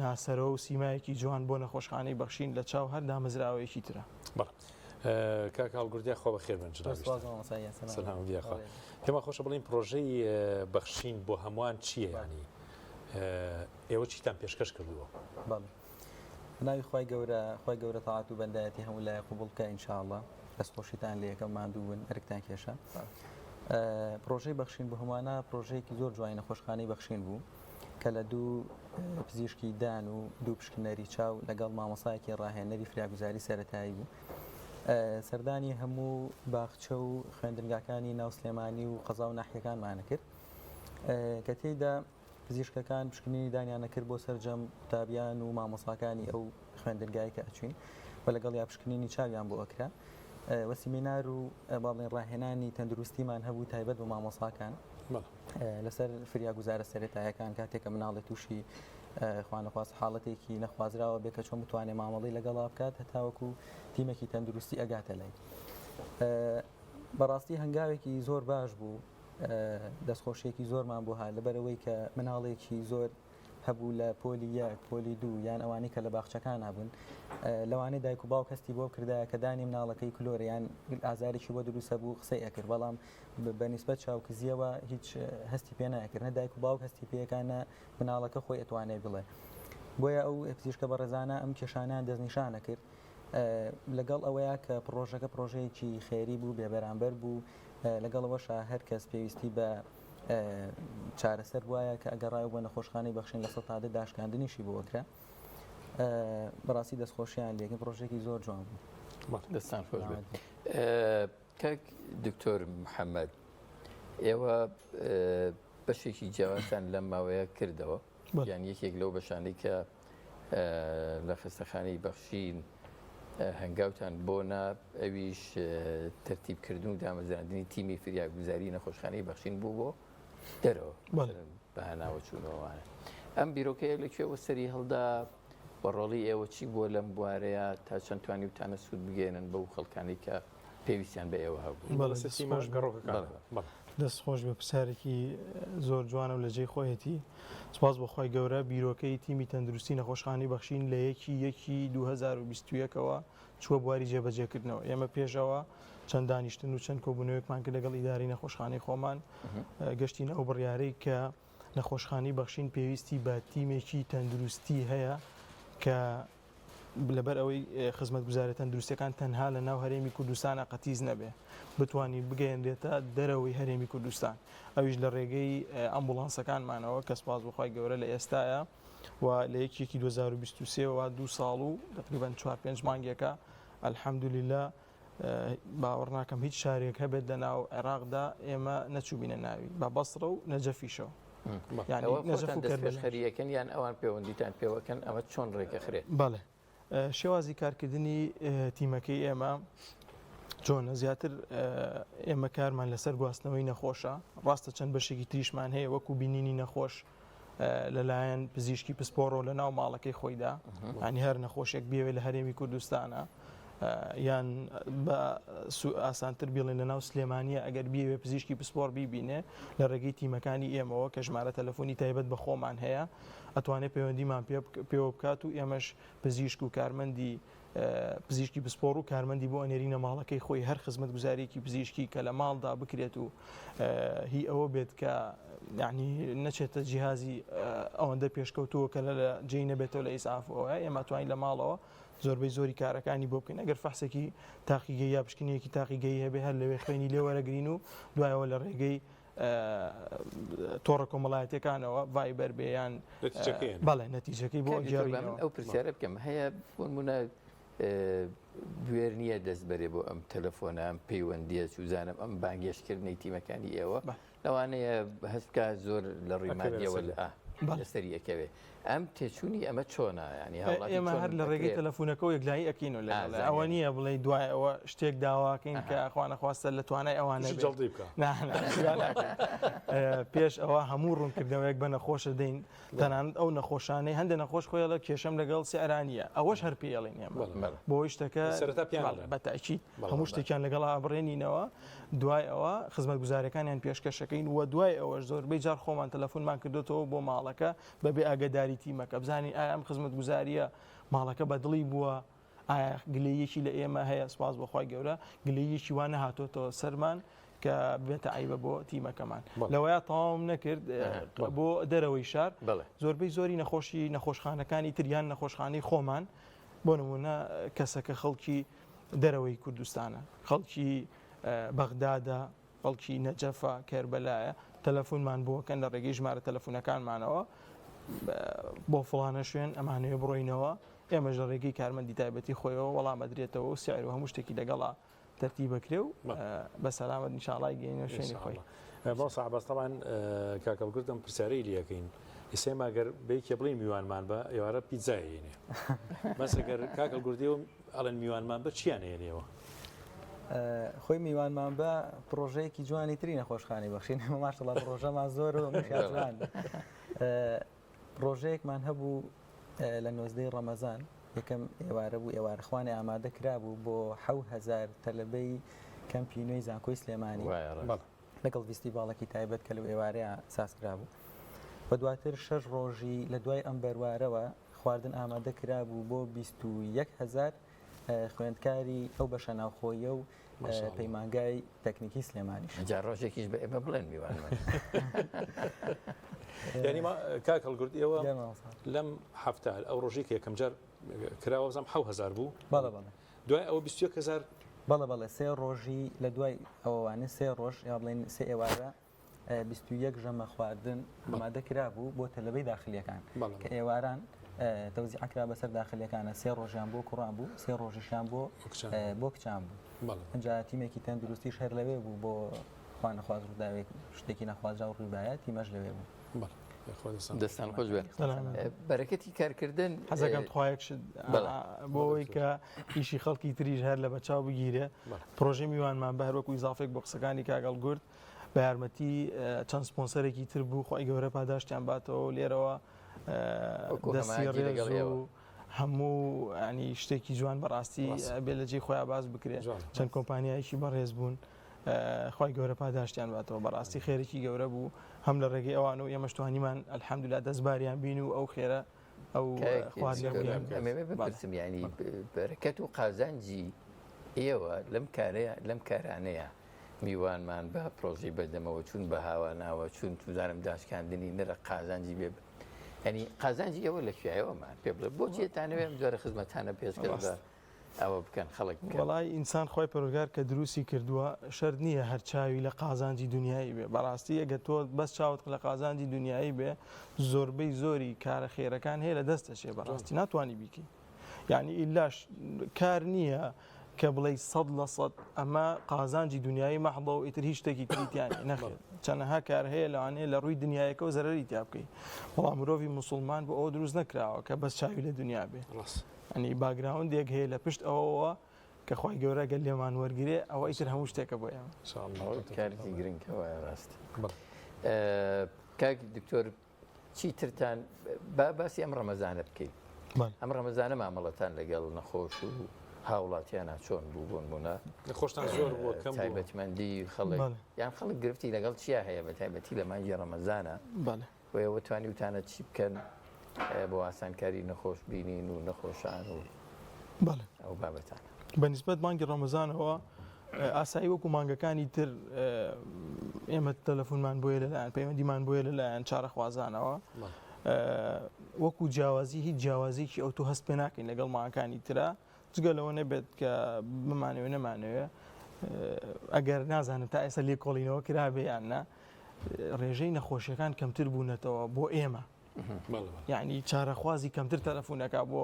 ناسەرەوە و سیمایەکی جوان بۆ نەخۆشخانەی بەخشین لە چاو هەر دامەزراوەیەکی ترە.
بەڵێ کاک هەڵگورد یاخوا بەخێر بن جنابیشتان.
سپاس مامۆستا گیان، سەلام.
سەلام یاخوا. پێمان خۆشە بڵێین پرۆژەی بەخشین بۆ هەمووان چییە یانی ئێوە چیتان پێشکەش کردووە؟
بەڵێ بەناوی خوای گەورە خوای گەورە تاعەت و بەندایەتی هەموو لایەک قبوڵ بکا ان شاء اللە دەستخۆشیتان لێ یەکەم ماندوو بوون ئەرکتان کێشا پرۆژەی بەخشین بۆ هەمووانە پرۆژەیەکی زۆر جوانی نەخۆشخانەی بەخشین بوو کە لە دوو پزیشکی دان و دوو پشکنەری چاو لەگەڵ مامۆسایەکی ڕاهێنەری فریاگوزاری سەتایی بوو سەردانی هەموو باخچە و خوێندنگاکانی ناو سلێمانی و قەزا و ناحیەکانمانە کرد کە تێیدا پزیشکەکان پشکنینی دانیان ئەکرد بۆ سەرجەم قوتابیان و مامۆساکانی ئەو خوێندنگای کە ئەچوین و لەگەڵ یا پشکنینی چاویان بۆ ئەکرا و سیمینار و با بڵێن ڕاهێنانی تەندروستیمان هەبوو تایبەت بە مامۆساکان لەسەر فریاگوزارە سەرەتایەکان کاتێک کە مناڵێ تووشی خوانەخواست حاڵەتێکی نەخوازراوە بێ کە چۆن بتوانێت مامەڵی لەگەڵا بکات هەتاوەکو تیمێکی تەندروستی ئەگاتە لای بەڕاستی هەنگاوێکی زۆر باش بوو دەستخۆشیەکی زۆرمان بۆ هات لەبەرئەوەی کە مناڵێکی زۆر هەبوو لە پۆلی یەک پۆلی دوو یان ئەوانەی کە لە باخچەکان هەبوون لەوانەیە دایک و باوک هەستی بۆ کردایە کە دانی مناڵەکەی کلۆرە یان ئازارێکی بۆ دروستە بوو قسەی ئەکرد بەڵام بە نیسبەت چاوکزیەوە هیچ هەستی پێ ناکرد نە دایک و باوک هەستی پێەکە نە مناڵەکە خۆی ئەتوانێت بڵێ بۆیە ئەو پزیشکە بەڕێزانە ئەم کێشانیان دەستنیشانە کرد لەگەڵ ئەوەیە کە پڕۆژەکە پڕۆژەیەکی خێری بوو بێبەرامبەر بوو لەگەڵ ئەوەشا هەر کەس پێویستی بە چارەسەر بوایە کە ئەگەڕایەوە بۆ نەخۆشخانەی بەخشین لە سەتا دە داشکاندنیشی بۆ ئەکرا بەڕاستی دەستخۆشیان لێکن پڕۆژێکی زۆر جوان
بوو. دەستان خۆش بێت. کاک دکتۆر محەممەد ئێوە بەشێکی جیاوازتان لەم ماوەیە کردەوە یان یەکێک لەو بەشانەی کە لە خەستەخانەی بەخشین هەنگاوتان بۆ نا ئەویش تەرتیبکردن و دامەزراندنی تیمی فریاگوزاری نەخۆشخانەی بەخشین بوو بۆ دەرەوە بە هەناوە چوونەوەوانە ئەم بیرۆکەیە لە کوێوە سەری هەڵدا و ڕۆڵی ئێوە چی بووە لەم بوارەیە تا چەند توانیوتانە سوود بگەێنن بەو خەڵکانی کە پێویستیان بە ئێوە هەبوو؟
دەست خۆش بێ پرسیارێکی زۆر جوانە و لە جێی خۆیەتی. سوپاس بۆ خوای گەورە بیرۆکەی تیمی تەندروستی نەخۆشخانەی بەخشین لە یەکی یەکی 2021 ەوە چووە بواری جێبەجێکردنەوە. ئێمە پێش ئەوە چەند دانیشتن و چەند کۆبوونەوەیەکمان کرد لەگەڵ ئیدارەی نەخۆشخانەی خۆمان گەشتینە ئەو بڕیارەی کە نەخۆشخانەی بەخشین پێویستی بە تیمێکی تەندروستی هەیە کە لەبەر ئەوەی خزمەتگوزارە تەندروستیەکان تەنها لە ناو هەرێمی کوردستانە قەتیس نەبێ بتوانین بگەیەنرێتە دەرەوەی هەرێمی کوردستان ئەویش لە ڕێگەی ئەمبوڵانسەکانمانەوە کە سپاس بۆ خوای گەورە لە ئێستاە و لە یەکێکی 2023 ەوە دوو ساڵ و تقریبا 4 پێنج مانگێکە الحمدلله باوەڕ ناکەم هیچ شارێک هەبێت لە ناو عێراقدا ئێمە نەچووبینە ناوی بە بەسڕە و نەجەفیشەوە
یعنی نەجەف و کەربەلا یان ئەوان پەیوەندیتان پێوەکەن ئەمە چۆن ڕێکەخرێت؟
بەڵێ شێوازی کارکردنی تیمەکەی ئێمە چۆنە زیاتر ئێمە کارمان لەسەر گواستنەوەی نەخۆشە ڕاستە چەند بەشێکی تریشمان هەیە وەکو بینینی نەخۆش لەلایەن پزیشکی پسپۆڕەوە لە ناو ماڵەکەی خۆیدا ینی هەر نەخۆشێک بێوێ لە هەرێمی کوردستانە یان بە ئاسانتر بڵێن لە ناو سلێمانیە ئەگەر بیەوێ پزیشکی پسپۆڕ بیبینێ لە ڕێگەی تیمەکانی ئێمەوە کە ژمارە تەلەفۆنی تایبەت بە خۆمان هەیە ئەتوانێت پەیوەندیمان پێوە بکات و ئێمەش پزیشک و کارمەندی پزیشکی پسپۆڕ و کارمەندی بۆ ئەنێرینە ماڵەکەی خۆی هەر خزمەتگوزاریەکی پزیشکی کە لە ماڵدا بکرێت و هی ئەوە بێت کە یعنی نەچێتە جیهازی ئەوەندە پێشکەوتووە کە لە جێی نەبێتەوە لە ئیسعافەوە ئێمە توانین لە ماڵەوە زۆربەی زۆری کارەکانی بۆ بکەین ئەگەر فەحسێکی تاقیگەی یا پشکنینێکی تاقیگەی هەبێ هەر لەوێ خوێنی لێ وەرەگرین و دوایەوە لە ڕێگەی تۆڕە کۆمەڵایەتەکانەوە ڤایبەر بێ یان بەڵێ نەتیجەکەی بۆ
گێڕینەوە ئەو پرسیارە بکەم هەیە بۆ نمونە بوێر نییە دەست بەرێ بۆ ئەم تەلەفۆنە ئەم پەیوەندیە چوزانم ئەم بانگێشتکردنەی تیمەکانی ئێوە لەوانەیە هەست بکا زۆر لە ڕووی مادیەوە لەسەری ئەکەوێ ئەم تێچوونی ئەمە چۆنە ینی هاوڵاتی
ئێمە هەر لە ڕێگەی تەلەفۆنەکەەوە یەکلایی ئەکەین و لەگەڵ ئەوە نییە بڵێ دوای ئەوە شتێک داواکەین کە خوانەخواستە لە توانای ئەوانە
جەڵدی بکە
پێش ئەوە هەموو ڕوونکردنەوەیەک بە نەخۆشە دەین تەنانەت ئەو نەخۆشانەی هەندێک نەخۆش خۆیڵە کێشەم لەگەڵ سعرانیە ئەوەش هەر پێڵین ئێمە بۆی شتەکە
سەرەتا پێیان
بە تاکید هەموو شتێکیان لەگەڵ ئابڕێنینەوە دوای ئەوە خزمەتگوزاریەکانیان پێشکەشەکەین و دوای ئەوەش زۆربەی جار خۆمان تەلەفۆنمان کردوتەوە بۆ ماڵەکە بەبێ ئاگداری تیمەکە بزانین ئایا ئەم خزمەتگوزاریە ماڵەکە بەدڵی بووە ئایا گلەیەکی لە ئێمە هەیە سپاس بۆ خوای گەورە گلەیەکی وا نەهاتۆتەوە سەرمان کە ببێتە عیبە بۆ تیمەکەمان لەوەیە تەواوم نەکرد بۆ دەرەوەی شار زۆربەی زۆری نەخۆشی نەخۆشخانەکانی تریان نەخۆشخانەی خۆمان بۆ نمونە کەسەکە خەڵکی دەرەوەی کوردستانە، خەڵکی بەغدادە، خەڵکی نەجەفە، کەربەلایە، تەلەفونمان بۆ کەن لە ڕێگەی ژمارە تەلەفونەکانمانەوە بۆ فڵانە شوێن ئەمانەوێ بڕۆینەوە، ئێمەش لە ڕێگەی کارمەندی تایبەتی خۆیەوە وەڵام ئەدرێتەوە و سعر و هەموو شتێکی لەگەڵا تەرتیب ئەکرێ و بە سەلامەت ئینشاڵڵا گەینە شوێنی خۆی.
مامۆستا عەباس تەبعەن کاک هەڵگورد ئەم پرسیارەی لێ ئەکەین ئیستا ئێمە گەر بە یەکێ بڵێین میوانمان بە ئێوارە پیتزای ئەیەنێ بەس ئەگەر کاک هەڵگورد ئێوە ئەڵێن میوانمان بە چیان ئەیەنێەوە؟
خۆی میوانمان بە پرۆژەیەکی جوانی تری نەخۆشخانەی بەخشین ئێمە ماشەڵا پرۆژەمان زۆر و هەمووشیان جوان پرۆژەیەکمان هەبوو لە نۆزدەی ڕەمەزان یەکەم ئێوارە بوو ئێوارە خوانی ئامادە کرابوو بۆ 1000 تەلەبەی کەمپی نوێی زانکۆی سلێمانی لەگەڵ ڤیستیڤاڵێکی تایبەت کە لەو ئێوارەیە ساز کرابوو و دواتر شەش ڕۆژی لە دوای ئەم بەروارەوە خواردن ئامادە کرابوو بۆ 21 هزار خوێندکاری ئەو بەشە ناوخۆیە و پەیمانگای تەکنیکی سلێمانیش.
جا ڕۆژێکیش بە ئێمە بڵێن میوانمان.
یعنی ما کاک هەڵگورد ئێوە لەم هەفتە ئەو ڕۆژی کە یەکەم جار کراوە بزانم 7000 بوو
بەڵێ بەڵێ
دوای ئەوە 21000
بەڵێ بەڵێ سێ ڕۆژی لە دوای ئەوانە سێ ڕۆژ یا بڵێن سێ ئێوارە 21 ژەمە خواردن ئامادە کرابوو بۆ تەلەبەی داخلیەکان کە ئێواران تەوزیع کرا بەسەر داخلیەکانە سێ ڕۆژیان بۆ کوڕان بوو سێ ڕۆژیشیان بۆ بۆ کچان بوو ئەجا تیمێکی تەندروستیش هەر لەوێ بوو بۆ خوانەخواز ڕووداوێک شتێکی نەخوازراو ڕوویبایە تیمەش لەوێ بوو.
دەستان خۆش بێت بەرەکەتی کارکردن
حەزەکەم تخوایەک شت بۆ ئەوەی کە ئیشی خەڵکی تریش هەر لە بەچاو بگیرێ پرۆژەی میوانمان بە هەروەکو ئیزافێک بۆ قسەکانی کاگەڵ گورد بە یارمەتی چەند سپۆنسەرێکی تر بوو خی گەورە پاداشتیان باتەوە لێرەوە دەستی ڕێز و هەموو ینی شتێکی جوان بەڕاستی بێ لە جێی خۆیان باز بکرێت چەند کۆمپانیایەکی بەڕێز بوون. خوای گەورە پاداشتیان باتەوە بەڕاستی خێرێکی گەورە بوو هەم لە ڕێگەی ئەوان و ئێمەش توانیمان الحمدلله دەستباریان بین و ئەو خێرە ئەو خواردنە
ئەمەوێ بپرسم یعنی بەرەکەت و قازانجی ئێوە لەم کارەیە لەم کارانەیە میوانمان بە پرۆژەی بەدەمەوە چون بە هاواناوە چون توزانم داشکاندنی نرە قازانجی بێ ینی قازانجی ئێوە لە کوێیەوەمان پێ بڵێ بۆچیتانەوێ ئەم جۆرە خزمەتانە پێشکەش بە ئەوە بکەن خەڵک بکەن.
وەڵای ئینسان خوای پەروەردگار کە دروستی کردووە شەرت نییە هەر چاوی لە قازانجی دونیایی بێ بەڕاستی ئەگەر تۆ بەس چاوت لە قازانجی دونیایی بێ زۆربەی زۆری کارە خێرەکان هەیە لە دەست دەچێ بەڕاستی ناتوانانی بیکەی یعنی ئیلاش کار نییە کە بڵێ 100% ئەمە قازانجی دنیایی مەحڵە و ئیتر هیچ شتێکی تریتیان نەخێت چەنەها کار هەیە لەوانەیە لە ڕووی دنیایەکەوە زەرری تیا بکەی بەڵام مرۆڤی مسلمان بۆ ئەوە دروست نەکراوە کە بەس چاوی لە دنیا بێ
ڕاست
یانی باگراوندێک هەیە لە پشت ئەوەوە کە خوای گەورە گەر لێمان وەرگرێ ئەوە ئیتر هەموو شتێکە بۆ ئێمە.
کارێکی گرنگە وایە ڕاست. کاک دکتۆر چیترتان با باسی ئەم ڕەمەزانە بکەین ئەم ڕەمەزانە مامەڵەتان لەگەڵ نەخۆش و هاوڵاتیانە چۆن بوو بۆن بوونە
نەخۆشتان زۆر بووە کەم
تایبەتمەندی خەڵک یان خەڵک گرفتی لەگەڵ چیا هەیە بە تایبەتی لە مانگی ڕەمەزانە و ئێوە توانیوتانە چی بکەن بۆ ئاسانکاری نەخۆش بینین و نەخۆشان و
بەڵێ
ئەو بابەتانە؟
بە نیسبەت مانگی ڕەمەزانەوە ئاسایی وەکو مانگەکانی تر ئێمە تەلەفۆنمان بۆیە لەلایەن پەیوەندیمان بۆیە لەلایەن چارەخوازانەوە وەکو جیاوازی هیچ جیاوازیکی ئەو تۆ هەست پێ ناکەین لەگەڵ مانگەکانی ترە جگە لەوە نەبێت کە بمانەوێ نەمانەوێ ئەگەر نازانم تا ئێستا لێکۆڵینەوە کرابێ یان نا ڕێژەی نەخۆشیەکان کەمتر بوونەتەوە بۆ ئێمە یعنی چارەخوازی کەمتر تەلەفۆنەکە بۆ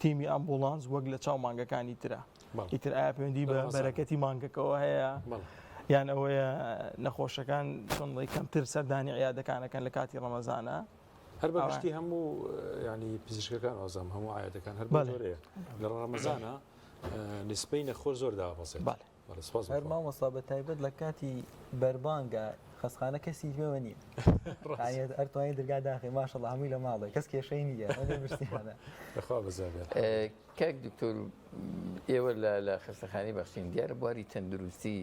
تیمی ئەمبولانس وەک لە چاو مانگەکانی ترە ئیتر ئایا پەیوەندی بە بەرەکەتی مانگەکەەوە هەیە یان ئەوەیە نەخۆشەکان چۆن بڵێ کەمتر سەردانی عیادەکانەکەن لە کاتی ڕەمەزانە
هەر بە گشتی هەموو ینی پزیشکەکان وازم هەموو عیادەکان هەر بەجۆرەیە لە ڕەمەزانە نسبەی نەخۆش زۆر دابەزێت
هەر مامۆستا بە تایبەت لە کاتی بەربانگە خەسخانە کەسی پێوە نییە ئەرتوانی درگا داخی ماشەڵ هەمووی لە ماڵێ کەس کێشەی نییە
کاک دکتۆر ئێوە لە خەستەخانی بەخشین دیارە بواری تەندروستی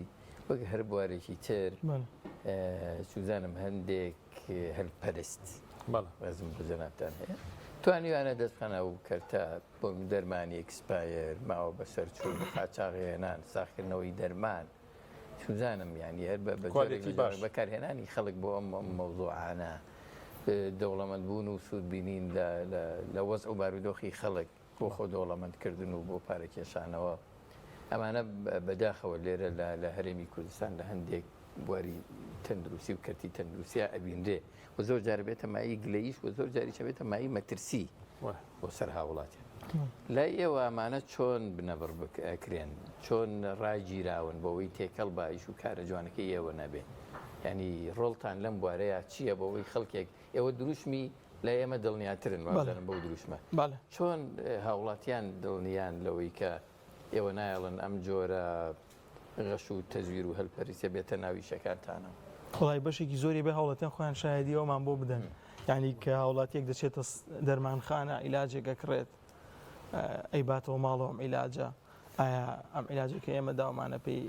وەک هەر بوارێکی تر سوزانم هەندێک هەلپەرست ڕێزم بۆ جەنابتان هەیە توانیویانە دەست بخەنە ئەو کەرتە بۆ دەرمانی expire ماوە بەسەرچوو قاچاغێنان ساخکردنەوەی دەرمان سوزانم یانی هەر بە
quality باش
بەکارهێنانی خەڵک بۆ ئەم مەوزوعانە دەوڵەمەند بوون و سوود بینین لە وەزع و بارودۆخی خەڵک بۆ خۆ دەوڵەمەند کردن و بۆ پارە کێشانەوە ئەمانە بەداخەوە لێرە لە هەرێمی کوردستان لە هەندێک بواری تەندروستی و کەرتی تەندروستیا ئەبینرێ و زۆر جار بێتە مایەی گلەییش و زۆر جاریش ئەبێتە مایەی مەترسی بۆ سەر هاوڵاتیان. لای ئێوە ئەمانە چۆن بنەبڕ بکرێن؟ چۆن ڕاگیراون بۆ ئەوەی تێکەڵ بە ئیش و کارە جوانەکەی ئێوە نەبێ؟ یانی ڕۆڵتان لەم بوارەیا چییە بۆ ئەوەی خەڵکێک ئێوە دروشمی لای ئێمە دڵنیاترن وابزانم بەو دروشمە چۆن هاوڵاتیان دڵنیان لەوەی کە ئێوە نایەڵن ئەم جۆرە غەش و تەزویر و هەلپەرستیە بێتە ناو ئیشەکانتانەوە؟
وەڵای بەشێکی زۆری بێ هاوڵاتیان خۆیان شایەدی ئەومان بۆ بدەن یعنی کە هاوڵاتیەک دەچێتە دەرمانخانە عیلاجێک ئەکڕێت ئەیباتەوە ماڵەوە ئەم عیلاجە ئایا ئەم عیلاجە کە ئێمە داومانە پێی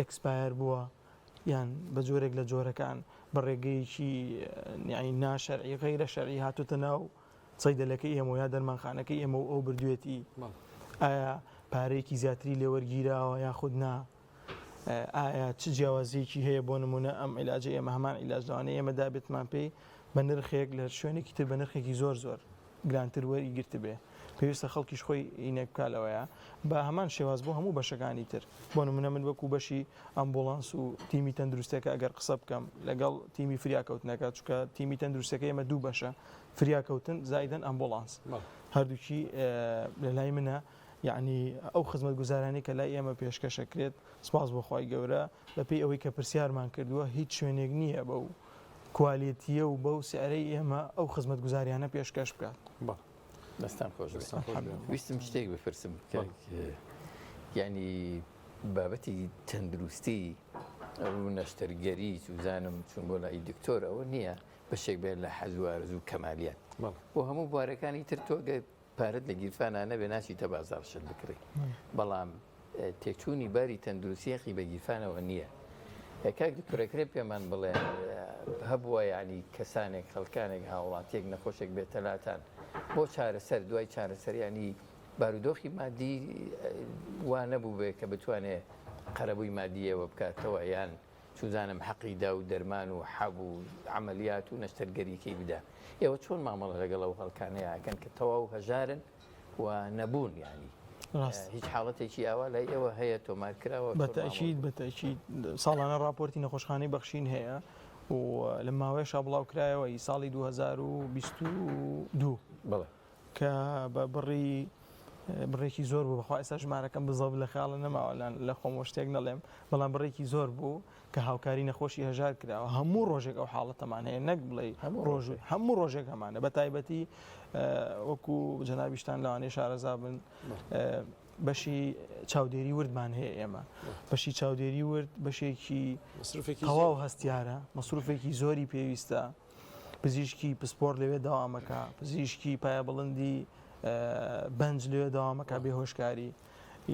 expire بووە یان بە جۆرێک لە جۆرەکان بە ڕێگەیەکی یعنی ناشەرعی غەیرە شەرعی هاتوتە ناو سەیدەلەکەی ئێمە یا دەرمانخانەکەی ئێمە و ئەو بردوێتی ئایا پارەیەکی زیاتری لێوەرگیراوە یاخود نا ئایا چ جیاوازیەکی هەیە بۆ نمونە ئەم عیلاجە ئێمە هەمان عیلاج لەوانەیە ئێمە دابێتمان پێی بە نرخێک لە شوێنێکی تر بە نرخێکی زۆر زۆر گرانتر وەری گرتبێ پێویستە خەڵکیش خۆی ئینێک بکا لەوەیە بە هەمان شێواز بۆ هەموو بەشەکانی تر بۆ نمونە من وەکو بەشی ئەمبوڵانس و تیمی تەندروستەکە ئەگەر قسە بکەم لەگەڵ تیمی فریاکەوتنەکە چونکە تیمی تەندروستەکە ئێمە دوو بەشە فریاکەوتن زایدەن ئەمبوڵانس هەردووکی لە لای منە یعنی ئەو خزمەتگوزارانەی کە لای ئێمە پێشکەشەکرێت سپاس بۆ خوای گەورە بەپێی ئەوەی کە پرسیارمان کردووە هیچ شوێنێک نییە بەو کوالێتییە و بەو سعرەی ئێمە ئەو خزمەتگوزاریانە پێشکەش بکات.
دەستان خۆش بێت. ویستم شتێک بپرسم کاک یعنی بابەتی تەندروستی ئەو نەشتەرگەری چوزانم چون بۆ لای دکتۆر ئەوە نییە بەشێک بێت لە حەز و ئارەزوو کەمالیات بۆ هەموو بوارەکانی تر تۆ گەر پارەت لە گیرفانا نەبێ ناچیتە بازاڕ شت بکڕی بەڵام. تێکچوونی باری تەندروستی هەقی بە گیرفانەوە نییە. کاک دکتۆر ئەکرێ پێمان بڵێن هەبووە یعنی کەسانێک خەڵکانێک هاوڵاتیەک نەخۆشێک بێتە لاتان بۆ چارەسەر دوای چارەسەر ینی بارودۆخی مادی وا نەبوو بێ کە بتوانێ قەرەبووی مادیەوە بکاتەوە یان چوزانم حەقی دا و دەرمان و حەب و عملیات و نەشتەرگەریکەی بدا ئێوە چۆن مامەڵە لەگەڵ ئەو خەڵکانەیە ئەکەن کە تەواو هەژارن و نەبوون یانی هیچ حاڵەتێکی ئاوا لای ئێوە هەیە تۆمار کراوە؟
بەتەئکید بەتەئکید ساڵانە ڕاپۆرتی نەخۆشخانەی بەخشین هەیە و لە ماوەیەشا بڵاو کرایەوە ئی ساڵی 2022
بەڵێ
کە بە بڕی بڕێکی زۆر بوو بەخوا ئێستا ژمارەکەم بزەب لە خاڵە نەماوە لە خۆم شتێک نەڵێم بەڵام بڕێکی زۆر بوو کە هاوکاری نەخۆشی هەژار کراوە هەموو ڕۆژێک ئەو حاڵەتەمان هەیە نەک بڵێ ڕۆژ هەموو ڕۆژێک هەمانە بە تایبەتی وەکو جەنابیشتان لەوانەیە شارەزا بن بەشی چاودێری وردمان هەیە ئێمە بەشی چاودێری ورد بەشێکی تەواو هەستیارە مەسروفێکی زۆری پێویستە پزیشکی پسپۆر لەوێ داوامەکە پزیشکی پایە بڵندی بەنج لەوێ داوامەکە بێهۆشکاری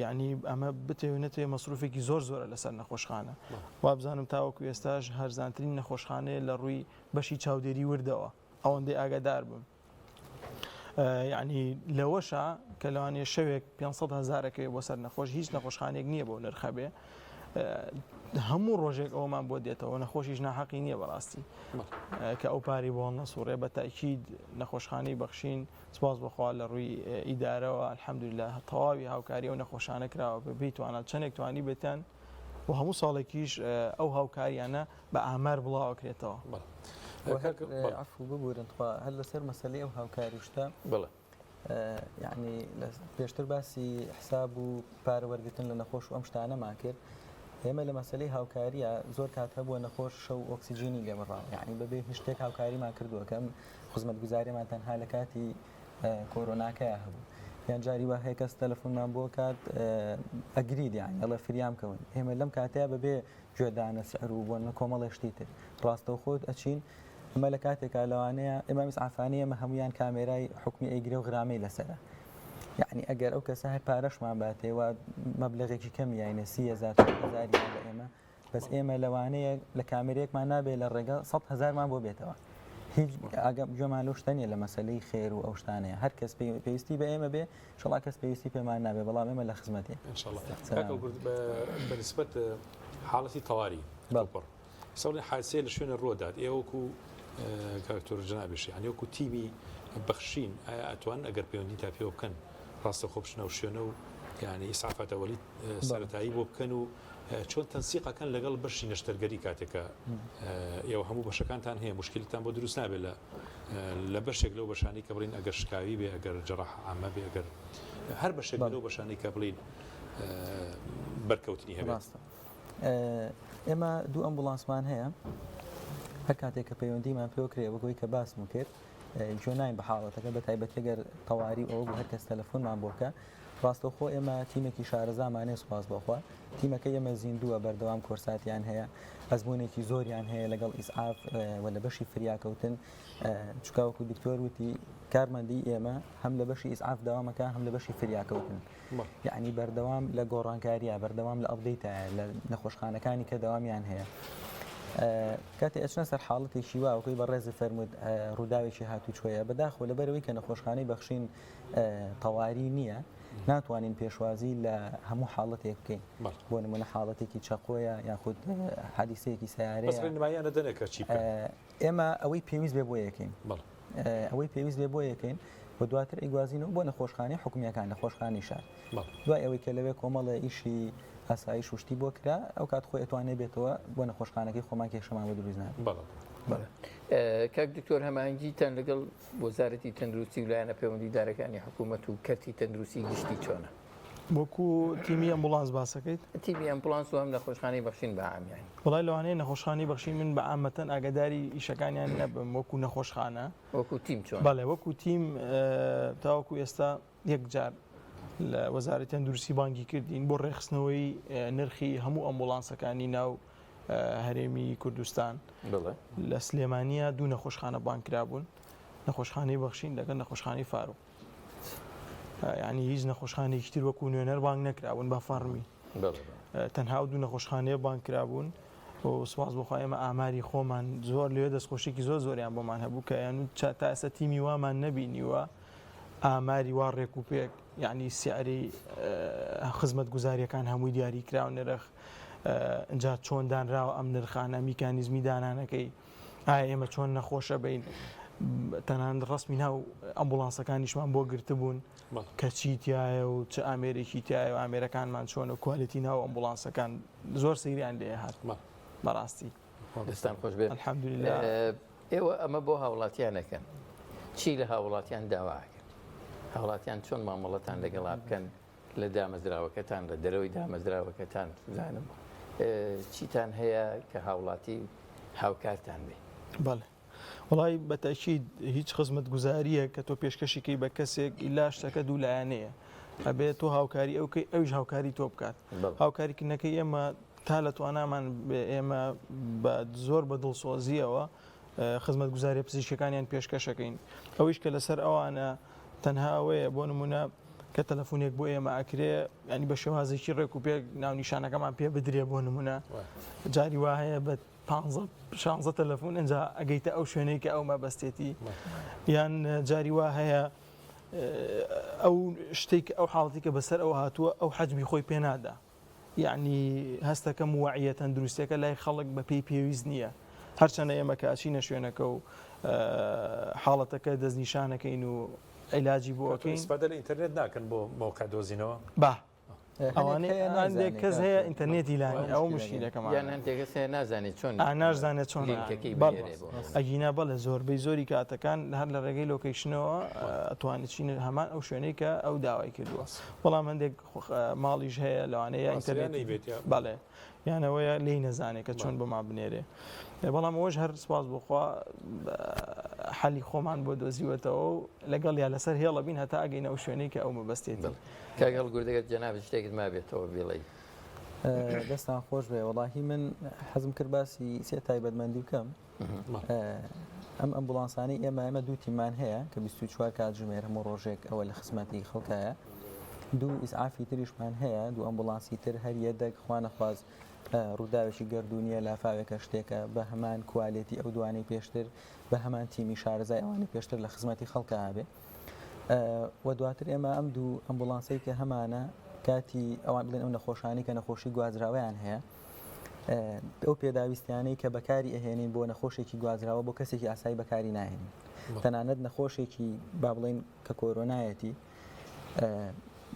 یەعنی ئەمە بتەوێ نەتەوێ مەسروفێکی زۆر زۆرە لەسەر نەخۆشخانە وابزانم تاوەکو ئێستاش هەرزانترین نەخۆشخانەیە لە ڕووی بەشی چاودێری وردەوە ئەوەندەی ئاگادار بم یعنی لەوەشە کە لەوانەیە شەوێک 500 هزارەکەی بۆ سەر نەخۆش هیچ نەخۆشخانێک نییە بۆ نرخە بێ هەموو ڕۆژێک ئەومان بۆ دێتەوە نەخۆشیش ناحەقی نییە بەڕاستی کە ئەو پارەی بۆ نەسوڕێ بە تاکید نەخۆشخانەی بەخشین سپاس بۆ خوا لە ڕووی ئیدارەوە الحمدللە تەواوی هاوکاری ئەو نەخۆشانە کراوە بە بێ توانا چەندێک توانی بێتیان و هەموو ساڵێکیش ئەو هاوکاریانە بە ئامار بڵاوەکرێتەوە.
عفو ببورن تخوا هەر لەسەر مەسەلەی ئەو هاوکاری شتە
بەڵێ
یعنی پێشتر باسی حساب و پارە وەرگتن لە نەخۆش و ئەم شتانەمان کرد ئێمە لە مەسلەی هاوکاریە زۆر کات هەبووە نەخۆش شەو ئۆکسسیجینی لێبڕاوە یعنی بەبێ هیچ شتێک هاوکاریمان کردووە کەم خزمەتگوزاریمان تەنها لە کاتی کۆرۆناکەیا هەبوو یان جاری وا هەیە کەس تەلەفۆنمان بۆ کات ئەگرید یان ئەڵێ فریام کەون ئێمە لەم کاتەیە بەبێ گوێدانە سعر و بۆن کۆمەڵێ شتی تر ڕاستەوخۆت ئەچین ئەمە لە کاتێکا لەوانەیە ئێمە ئیسعافانی ئێمە هەمویان کامێرای حکومی ئەیگرێ و غرامەی لەسەرە یعنی ئەگەر ئەو کەسە هەر پارەشمان باتێ و مەبلغێکی کەم یاینە 30هزار هزاریان بە ئێمە بەس ئێمە لەوانەیە لە کامێرەیەکمان نابێ لە ڕێگە سە هزارمان بۆ بێتەوە هیچ ئاگەم گوێمان لەو شتە نیە لە مەسلەی خێر و ئەو شتانەیە هەر کەس پێویستی بە ئێمە بێ شڵا کەس پێویستی پێمان نابێ بەڵام ئێمە لە خزمەتی
بەنسبەت حاڵەتی تەواری بەڵپڕ سەڵی حادسەیە لە شوێنە ڕوەدات ئێوەکو کاکتۆر جنابیشی یعنی وەکو تیمی بەخشین ئایا ئەتوان ئەگەر پەیوەندی تا پێوە بکەن ڕاستەخۆ بچنەوە شوێنە و یعنی ئیسعافات ئەوەلی سەرەتایی بۆ بکەن و چۆن تەنسیق ئەکەن لەگەڵ بەشی نەشتەرگەری کاتێک کە ئێوە هەموو بەشەکانتان هەیە مشکلتان بۆ دروست نابێت لە لە بەشێک لەو بەشانی کە بڵین ئەگەر شکاوی بێ ئەگەر جەڕاح عامە بێ ئەگەر هەر بەشێک لەو بەشانی کە بڵین بەرکەوتنی هەبێت
ڕاستە ئێمە دوو ئەمبوڵانسمان هەیە هەر کاتێک کە پەیوەندیمان پێوە کرێ وەکەوەی کە باسم کرد گوێ ناین بە حاڵەتەکە بە تایبەتی گەر تەواری ئەوە بوو هەر کەس تەلەفۆنمان بۆ بکە ڕاستەوخۆ ئێمە تیمێکی شارەزامان هەیە سوپاس بۆ خوا تیمەکەی ئێمە زیندووە بەردەوام کۆرساتیان هەیە ئەزمونێکی زۆریان هەیە لەگەڵ ئیسعاف و لە بەشی فریاکەوتن چکا وەکو دکتۆر وتی کارمەندی ئێمە هەم لە بەشی ئیسعاف داوامەکە هەم لە بەشی فریاکەوتن یعنی بەردەوام لە گۆڕانکاریە بەردەوام لە update ە لە نەخۆشخانەکانی کە دەوامیان هەیە کاتێ ئەچنە سەر حاڵەتێکی وا وەکوی بەڕێزت فەرمووت ڕووداوێکی هاتوچۆیە بەداخەوە لەبەرەوەی کە نەخۆشخانەی بەخشین تەواری نییە ناتوانین پێشوازی لە هەموو حاڵەتێک بکەین بۆ نمونە حاڵەتێکی چەقۆیە یاخود حادیسەیەکی سیارەیە ئێمە ئەوەی پێویست بێ بۆ یەکەین ئەوەی پێویست بێ بۆ یەکەین و دواتر ئەیگوازینەوە بۆ نەخۆشخانەی حکومیەکان نەخۆشخانەی شار دوای ئەوەی کە لەوێ کۆمەڵێ ئیشی ئاسایش و شتی بۆ کرا ئەو کات خۆی ئەتوانێ بێتەوە بۆ نەخۆشخانەکەی خۆمان کێشەمان بۆ دروست نابێت.
بەڵێ کاک دکتۆر هەماهەنگیتان لەگەڵ وەزارەتی تەندروستی و لایەنە پەیوەندیدارەکانی حکوومەت و کەرتی تەندروستی گشتی چۆنە؟
وەکو تیمی ئەمبوڵانس باسەکەیت؟
تیمی ئەمبوڵانس و هەم نەخۆشخانەی بەخشین بە عام یانی.
وەڵای لەوانەیە نەخۆشخانەی بەخشین من بە عامەتەن ئاگاداری ئیشەکانیان نەبم وەکو نەخۆشخانە.
وەکو تیم چۆن؟
بەڵێ وەکو تیم تاوەکو ئێستا یەک جار لە وەزارەتی تەندروستی بانگی کردین بۆ ڕێکخستنەوەی نرخی هەموو ئەمبوڵانسەکانی ناو هەرێمی کوردستان لە سلێمانیا دوو نەخۆشخانە بانگ کرابوون نەخۆشخانەی بەخشین لەگەڵ نەخۆشخانەی فاروق یعنی هیچ نەخۆشخانێکی تر وەکو نوێنەر بانگ نەکرابوون بە فەڕمی. تەنها ئەو دوو نەخۆشخانەیە بانگ کرابوون و سوپاس بۆ خوا ئێمە ئاماری خۆمان زۆر لەوێ دەستخۆشیێکی زۆر زۆریان بۆمان هەبوو کە یان تا ئێستا تیمی وامان نەبینیوە ئاماری وا ڕێک و پێک یعنی سعری خزمەت گوزاریەکان هەمووی دیاری کراو نرخ ئینجا چۆن دانراوە ئەم نرخانە میکانیزمی دانانەکەی ئایا ئێمە چۆن نەخۆشە بین تەنان ڕسمی ناو ئەمبولانسەکانیشمان بۆ گرتبوون کە چی تایە و چ ئامێرێکی تایە و ئامێرەکانمان چۆن و quality ناو ئەمبولانسەکان زۆر سەیریان لێ هات بەڕاستی
دەستان خۆش بێت
الحمدلله
ئێوە ئەمە بۆ هاوڵاتیانەکەن چی لە هاوڵاتیان داواکەن هاوڵاتیان چۆن مامەڵەتان لەگەڵا بکەن لە دامەزراوەکەتان لە دەرەوەی دامەزراوەکەتان بزانم چیتان هەیە کە هاوڵاتی هاوکارتان بێ؟
بەڵێ وڵی بە تەئکید هیچ خزمەتگوزارییەک کە تۆ پێشکەشی کەی بە کەسێک ئیلا شتەکە دوو لایەنەیە ئەبێ تۆ هاوکاری ئەو کەی ئەویش هاوکاری تۆ بکات هاوکاریکردنەکەی ئێمە تا لە توانامان بێ ئێمە بە زۆر بە دڵسۆزیەوە خزمەتگوزاریە پزیشکەکانیان پێشکەشەکەین ئەویش کە لەسەر ئەوانە تەنها ئەوەیە بۆ نمونە کە تەلەفۆنێک بۆ ئێمە ئەکرێ ینی بە شێوازێکی ڕێک و پێک ناونیشانەکەمان پێ بدرێ بۆ نمونە جاری وا هەیە بە شانزە تەلەفۆن ئەجا ئەگەیتە ئەو شوێنەی کە ئەو مەبەستێتی یان جاری وا هەیە ئەو شتێک ئەو حاڵەتی کە بەسەر ئەو هاتووە ئەو حەجمی خۆی پێنادا یەعنی هەستەکەم وەعیە تەندروستیەکە لای خەڵک بە پێی پێویست نییە هەرچەنە ئێمە کە ئەچینە شوێنەکە و حاڵەتەکە دەستنیشانەکەین و عیلاجی بۆ ئەکەین.
ئیسفادە لە ئینتەرنێت ناکەن بۆ مەوقع دۆزینەوە؟
با ئەوانەی هەندێک کەس هەیە ئینتەرنێتی لا نییە ئەو مشکیلەکەمان.
یان هەندێک کەس هەیە نازانێت چۆن
ناشزانێت چۆن
لینکەکەی بنێرێ بۆ.
ئەگینا بەڵێ زۆربەی زۆری کاتەکان هەر لە ڕێگەی location ەوە ئەتوانێت چینە هەمان ئەو شوێنەی کە ئەو داوای کردووە بەڵام هەندێک ماڵیش هەیە لەوانەیە ئینتەرنێت بەڵێ یانەوەیە لی نەزانێت کە چۆن بۆمان بنێرێ بەڵام ئەوەش هەر سپاس بخوا حەلی خۆمان بۆ دۆزیوەتەوە و لەگەڵ یا لەسەر هێڵە بین هەتا ئەگەین ئەو شوێنەی کە ئەو مەبەستێتی
کاگەڵ گوردەگەر جەناب شتێکت مابێتەوە بڵێ
دەستان خۆش بێ وەڵاهی من حەزم کرد باسی سێ تایبەتمەندی بکەم ئەم ئەمبوڵانسانەی ئێمە ئێمە دوو تیممان هەیە کە 24 کاتژمێر هەموو ڕۆژێک ئەوە لە خزمەتی خەڵکایە دوو ئیسعافی تریشمان هەیە دوو ئەمبوڵانسی تر هەر یەدەگ خوانەخواز ڕووداوێکی گردونیە لافاوێکە شتێکە بە هەمان quality ئەو دوانەی پێشتر بە هەمان تیمی شارەزای ئەوانەی پێشتر لە خزمەتی خەڵکە هەبێ و دواتر ئێمە ئەم دوو ئەمبوڵانسەی کە هەمانە کاتی ئەوان بڵێن ئەو نەخۆشانی کە نەخۆشی گوازراوەیان هەیە ئەو پێداویستیانەی کە بەکاری ئەهێنین بۆ نەخۆشێکی گوازراوە بۆ کەسێکی ئاسایی بەکاری ناهێنین تەنانەت نەخۆشێکی با بڵێن کە کۆرۆنایەتی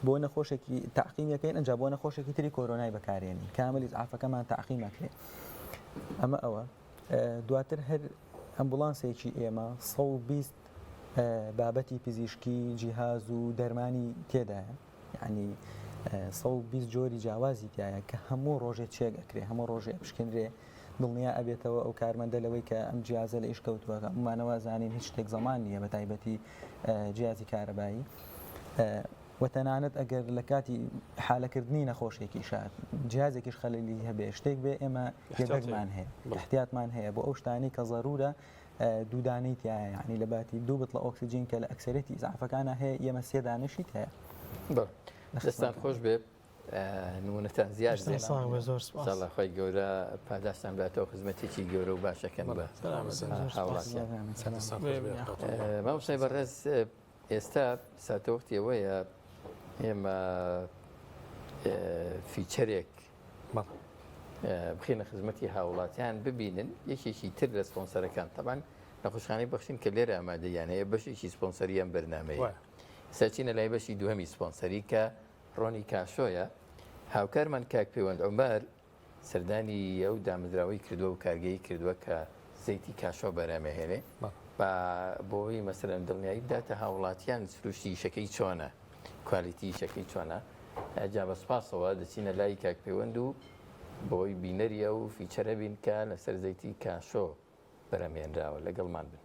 بۆ نەخۆشێکی تاقیمەکەین ئەجا بۆ نەخۆشێکی تری کۆرۆنای بەکارێنین کاملی ئافەکەمان تاقیمەکرێ ئەمە ئەوە دواتر هەر ئەمبولانسێکی ئێمە 120 بابەتی پزیشکی جیهاز و دەرمانی تێدایە یعنی 120 جۆری جیاوازی تایە کە هەموو ڕۆژێ check ئەکرێ هەموو ڕۆژێ ئەپشکنرێ دڵنیا ئەبێتەوە ئەو کارمەندە لەوەی کە ئەم جیازە لە ئیش کەوتووە هەموومانەوە زانین هیچ شتێک زەمان نییە بە تایبەتی جیازی کارەبایی و تەنانەت ئەگەر لە کاتی حالەکردنی نەخۆشێکیشا جیازێکیش خەلەلی هەبێ شتێک بێ ئێمە یەدەگمان هەیە احتیاطمان هەیە بۆ ئەو شتانەی کە زەرورە دوو دانەی تایە یعنی لە باتی دوو بتڵە ئۆکسجین کە لە ئەکسەرێتی ئیسعافەکانە هەیە ئێمە سێ دانەشی هەیە
دەستان خۆش بێ نمونەتان زیاد بێ
زۆر سپاس
خۆی گەورە پاداشتان باتەوە خزمەتێکی گەورە و باشەکەن بە هاوڵاتیان مامۆستای بەڕێز ئێستا ساتەوەختی ئەوەیە ئێمە feature ێک بخینە خزمەتی هاوڵاتیان ببینن یەکێکی تر لە سپۆنسەرەکان تەبان نەخۆشخانەی بەخشین کە لێرە ئامادەیان هەیە بەشێکی سپۆنسەری ئەم بەرنمەیە سەرچینە لای بەشی دووەمی سپۆنسەری کە ڕۆنی کاشۆیە هاوکارمان کاک پەیوەند عومەر سەردانی ئەو دامەزراوەی کردووە و کارگەی کردووە کە زەیتی کاشۆ بەرهەمەهێنێ با بۆی مەسەلەن دڵنیایی بداتە هاوڵاتیان سروشتی ئیشەکەی چۆنە quality ئیشەکەی چۆنە جا بە سوپاسەوە دەچینە لای کاک پەیوەند و بۆی بینەری ئەو feature ە بین کە لەسەر زەیتی کاشۆ بەرهەمهێنراوە لەگەڵمان بن.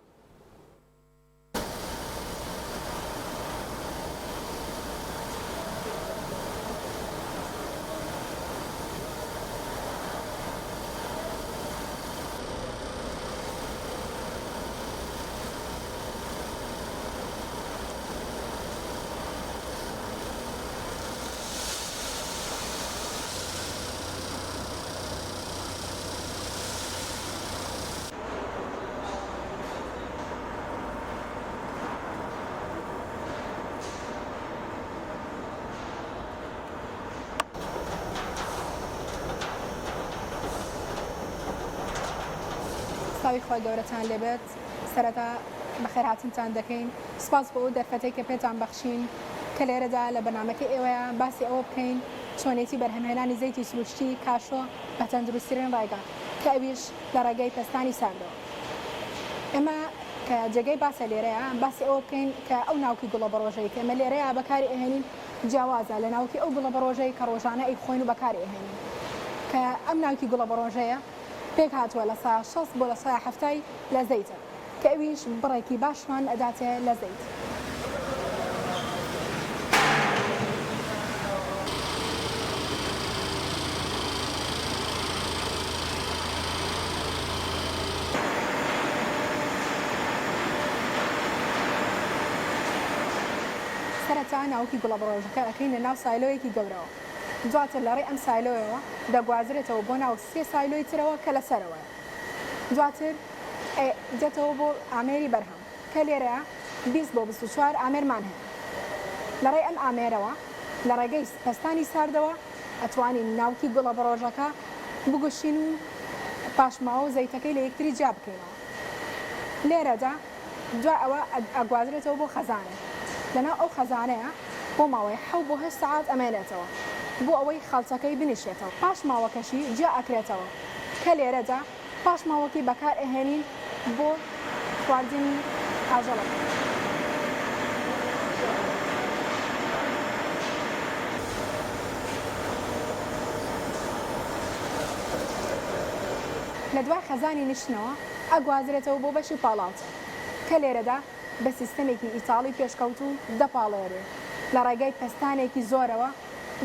سڵاوی خوای گەورەتان لێبێت سەرەتا بەخێرهاتنتان دەکەین سوپاس بۆ ئەو دەرفەتەی کە پێتان بەخشین کە لێرەدا لە بەرنامەکەی ئێوەیا باسی ئەوە بکەین چۆنێتی بەرهەمهێنانی زەیتی سروشتی کاشۆ بە تەندروستترین ڕێگا کە ئەویش لە ڕێگەی پەستانی ساردەوە ئێمە کە جێگەی باسە لێرەیا باسی ئەوە بکەین کە ئەو ناوکی گوڵە بەڕۆژەی کە ئێمە لێرەیا بەکاری ئەهێنین جیاوازە لە ناوکی ئەو گوڵە بەڕۆژەی کە ڕۆژانە ئەیخۆین و بەکاری ئەهێنین کە ئەم ناوکی گوڵە بەڕۆژەیە پێک هاتووە لە سا 60 بۆ لە سا هەفتای لە زەیتە کە ئەویش بڕێکی باشمان ئەداتێ لە زەیت. سەرەتا ناوکی گوڵەبەڕۆژەکە ئەکەینە ناو سایلۆیەکی گەورەوە، دواتر لەڕێی ئەم سایلۆیەوە دەگوازرێتەوە بۆ ناو سێ سایلۆی ترەوە کە لە سەرەوەیە، دواتر دێتەوە بۆ ئامێری بەرهەم کە لێرە 20 بۆ 24 ئامێرمان هەیە. لەڕێی ئەم ئامێرەوە لە ڕێگەی پەستانی ساردەوە ئەتوانین ناوکی گوڵەبەڕۆژەکە بگوشین و پاشماوە و زەیتەکەی لە یەکتری جیا بکەینەوە. لێرەدا دوای ئەوە ئەگوازرێتەوە بۆ خەزانێک. لەناو ئەو خەزانەیە بۆ ماوەی حەو بۆ هەشت سەعات ئەمێنێتەوە بۆ ئەوەی خەڵتەکەی بنیشێتەوە. پاشماوەکەشی جیا ئەکرێتەوە کە لێرەدا پاشماوەکەی بەکار ئەهێنین بۆ خواردنی ئاژەڵەکان. لە دوای خەزانی نیشتنەوە ئەگوازرێتەوە بۆ بەشی پاڵاوتن کە لێرەدا بە سیستەمێکی ئیتاڵی پێشکەوتوو دەپاڵێورێ لە ڕێگای پەستانێکی زۆرەوە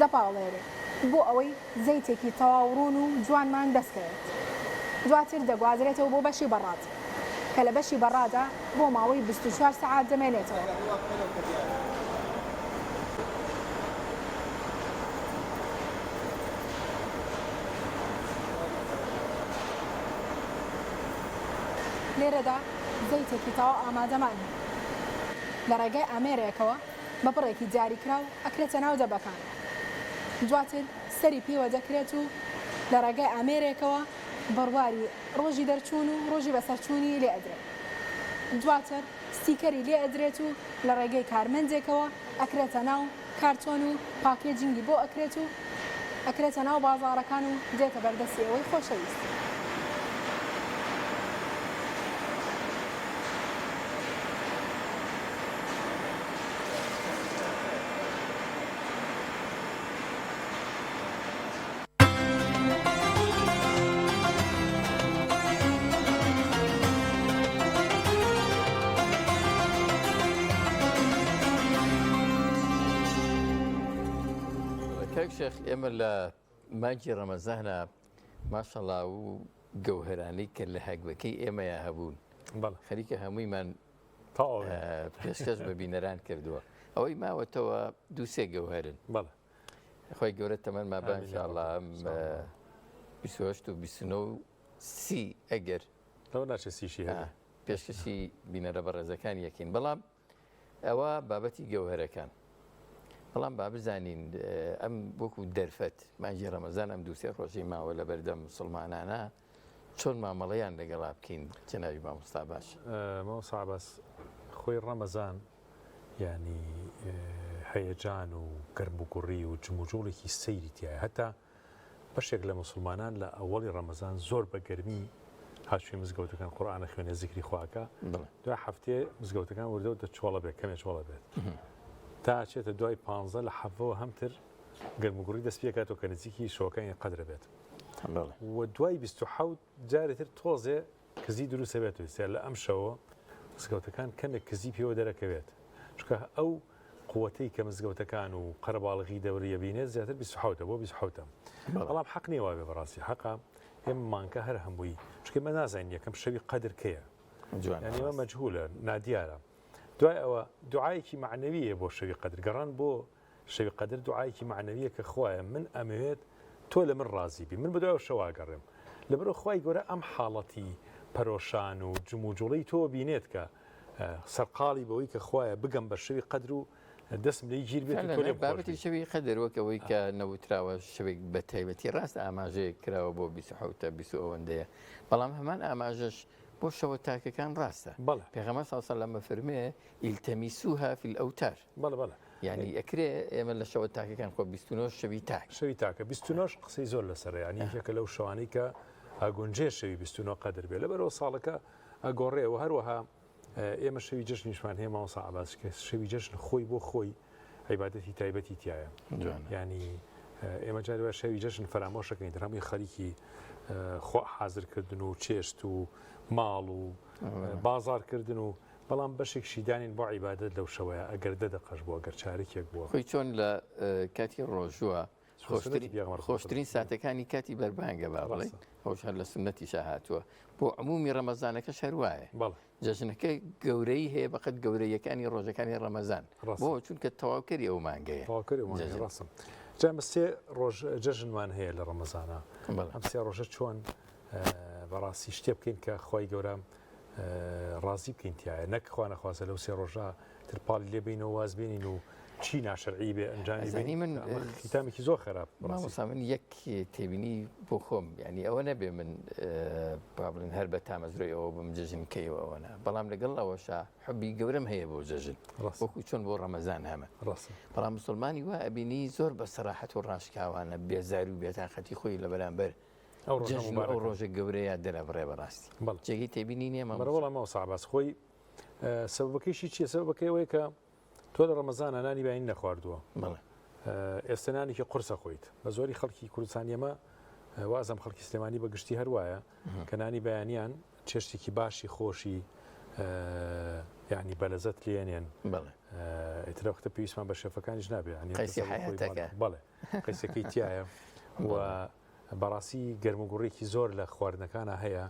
دەپاڵێورێ بۆ ئەوەی زەیتێکی تەواو ڕوون و جوانمان دەست کەوێت. دواتر دەگوازرێتەوە بۆ بەشی بەڕاد کە لە بەشی بەڕادا بۆ ماوەی 24 سەعات دەمێنێتەوە. لێرەدا زەیتێکی تەواو ئامادەمان هەیە. لە ڕێگای ئامێرێکەوە بە بڕێکی دیاریکراو ئەکرێتە ناو دەبەکان. دواتر سەری پێوە دەکرێت و لە ڕێگای ئامێرێکەوە بڕواری ڕۆژی دەرچوون و ڕۆژی بەسەرچوونی لێ ئەدرێت. دواتر ستیکەری لێ ئەدرێت و لە ڕێگەی کارمەندێکەوە ئەکرێتە ناو کارتۆن و packaging ی بۆ ئەکرێت و ئەکرێتە ناو بازاڕەکان و دێتە بەردەستی ئێوەی خۆشەویست.
کاک شێخ ئێمە لە مانگی ڕەمەزانە ماشەڵا و گەوهرانەی کە لە هەگبەکەی ئێمەیا هەبوون خەریکە هەموویمان پێشکەش بە بینەران کردووە ئەوەی ماوەتەوە دووسێ گەوهرن خۆی گەورە تەمەنما بە انشاءاللە ئەم 28 و 29 و 30 ئەگەر
لەوە ناچێت سیشی هەبێ.
پێشکەشی بینەرە بەڕێزەکان یەکین بەڵام ئەوە بابەتی گەوهرەکان بەڵام با بزانین ئەم وەکو دەرفەت مانگی ڕەمەزان ئەم دووسێ ڕۆژەی ماوە لە بەردەم مسلمانانە چۆن مامەڵەیان لەگەڵا بکەین جەنابی مامۆستا باش
مامۆستا عەباس خۆی ڕەمەزان یانی هەیەجان و گەرموگوڕی و جموجوڵێکی سەیری تایە هەتا بەشێک لە مسلمانان لە ئەوەڵی ڕەمەزان زۆر بە گەرمی هاچوی مزگەوتەکان قورآانە خوێنێ زیکری خواکە دوای هەفتێ مزگەوتەکان وردە و دەچۆڵە بێت کەمێ چۆڵە بێت تا چێتە دوای پ لە حەڤەوە هەمتر گەرموگوڕی دەست پێکاتەوە کە نزیکی شەوەکانی قەدرە بێت و دوای 27 جارێتر تۆزێ کزی دروست ئەبێت و ئێستا لە ئەم شەوە مزگەوتەکان کەمێک کزی پێوە دەرەکەوێت چونکە ئەو قوتەی کە مزگەوتەکان و قەرەباڵغی دەوری ئەبینێت زیاتر 27 بۆ 27 بەڵام حەق نییە وابێ بەڕاستی حەقە ئێمە مانکە هەر هەمووی چونکە ئێمە نازانین یەکەم شەوی قەدر کەیە یعنی ئێمە مەجهولە نادیارە دوای ئەوە دوعایەکی مەعنەویە بۆ شەوی قەدر گەڕان بۆ شەوی قەدر دوعایەکی مەعنەویە کە خوایە من ئەمەوێت تۆ لە من ڕازی بی من بەدوای ئەو شەوە ئەگەڕێم لەبەرئەوە خوای گەورە ئەم حاڵەتی پەرۆشان و جموجوڵەی تۆ بینێت کە سەرقاڵی بەوەی کە خوایە بگەم بە شەوی قەدر و دەستم لێی گیر بێت و تۆ لێم خۆش
بابەتی شەوی قەدر وەک ئەوەی کە نەوتراوە شەوێک بە تایبەتی ڕاست ئاماژەیەک کراوە بۆ 27 بیست و ئەوەندەیە بەڵام هەمان ئاماژەش. بۆ شەوە تاکەکان ڕاستە.
بەڵێ.
پێغەمبەر صلی اللە علیە و سلم ئەفەرموێ التمسوها فی الاوتار.
بەڵێ بەڵێ.
یانی ئەکرێ ئێمە لە شەوە تاکەکان خۆ 29 شەوی تاک.
شەوی تاکە 29 قسەی زۆر لەسەرە یانی یەکێکە لەو شەوانەی کە ئەگونجێ شەوی 29 قەدر بێ لەبەرەوە ساڵەکە ئەگۆڕێ و هەروەها ئێمە شەوی جەژنیشمان هەیە مامۆستا عەباس کە شەوی جەژن خۆی بۆ خۆی عیبادەتی تایبەتی تایە ینی ئێمە جاری وایە شەوی جەژن فەرامۆشەکەین تر هەمووی خەریکی خۆ حازرکردن و چێشت و ماڵ و بازارکردن و بەڵام بەشێک شیدانین بۆ عیبادەت لەو شەوەیە ئەگەر دە دەقەش بووە گەر چارەکێک بووە.
خۆی چۆن لە کاتی ڕۆژووە خۆشترین ساتەکانی کاتی بەربانگە با بڵێ ئەوش هەر لە سوننەتیشا هاتووە بۆ عمومی ڕەمەزانەکەش هەر وایە جەژنەکە گەورەی هەیە بەقەت گەورەیەکانی ڕۆژەکانی ڕەمەزان بۆ چونکە تەواوکەری ئەو مانگەیە
تەواوکەری ئەو مانگەیە ڕاستە جا ئەمە سێ ڕۆژ جەژنمان هەیە لە ڕەمەزانە ئەم سێ ڕۆژە چۆن بەڕاستی شتێ بکەین کە خی گەورە ڕازی بکەین تایە نەک خوا نەخوازە لەو سێ ڕۆژە تر پاڵی لێ بینەوە واز بێنین و چی ناشەرعی بێ ئەنجامی
زانی من
ختامێکی زۆر خراپ
مامۆستا من یەک تێبینی بۆ خۆم ینی ئەوە نەبێ من با بڵێن هەر بە تامەزرۆی ئەوە بم جەژن کەیەوە ئەوەنا بەڵام لەگەڵ ئەوەشا حبی گەورەم هەیە بۆ جەژن وەکو چۆن بۆ ڕەمەزان هەمە بەڵام مسلمانی وا ئەبینی زۆر بە سەراحەت و ڕاشکاوانە بێزار و بێتاقەتی خۆی لە بەرامبەر جەژن و ئەو ڕۆژە گەورەیە دەرەبڕێ بەڕاستی جێگەی تێبینی نییە
مامۆستا. بەڵێ مامۆستا عەباس خۆی سەبەبەکەیشی چییە؟ سەبەبەکەی ئەوەیە کە تۆ لە ڕەمەزانە نانی بەیانی نەخواردووە ئێستا نانێکی قورسە خۆیت بە زۆری خەڵکی کوردستان ئێمە وازم خەڵکی سلێمانی بە گشتی هەروایە کە نانی بەیانیان چێشتێکی باشی خۆشی یعنی بەلەزەت لێنێن ئیترە وەختە پێویستمان بە شێفەکانیش نابێ بەڵێ قەیسەکەی تایە و بەڕاستی گەرموگوڕێکی زۆر لە خواردنەکانا هەیە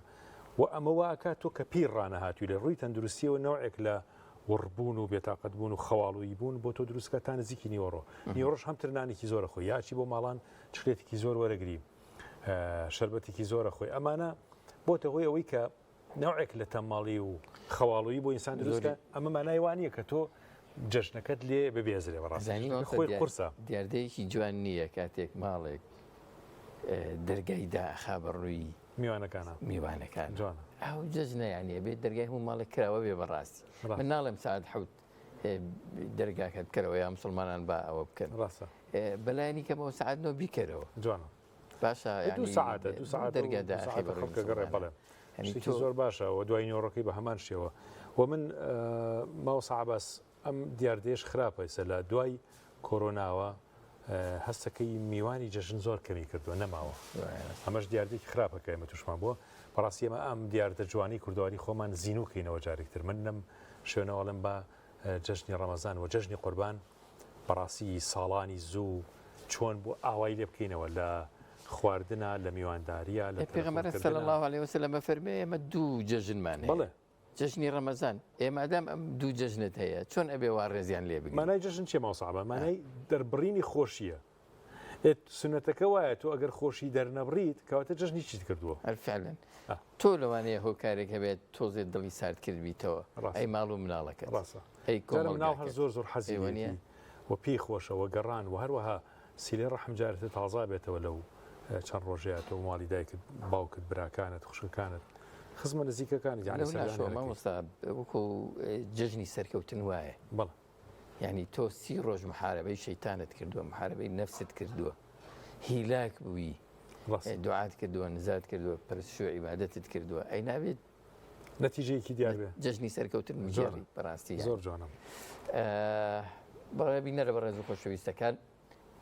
و ئەمە وا ئەکات تۆ کە پێی ڕانەهاتووی لە ڕووی تەندروستیەوە نەوعێک لە وڕبوون و بێتاقەت بوون و خەواڵوویی بوون بۆ تۆ دروست کات تا نزیکی نیوەڕۆ نیوەڕۆش هەمتر نانێکی زۆرە خۆی یاچی بۆ ماڵان چکلێتێکی زۆر وەرەگری شەربەتێکی زۆرە خۆی ئەمانە بۆتە هۆی ئەوەی کە نەوعێک لە تەممەڵی و خەواڵوویی بۆ ئینسان دروست کە ئەمە مانای وا نییە کە تۆ جەژنەکەت لێ ببێزرێ بەڕاستی
زانی
چونکە خۆی قورسە.
دیاردەیەکی جوان نییە کاتێک ماڵێک دەرگای داخا بە ڕووی
میوانەکانە
میوانەکان
جوانە
ئەو جەژنە یانی ئەبێت دەرگای هەموو ماڵێک کراوە بێ بەڕاستی من ناڵێم ساعت حوت دەرگاکەت بکەرەوە یا مسلمانان با ئەوە بکەن
ڕاستە
بەلایەنی کەمەوە ساعت نۆ بیکەرەوە
جوانە
باشە
دوو سەعاتە دوو سەعات
دەرگا داخی
بە خەڵکە گەڕێ بەڵێ شتێکی زۆر باشە و دوای نیوەڕۆکەی بە هەمان شێوە و من ماوەسا عباس ئەم دیاردەیەش خراپە ئێستا لە دوای کۆرۆناوە هەستەکەی میوانی جەژن زۆر کەمی کردووە نەماوە ئەمەش دیاردێکی خراپە کە ئێمە توشمان بووە بەڕاستی ئێمە ئەم دیاردە جوانی کوردەواری خۆمان زیینوکەینەوە جارێکتر من لەم شوێنەوەڵم بە جەژنی ڕەمەزان و جەژنی قوربان بەڕاستی ساڵانی زوو چۆن بوو ئاوای لێ بکەینەوە لە خواردنا لە میوانداریە لە
پێغەمبەر صلی الله علیه وسلم فەرمێ ئێمە دوو جەژنمان هەیە
بەڵێ
جەژنی ڕەمەزان ئێ مادام ئەم دوو جەژنت هەیە چۆن ئەبێ وا ڕێزیان لێ بگری
مانای جەژن چیە مامۆستا عەبا مانای دەربڕینی خۆشیە ئێ سوننەتەکە وایە تۆ ئەگەر خۆشی دەرنەبڕیت کەواتە جەژنی چیت کردووە؟
هەر فعلا تۆ لەوانەیە هۆکارێک هەبێت تۆزێ دڵی سارد کردبیتەوە ئەی ماڵ و مناڵەکەت
ڕاستە
ئەی
جارە مناڵ هەر
کۆمەڵگاکەت
زۆر زۆر حەزی
ئەی وەنیە؟
لێیەتی و پێی خۆشە و گەڕان و هەروەها سیلەی ڕەحم جارێتە تازا بێتەوە لەو چەند ڕۆژەیە تۆ ماڵی دایکت باوکت براکانت خوشکەکانت خزمە نزیکەکانت یانی
لەو
سەردانی
ناشەوە
ئەکەیت.
مامۆستا وەکو جەژنی سەرکەوتن وایە
بەڵێ
یانی تۆ سی ڕۆژ محارەبەی شەیتانت کردووە محارەبەی نەفست کردووە هیلاک بووی دوعات کردووە نزات کردووە پرسش و عیبادەتت کردووە ئەی نابێت
نەتیجەیەکی دیار بێ
جەژنی سەرکەوتن بگێڕی بەڕاستی
زۆر جوانە
بەڕێ بینەرە بەڕێز و خۆشەویستەکان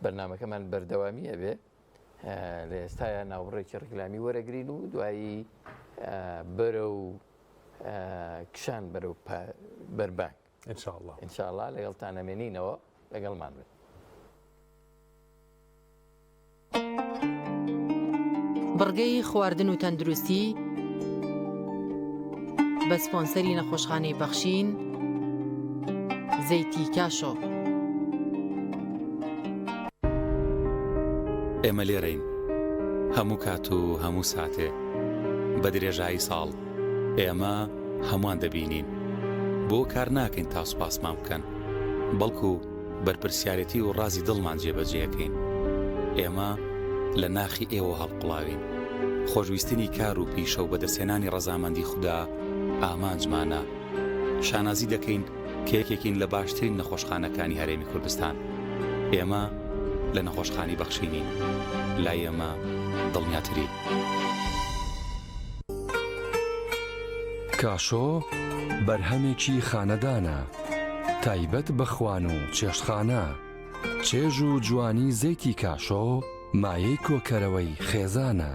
بەرنمەکەمان بەردەوامی ئەبێ لە ئێستایا ناوبڕێکی ڕیکلامی وەرەگرین و دوایی بەرە و کشان بەرەو بەربانگ
ان شاء اللە.
ان شاء اللە لەگەڵتان ئەمێنینەوە لەگەڵمان بن.
بڕگەی خواردن و تەندروستی بە سپۆنسەری نەخۆشخانەی بەخشین زەیتی کاشۆ.
ئێمە لێرەین هەموو کات و هەموو ساتێ بە درێژایی ساڵ ئێمە هەمووان دەبینین. بۆ کار ناکەین تا سوپاسمان بکەن، بەڵکو بەرپرسیارێتی و ڕازی دڵمان جێبەجێ ئەکەین. ئێمە لە ناخی ئێوە هەڵقوڵاوین. خۆشویستنی کار و پیشە و بەدەستهێنانی ڕەزامەندی خودا ئامانجمانە. شانازی دەکەین کە یەکێکین لە باشترین نەخۆشخانەکانی هەرێمی کوردستان. ئێمە لە نەخۆشخانەی بەخشینین. لای ئێمە دڵنیاتری.
کاشۆ بەرهەمێکی خانەدانە، تایبەت بە خوان و چێشتخانە. چێژ و جوانی زەیتی کاشۆ مایەی کۆکەرەوەی خێزانە.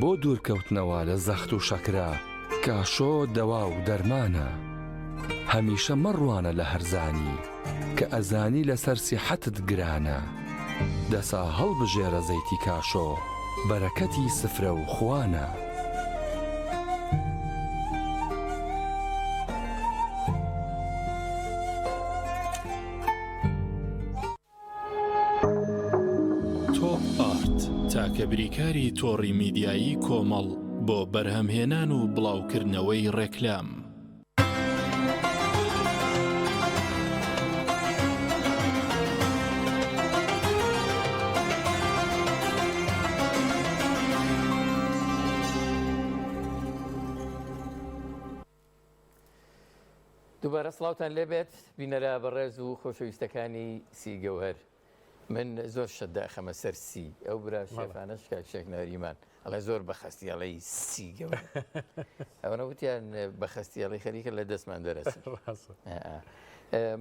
بۆ دوورکەوتنەوە لە زەخت و شەکرە، کاشۆ دەوا و دەرمانە. هەمیشە مەڕوانە لە هەرزانی، کە ئەزانی لەسەر سیحەتت گرانە. دەسا هەڵبژێرە زەیتی کاشۆ، بەرەکەتی سفرە و خوانە.
تۆپ ئارت تاکە بریکاری تۆڕی میدیایی کۆمەڵ بۆ بەرهەمهێنان و بڵاوکردنەوەی ڕێکلام.
دووبارە سڵاوتان لێبێت بینەرە بەڕێز و خۆشەویستەکانی سی گەوهەر من زۆر شت داخەمە سەر سی ئەو برا شێفانەش کاک شێخ نەریمان ئەڵێ زۆر بەخەستی ئەڵێی سی گەوهەر ئەوەنە وتیان بەخەستی ئەڵێ خەریکە لە دەستمان دەرەچن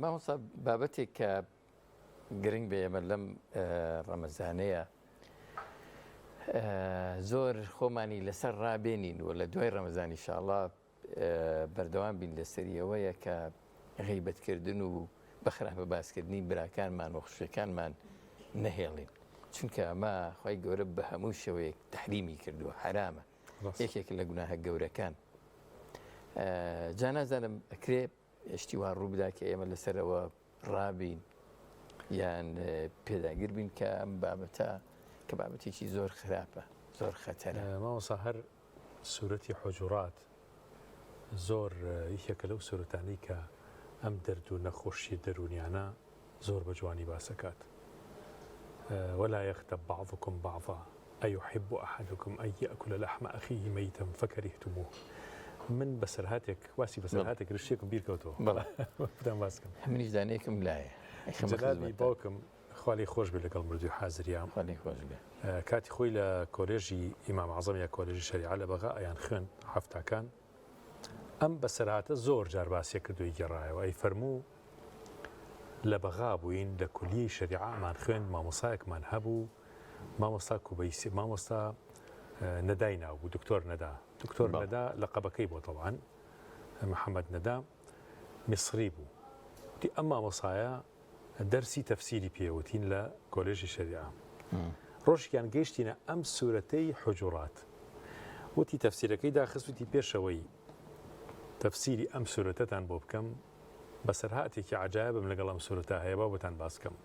مامۆستا بابەتێک کە گرنگ بێ ئێمە لەم ڕەمەزانەیە زۆر خۆمانی لەسەر ڕابێنین و لە دوای ڕەمەزانی شاڵا بەردەوام بین لەسەری ئەوەیە کە غیبەتکردن و بە خراپە باسکردنی براکانمان و خوشکەکانمان نەهێڵین چونکە ئەمە خی گەورە بە هەموو شێوەیەک تحریمی کردووە حرامە یەکێک لە گوناهە گەورەکان جا نازانم ئەکرێ شتی وا ڕووبدا کە ئێمە لەسەرەوە ڕابین یان پێداگر بین کە ئەم بابەتە کە بابەتێکی زۆر خراپە زۆر خەتەرە
مامۆستا هەر سورەتی حوجورات زۆر یەکێکە لەو سورەتانەی کە ئەم دەرد و نەخۆشیە دەروونیانە زۆر بە جوانی باس ئەکات ولا یغتب بعضکم بعضا ایحب احدکم ان یاکل لحم اخیه میتا فکرهتموه من بەسەرهاتێک باسی بەسەرهاتێک رشتێکم بیر کەوتەوە
بەڵێ
بدەم باس کەم
منیش دانەیەکم لایە
جەنابی باوکم خوا لێی خۆش بێ لەگەڵ مردووی حازریا.
خوا لێی خۆش بێ.
کاتی خۆی لە کۆلێژی ئیمام عەزەم یا کۆلێژی شەریعە لە بەغا ئەیان خوێند حەفتاکان. ئەم بەسەرهاتە زۆر جار باسی کردووی گێڕایەوە ئەی فەرموو لە بەغا بووین لە کولیەی شەریعە ئەمان خوێند مامۆسایەکمان هەبوو مامۆستا کوبەیسی مامۆستا نەدای ناو بوو دکتۆر نەدا دکتۆر نەدا لە قەبەکەی بۆ تەوان محەممەد نەدا میسری بوو وتی ئەم مامۆسایە دەرسی تەفسیری پێ وتین لە کۆلێژی شەریعە. ڕۆژێکیان گەیشتینە ئەم سورەتەی حوجوڕات. وتی تەفسیرەکەی داخست وتی پێشەوەی تەفسیری ئەم سورەتەتان بۆ بکەم بەسەرهاتێکی عەجایبم لەگەڵ ئەم سورەتە هەیە با بۆتان باس کەم.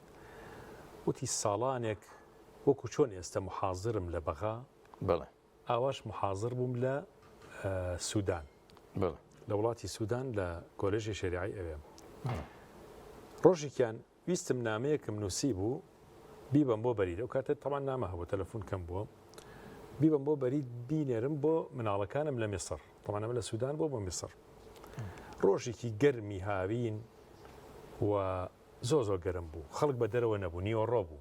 وتی ساڵانێک وەکو چۆن ئێستە محازرم لە بەغا،
بەڵێ.
ئاواش محازر بووم لە سودان لە وڵاتی سودان لە کۆلێژی شەریعەی ئەوێ ڕۆژێکیان ویستم نامەیەکم نووسی بوو بیبەم بۆ بەرید ئەو کاتە تەمان نامە هەبوو تەلەفۆن کەم بووە بیبەم بۆ بەرید بینێرم بۆ مناڵەکانم لە میسر تەمانەمە لە سودان بۆ بۆ میسر ڕۆژێکی گەرمی هاوین و زۆ زۆر گەرم بوو خەڵک بە دەرەوە نەبوو نیوەڕۆ بوو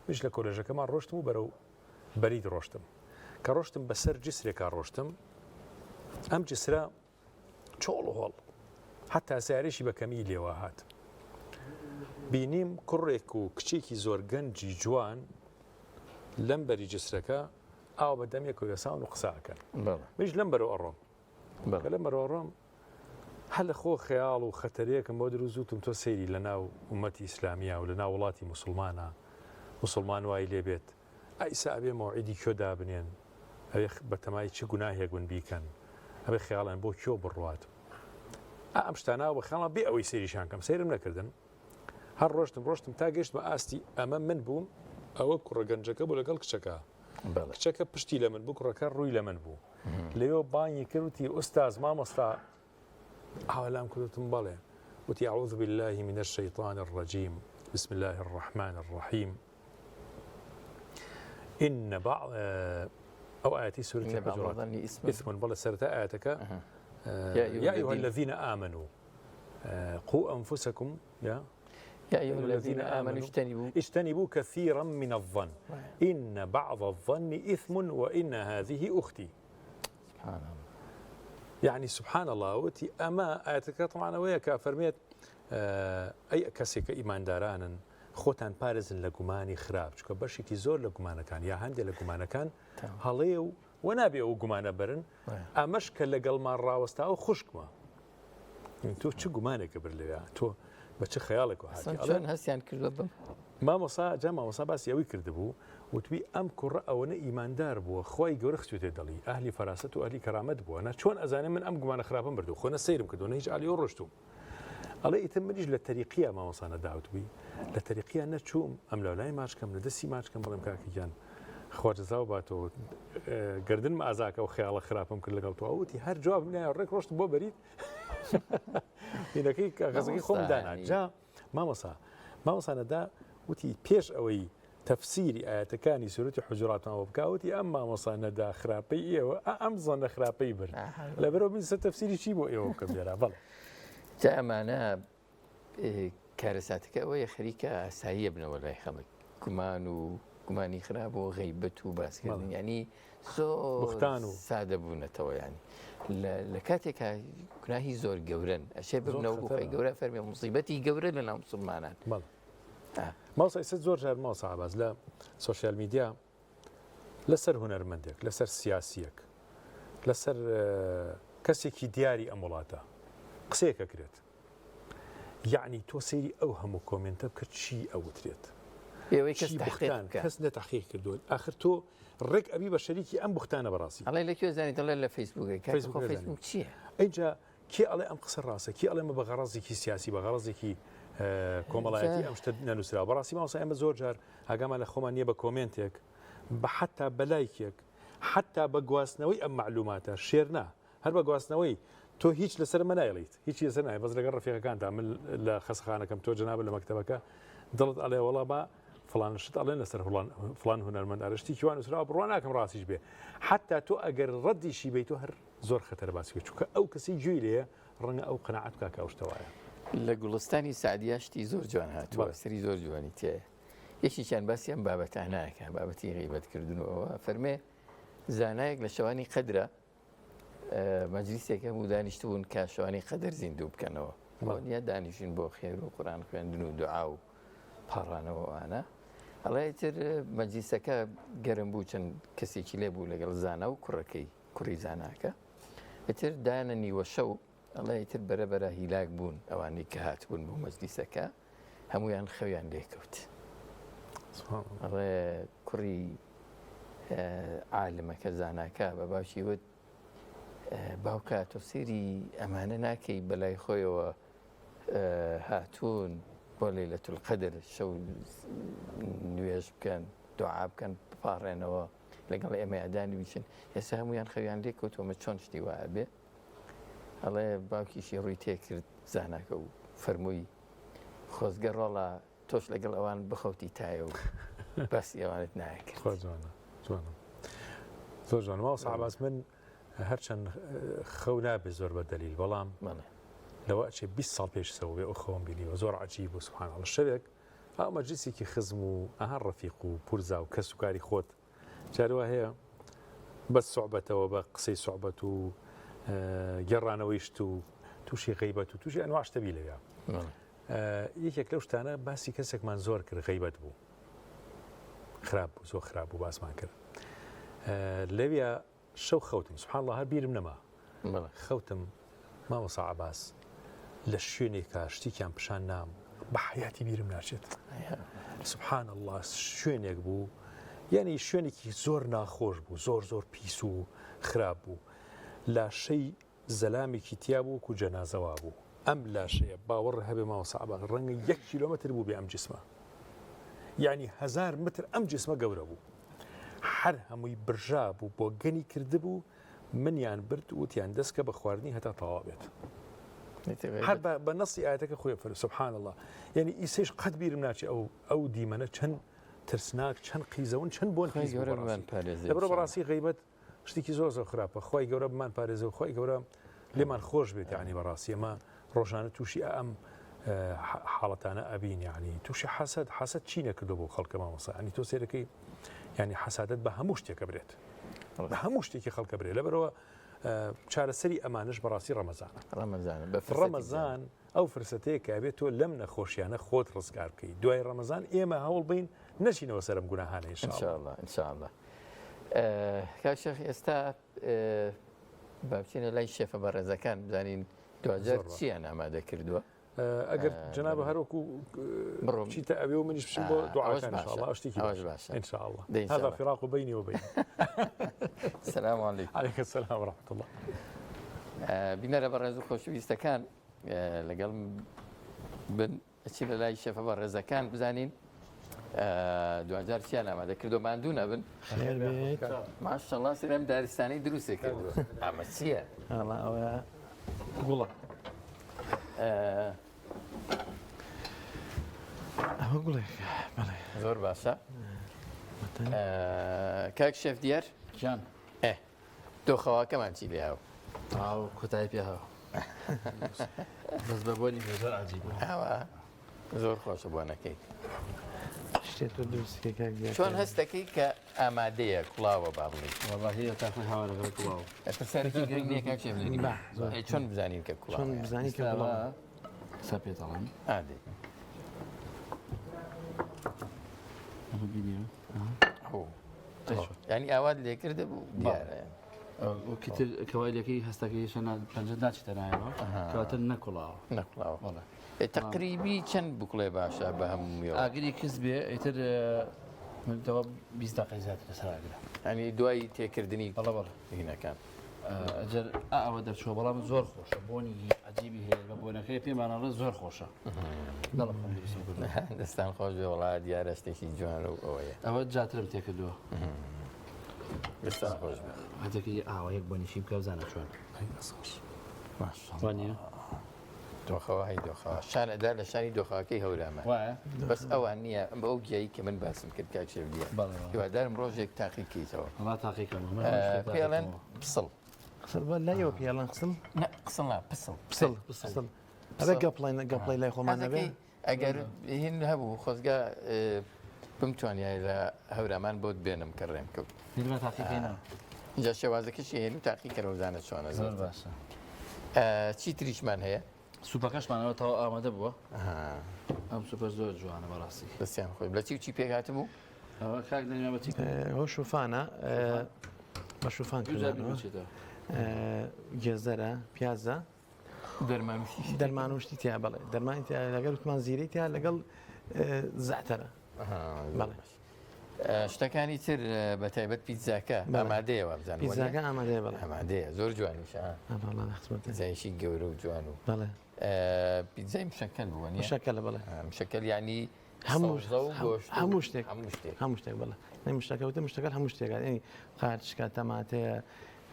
منیش لە کۆلێژەکەمان ڕۆشتم و بەرەو بەرید ڕۆشتم کە ڕۆشتم بەسەر جسرێکا ڕۆشتم ئەم جسرە چۆڵ و هۆڵ حتا سیارێکی بە کەمی لێوە هات بینیم کوڕێک و کچێکی زۆر گەنجی جوان لەم بەری جسرەکە ئاو بە دەمێک و وێساون و قساکەن منیش لەم بەرەو ئەڕۆم کە لەم بەرەوە ڕۆم هەر لە خۆ خەیاڵ و خەتەرەیەکم بۆ دروست وتم تۆ سەیری لە ناو ئومەتی ئیسلامیا و لە ناو وڵاتی موسڵمانا موسڵمان وای لێ بێت ئەیسا ئەبێ مەوعیدی کوێ دابنێن ئەبێ بەتەمای چ گوناهێک بن بیکەن ئەبێ خەیاڵیان بۆ کوێ بڕوات ئا ئەم شتانە بە خەیاڵم بێ ئەوەی سەیریشان کەم سەیرم نەکردن هەر ڕۆشتم ڕۆشتم تا گەیشتمە ئاستی ئەمە من بووم ئەوە کوڕە گەنجەکە بوو لەگەڵ کچەکە کچەکە پشتی لە من بوو کوڕەکە ڕووی لە من بوو لەوێ بانگی کرد وتی ئوستاز مامۆستا ئاوالام کردوتم بەڵێ وتی اعوذ بالله من الشیطان الرجیم بسم الله الرحمن الرحیم إن بعض. ئەو ئاەتی سورەتی حجرات ئیثم بەڵێ سەرەتا ئاەتەکە يا أيها الذين آمنوا قوا أنفسكم يا
يا أيها الذين آمنوا اجتنبوا
اجتنبوا كثيرا من الظن إن بعض الظن إثم وإن هذه أختي
سبحان الله
يعني سبحان الله وتی ئەمە ئاەتەکە تەمانەوەیە کە فەرمێت ئەی کەسێک کە ئیماندارانن خۆتان پارێزن لە گومانی خراپ چکە بەشێکی زۆر لە گومانەکان یا هەندێک لە گومانەکان هەڵەیە و وە نابێ ئەو گومانە بەرن ئەمەش کە لەگەڵمان ڕاوەستاوە خوشکمە تۆ چ گومانێکە بر لەوێ تۆ بە چ خەیاڵێک و هاتی
چۆن هەستیان کردووە بم
مامۆسا جا مامۆسا باسی ئەوەی کردبوو وتوی ئەم کوڕە ئەوەنە ئیماندار بووە خوای گەورە خستوێتە دڵی ئەهلی فەراسەت و ئەهلی کەرامەت بووە نە چۆن ئەزانێ من ئەم گومانە خراپەم بردو خۆ نە سەیرم کردو نە هیچ ئالی و ڕۆشتوم ئەڵێ ئیتر منیش لە تەریقیە مامۆسا نەداوتبووی لە تەریقیە نەچووم ئەم لەولای ماچکەم لە دەستی ماچکەم بڵێم کاکە گیان خوا جەزاو باتەوە گردنم ئازاکە و خەیاڵە خراپم کرد لەگەڵ تۆ وتی هەر جواب نایە ڕێک ڕۆشت بۆ بەریت هینەکەی غەزەکەی خۆم دانا جا مامۆسا مامۆسا نەدا وتی پێش ئەوەی تەفسیری ئاەتەکانی سورەتی حجراتمان بۆ بکا وتی ئەم مامۆسا نەدا خراپەی ئێوە ئەم زەنە خراپەی برد لەبەرەوە من سەر تەفسیری چی بۆ ئێوە بکەم لێرە بەڵێ
جا ئەمانە کارەساتەکە ئەوەیە خەریکە ئاساییە بنەوە لای خەڵک گومان و گومانی خراپ و غەیبەت و باسکردن ینی زۆر
بوختان و
سادە بوونەتەوە ینی لە کاتێکا گوناهی زۆر گەورن ئەشێ ببنەوە خۆی گەورە فەرمی مصیبەتی گەورە لە ناو مسلمانان
مامۆستا ئێستا زۆر جار مامۆستا عەباس لە سۆشیال میدیا لەسەر هونەرمەندێک لەسەر سیاسیەک لەسەر کەسێکی دیاری ئەم وڵاتە قسەیەکە کرێت یعنی تۆ سەیری ئەو هەموو کۆمنتە بکە چی ئەوترێت
ئێوەی کەس بوختان
کەس نە تحقیق کردووە آخر تۆ ڕێک ئەبی بە شەریکی ئەم بوختانە بەڕاستی
ئەڵێ لە کوێ زانی دەڵێ لە فەیسبووک فەیسبوک چییە
ئینجا کێ ئەڵێ ئەم قسە ڕاستە؟ کێ ئەڵێ ئەمە بە غەڕەزێکی سیاسی، بە غەڕەزێکی کۆمەڵایەتی ئەم شتە نەنووسراوە؟ بەڕاستی مامۆستا ئێمە زۆر جار ئاگامان لە خۆمان نییە بە کۆمێنتێک، بە حەتا بە لایکێک، حەتا بە گواستنەوەی ئەم مەعلوماتە، share نا، هەر بە گواستنەوەی تۆ هیچ لەسەر ئەمە نایڵیت، هیچی لەسەر نایڵێت، بەس لەگەڵ ڕەفیقەکانتا، من لە خەسەخانەکەم، تۆ جەنابت لە مەکتەبەکە، دڵت ئەڵێ وەڵا با فڵان شت ئەڵێن لەسەر فڵان هونەرمەند، ئەرێ شتێکی وا نووسراوە بڕوا ناکەم ڕاستیش بێ، حەتا تۆ ئەگەر ڕەدیشی بەی تۆ هەر زۆر خەتەرە باسی بکەی چونکە ئەو کەسەی گوێی لێیە ڕەنگە ئەو قەناعەت بکا کە ئەو شتە وایە.
لە گوڵستانی سەعدییا شتی زۆر جوان هاتووە، سەری زۆر جوانی تیایە. یەکێکیان باسی ئەم بابەتانە ئەکا، بابەتی غیبەت کردن و ئەوە، فەرمێ زانایەک لە شەوانی قەدرە مەجلیسێک هەبوو دانیشتبوون کە شەوانی قەدر زیندوو بکەنەوە. نیە دانیشین بۆ خێر و قورئان خوێندن و دوعا و پاڕانەوە ئەوانە. ئەڵێ ئیتر مەجلیسەکە گەرم بوو چەند کەسێکی لێ بوو لەگەڵ زانا و کوڕەکەی. کوڕی زاناکە ئیتر دایانە نیوە شەو ئەڵێ ئیتر بەرە بەرە هیلاک بوون ئەوانەی کە هاتبوون بۆ مەجلیسەکە هەمویان خەویان لێکەوت ئەڵێ کوڕی عالمەکە زاناکە بە باوکی وت باوکە تۆ سێری ئەمانە ناکەی بەلای خۆیەوە هاتوون بۆ لەیلەتول القەدر شەو نوێژ بکەن دوعا بکەن بپاڕێنەوە لەگەڵ ئێمەیا دانیشن ئێستا هەمویان خەویان لێ کەوتووە مە چۆن شتی وا ئەبێ ئەڵێ باوکیشی ڕووی تێکرد زاناکە و فەرمووی خۆزگە ڕۆڵە تۆش لەگەڵ ئەوان بخەوتی تایە و باسی ئەوانت ناکرد
جوانە جوانە زۆر جوانە مامۆستا عەباس من هەرچەند خەو نابێ زۆر بە دەلیل بەڵام لەوە ئەچێ 20 ساڵ پێش سەوە بێ ئەو خەوم بینیوە زۆر عجیب و سبحان الله شەوێک ئەو مەجلیسێکی خزم و ئەها ڕەفیق و پورزا و کەس و کاری خۆت جار وا هەیە بە سوعبەتەوە بە قسەی سوعبەت و گێڕانەوەی شت و تووشی غەیبەت و تووشی ئەنواع شتە بی لەویا یەکێک لەو شتانە باسی کەسێکمان زۆر کرد غەیبەت بوو خراپ بوو زۆر خراپ بوو باسمان کرد لەویا شەو خەوتم سبحان اللە هەر بیرم نەما خەوتم مامۆسا عەباس لە شوێنێکا شتێکیان پیشان نام بە حیاتی بیرم ناچێت سبحان اللە شوێنێک بوو یعنی شوێنێکی زۆر ناخۆش بوو زۆر زۆر پیس و خراپ بوو لاشەی زەلامێکی تیا بوو وەکو جەنازە وابوو ئەم لاشەیە باوەڕ هەبێ مامۆستا عەباس ڕەنگە یەک کیلۆمەتر بوو بێ ئەم جسمە یعنی هزار متر ئەم جسمە گەورە بوو هەر هەمووی برژا بوو بۆ گەنی کردبوو منیان برد وتیان دەستکە بە خواردنی هەتا تەواو بێت هەر بە نەسی ئاەتەکە خۆی فەر سبحان الله یعنی ئیسەیش قەت بیرم ناچێ ئەو ئەو دیمەنە چەند ترسناک چەند قیزەون چەند بۆن پیس بوو بەڕاستی. لەبەرئەوە بەڕاستی غەیبەت. شتێکی زۆر زۆر خراپە خوای گەورە بمان پارێزە و خوای گەورە لێمان خۆش بێت یعنی بەڕاستی ئەمە ڕۆژانە تووشی ئەم حاڵەتانە ئەبین یعنی تووشی حەسەد حەسەد چی نەکردو بۆ خەڵکە مامۆسا ینی تۆ سێرەکەی ینی حەسادت بە هەموو شتێکە برێت بە هەموو شتێکی خەڵکە برێت لەبەرەوە چارەسەری ئەمانش بەڕاستی ڕەمەزانە
ڕەمەزانە
ڕەمەزان ئەو فرسەتەیە کە ئەبێت تۆ لەم نەخۆشیانە خۆت ڕزگار بکەیت دوای ڕەمەزان ئێمە هەوڵ بین نەچینەوە سەرم گوناهانە
ئینشاءاللە ئینشاءاللە کاک شێخ ئێستا با بچینە لای شێفە بەڕێزەکان بزانین دواجار چیان ئامادە کردووە
ئەگەر جەناب هەروەکو بڕۆ چیتە ئەوێ و منیش بچم بۆ دوعاکان إن شاء الله شتێکی
ئەوەش باشە
إن شاء الله هذا فراق بيني وبينك
السلام عليكم
عليك السلام ورحمة الله
بینەرە بەڕێز و خۆشەویستەکان لەگەڵ بن ئەچینە لای شێفە بەڕێزەکان بزانین دواجار چیان ئامادە کردو ماندوو نەبن ماشەڵا سەرم دارستانی دروستێ کردو ئەمە چییە؟
ئەوە گوڵە ئەوە گوڵێک بەڵێ
زۆر باشە کاک شێف دیار
گیان
ئێ دۆخەواکەمان چی لێ هاو
تاو کۆتایی پێ هاو بەس بە بۆنی زۆر عجیب
ئەوە زۆر خۆشە بۆنەکەی
شتێ تۆ دروستکەی کاک دیار
چۆن هەستەکەی کە ئامادەیە کوڵاوە با بڵێی
وەڵاهی تاکو هاوارەکە کوڵاوە
پرسیارێکی گرنگ نییە کاک شێف لێنی
با زۆر.
ئەی چۆن بزانین کە کوڵاوە
چۆن بزانین کە کوڵاوە
سا پێت ئەڵێم
ئادەی
ئەمە بینیوە
ئەو ینی ئاوات لێ کردە بوو دیارە
وەکی تر کەوای لەکەی هەستەکەی هێشتا پەنجە ناچێتە نایەوە کەواتە نەکوڵاوە
نەکوڵاوە بەڵێ تەقریبی چەند بکڵێ باشە بە هەموویەوە
ئاگری کز بێ ئیتر دەوە 20 دقیقەی زیاتر لەسەر ئاگرە
ینی دوای تێکردنی
بەڵێ بەڵێ
هینەکان
ئەجەر ئەوە دەرچووە بەڵام زۆر خۆشە بۆنی عجیبی هەیە بە بۆنەکەی پێمانەڵێ زۆر خۆشە
دەستان خۆش بێ وڵا دیارە شتێکی جوان و ئەوەیە
ئەوە جاترم تێکردووە
دەستان خۆش بێ
هەتەکەی ئاوە یەک بۆنیشی بکە بزانە چۆن وانە
دۆخەوە هەی دۆخەوە شان ئەدا لە شانی دۆخەکەی هەورامان بەس ئەوان نییە بە ئەو گیایی کە من باسم کرد کاک شێف دیار هیوادارم ڕۆژێک تاقیکەیتەوە پێڵێن پسڵ
قسڵ بە لایەوە پێڵەن قسڵ
قسڵ نا پسڵ
پسڵ پسڵ ئەبێ گەپڵێن گەپڵی لای خۆمان نەبێ
ئەگەر هین هەبوو خۆزگا بمتوانیای لە هەورامان بۆت بێنم کە ڕێم کەوت جا شێوازەکەشی هێن و تاقی کەرەوزانە چۆنە
زۆر باشە
چی تریشمان هەیە
سوپەکەشمانەوە تەواو ئامادە بووە ئەم سوپە زۆر جوانە بەڕاستی
دەستیان خۆی لە چی و چی پێک هاتبوو
ئەوە کاک دەنیا بە چی
ئەوە شوفانە بە شوفان گێزەرە پیازە دەرمان و شتی تیا بەڵێ دەرمانی تیا لەگەڵ وتمان زیرەی تیا لەگەڵ زەعتەرە بەڵێ
شتەکانی تر بە تایبەت پیتزاکە ئامادەیە وابزانم
پیتزاکە ئامادەیە بەڵێ
ئامادەیە زۆر جوانیشە پیتزایشی گەورە و جوان و
بەڵێ
پیتزای مشەکەل بووە نیە
مشەکەلە بەڵێ
مشەکەل یعنی
هەموو
سەوزە و گۆشت و
هەموو شتێک
هەموو شتێک
هەموو شتێک بەڵێ مشتەکە وتم مشتەکە هەموو شتێک یعنی قارچکە تەماتەیە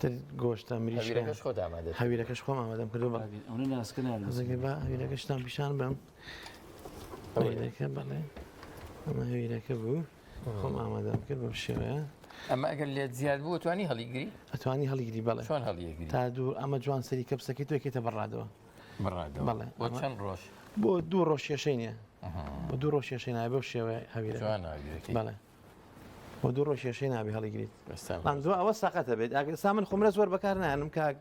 تر گۆشتە مریشکە
هەویرەکەش خۆت ئامادە
هەویرەکەش خۆم ئامادەم کردو بەڵێ
ئەونە ناسکە ناناسم.
حەزەکەی با هەویرەکەشتان پیشان بەم هەویرەکە بەڵێ ئەمە هەویرەکە بوو خۆم ئامادەم کرد بەم شێوەیە
ئەمە ئەگەر لێت زیاد بوو توانی هەڵیگری
ئەتوانی هەڵیگری بەڵێ
چۆن هەڵیگری
تا دوو ئەمە جوان سەری کەپسەکەی تۆ بەڕادەوە
بەڕادەوە
بەڵێ
بۆ چەند ڕۆژ
بۆ دوو ڕۆژ کێشەی نییە بۆ دوو ڕۆژ کێشەی نابێ بەو شێوەیە هەویرەکە
جوان هەویرەکەی
بەڵێ بۆ دوو ڕۆژ کێشەی نابێ هەڵیگریت بەڵام دوا ئەوە سەقەتە بێت ئەگەر سا من خومرە زۆر بەکار نایەنم کاک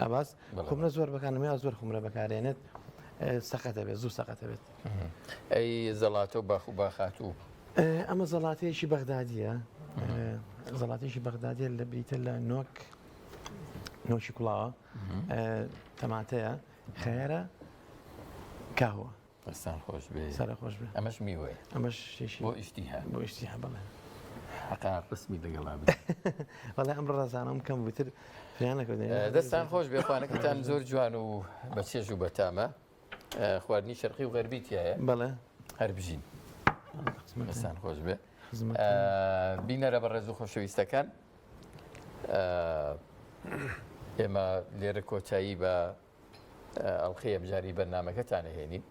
ئەباس خومرە زۆر بەکارنم یا زۆر خومرە بەکارێنێت سەقەتە بێت زوو سەقەتە بێت
ئەی زەڵاتە و باخ و باخات و
ئەمە زەڵاتەیەکی بەغدادیە زەڵاتێکی بەغدادیە لە بریتە لە نۆک نۆکی کوڵاوە تەماتەیە خەیارە کاهوە
دەستان خۆش بێ
سەر خۆش بێ
ئەمەش میوەیە
ئەمەش شتێکی
بۆ ئیشتیها
بۆ ئیشتیها بەڵێ
حەقا قسمی لەگەڵا
بدە وەڵا ئەمڕۆ ڕەزانەم کەم بووتر فریان نەکردین
دەستان خۆش بێ خوانەکەتان زۆر جوان و بە چێژ و بەتامە خواردنی شەرقی و غەربی تایە
بەڵێ
هەر بژین دەستان خۆش بێ بینەرە بە ڕێز و خۆشەویستەکان ئێمە لێرە کۆتایی بە ئەڵقەی ئەمجاری بەرنامەکەتان ئەهێنین.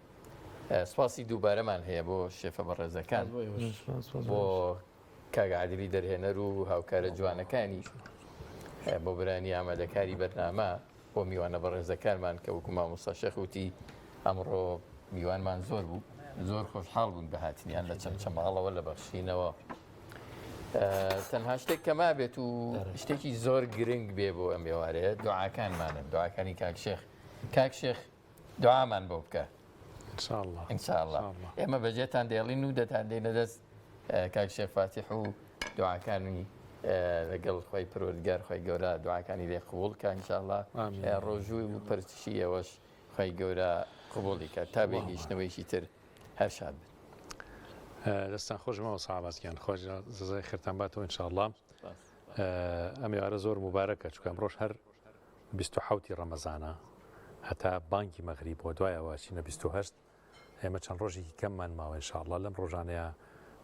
سپاسی دووبارەمان هەیە بۆ شێفە بەڕێزەکان بۆ کاک عادلی دەرهێنەر و هاوکارە جوانەکانی. بۆ برانی ئامادەکاری بەرنامە بۆ میوانە بەڕێزەکانمان کە وەکو مامۆستا شێخ وتی ئەمڕۆ میوانمان زۆر بوو زۆر خۆشحاڵ بوون بە هاتنیان لە چەمچەماڵەوە لە بەخشینەوە تەنها شتێک کە مابێت و شتێکی زۆر گرنگ بێ بۆ ئەم ئێوارەیە دوعاکانمانن دوعاکانی کاک شێخ کاک شێخ دوعامان بۆ بکە
إن شاء الله
ئێمە بەجێتان دێڵین و دەتان دێنە دەست کاک شێخ فاتیح و دوعاکانی لەگەڵ خۆی پەروەردگار خۆی گەورە دوعاکانی لێ قبوڵ کە إن شاء الله ڕۆژووی و پەرستشی ئێوەش خی گەورە قبوڵی کە تا بێگەیشتنەوەیکی تر هەر شاد بن.
دەستان خۆش مامۆستا عەباس گیان خوا جەزای خێرتان باتەوە ان شاء الله ئەم ئێوارە زۆر موبارەکە چونکە ئەمڕۆش هەر 27 ی ڕەمەزانە هەتا بانگی مەغریب و دوایەوە چینە 28 ئێمە چەند ڕۆژێکی کەممان ماوە ان شاء الله لەم ڕۆژانەیە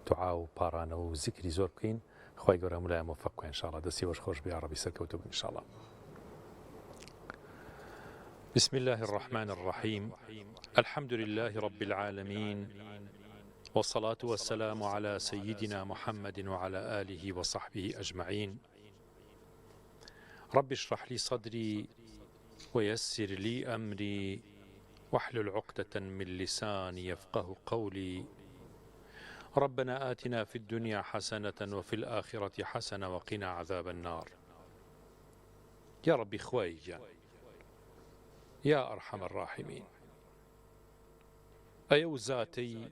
دوعا و پاڕانە و زیکری زۆر بکەین خوای گەورە هەموو لایان مۆفەق بکا ان شاء الله دەستی وەش خۆش بێ یاڕەبی سەرکەوتوو بن ان شاء الله بسم الله الرحمن الرحيم الحمد لله رب العالمين والصلاة والسلام على سيدنا محمد وعلى آله وصحبه أجمعين رب اشرح لي صدري ويسر لي أمري واحلل عقدة من لساني يفقه قولي ربنا آتنا في الدنيا حسنة وفي الآخرة حسنة وقنا عذاب النار یا ڕەبی خوای گیان یا ارحم الراحمین ئەی ئەو زاتەی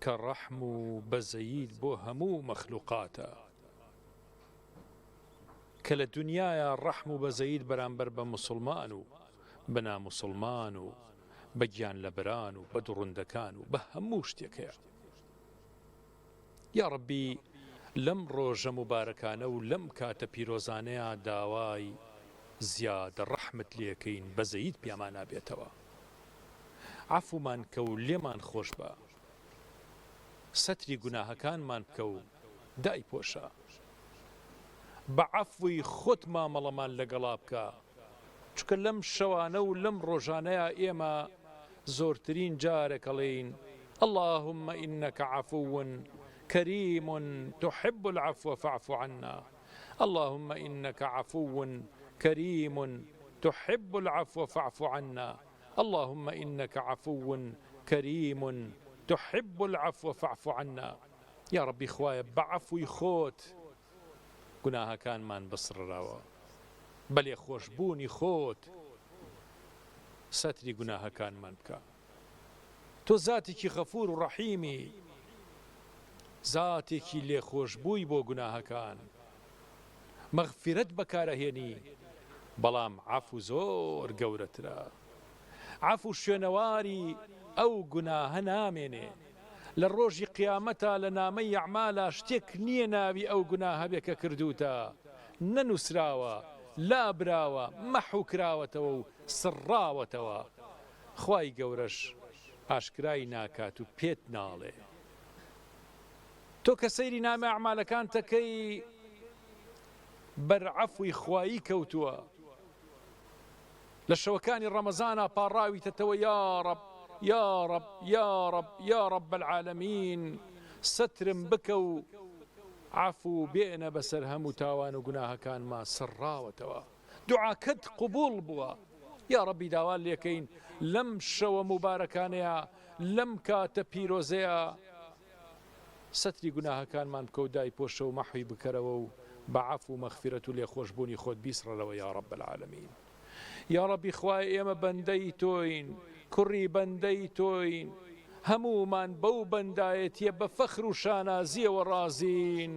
کە ڕەحم و بەزەییت بۆ هەموو مەخلوقاتە کە لە دنیایا ڕەحم و بەزەییت بەرامبەر بە موسڵمان و بە ناموسڵمان و بە گیانلەبەران و بە دڕندەکان و بە هەموو شتێک هەیە. یاڕەبی لەم ڕۆژە موبارەکانە و لەم کاتە پیرۆزانەیا داوای زیادە ڕەحمت لێکەین بەزەییت پیامانا بێتەوە عەفومان کە و لێمان خۆشبە سەتری گوناهەکانمان بکە و دایپۆشە بە عەفوی خۆت مامەڵەمان لەگەڵا بکە چونکە لەم شەوانە و لەم ڕۆژانەیا ئێمە زۆرترین جارێک ئەڵێین، اللهم انک عفو کریم تحب العفو فاعف عنا، اللهم انک عفو کریم تحب العفو فاعف عنا، اللهم انک عفو کریم تحب العفو فاعف عنا، یاڕەبی خوایە بە عەفوی خۆت گوناهەکانمان بسڕرەوە بە لێخۆشبوونی خۆت سەتری گوناهەکانمان بکە تۆ زاتێکی غەفور و ڕەحیمی زاتێکی لێخۆشبووی بۆ گوناهەکان مەغفیرەت بەکارەهێنی بەڵام عەفو زۆر گەورەترە عەفو شوێنەواری ئەو گوناهە نامێنێ لە ڕۆژی قیامەتا لە نامەی ئەعمالا شتێک نییە ناوی ئەو گوناهە بێ کە کردووتە، نەنووسراوە، لابراوە، مەحو کراوەتەوە و سڕاوەتەوە. خوای گەورەش ئاشکرای ناکات و پێت ناڵێ. تۆ کە سەیری نامە ئەعمالەکانتەکەی بەر عەفوی خوایی کەوتووە. لە شەوەکانی ڕەمەزانا پاڕاویتەتەوە یاڕەب یاڕەب یاڕەب یاڕەب العالمین سەترم بکە و عەفو بێنە بەسەر هەموو تاوان و گوناهەکانما سڕاوەتەوە دوعاکەت قبوڵ بووە یاڕەبی داوات لێکەین لەم شەوە موبارەکانەیا لەم کاتە پیرۆزەیا سەتری گوناهەکانمان بکە و دایپۆشە و مەحوی بکەرەوە و بە عەفو و مەغفیرەت و لێخۆشبوونی خۆت بیسڕەرەوە یا رب العالمین یاڕەبی خوایە ئێمە بەندەی تۆین کوڕی بەندەی تۆین هەموومان بەو بەندایەتیە بە فەخر و شانازیەوە ڕازین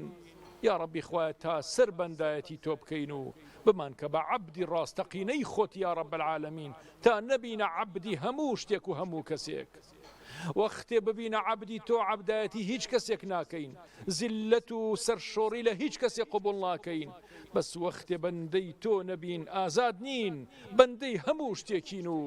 یاڕەبی خوایە تا سەر بەندایەتی تۆ بکەین و بمانکە بە عەبدی ڕاستەقینەی خۆت یا رب العالمین تا نەبینە عەبدی هەموو شتێک و هەموو کەسێک. وەختێ ببینە عەبدی تۆ عەبدایەتی هیچ کەسێک ناکەین زیللەت و سەرشۆڕی لە هیچ کەسێ قبوڵ ناکەین بەس وەختێ بەندەی تۆ نەبین ئازاد نین بەندەی هەموو شتێکین و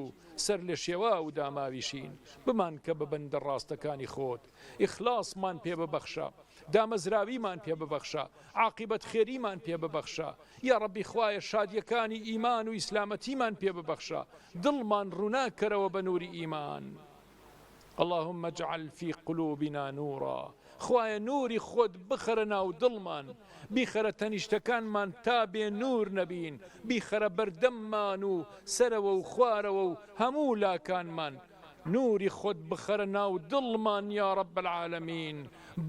سەرلێشێواو و داماویشین بمانکە بە بەندە ڕاستەکانی خۆت ئیخلاسمان پێ ببەخشە دامەزراویمان پێ ببەخشە عاقیبەت خێریمان پێ ببەخشە یاڕەبی خوایە شادیەکانی ئیمان و ئیسلامەتیمان پێ ببەخشە دڵمان ڕووناک کەرەوە بە نوری ئیمان اللهم اجعل فی قلوبنا نورا.
خوایە نوری خۆت بخەرە ناو دڵمان، بیخەرە تەنیشتەکانمان تا بێ نور نەبین، بیخەرە بەردەممان و سەرەوە و خوارەوە و هەموو لاکانمان، نوری خۆت بخەرە ناو دڵمان یا رب العالمین،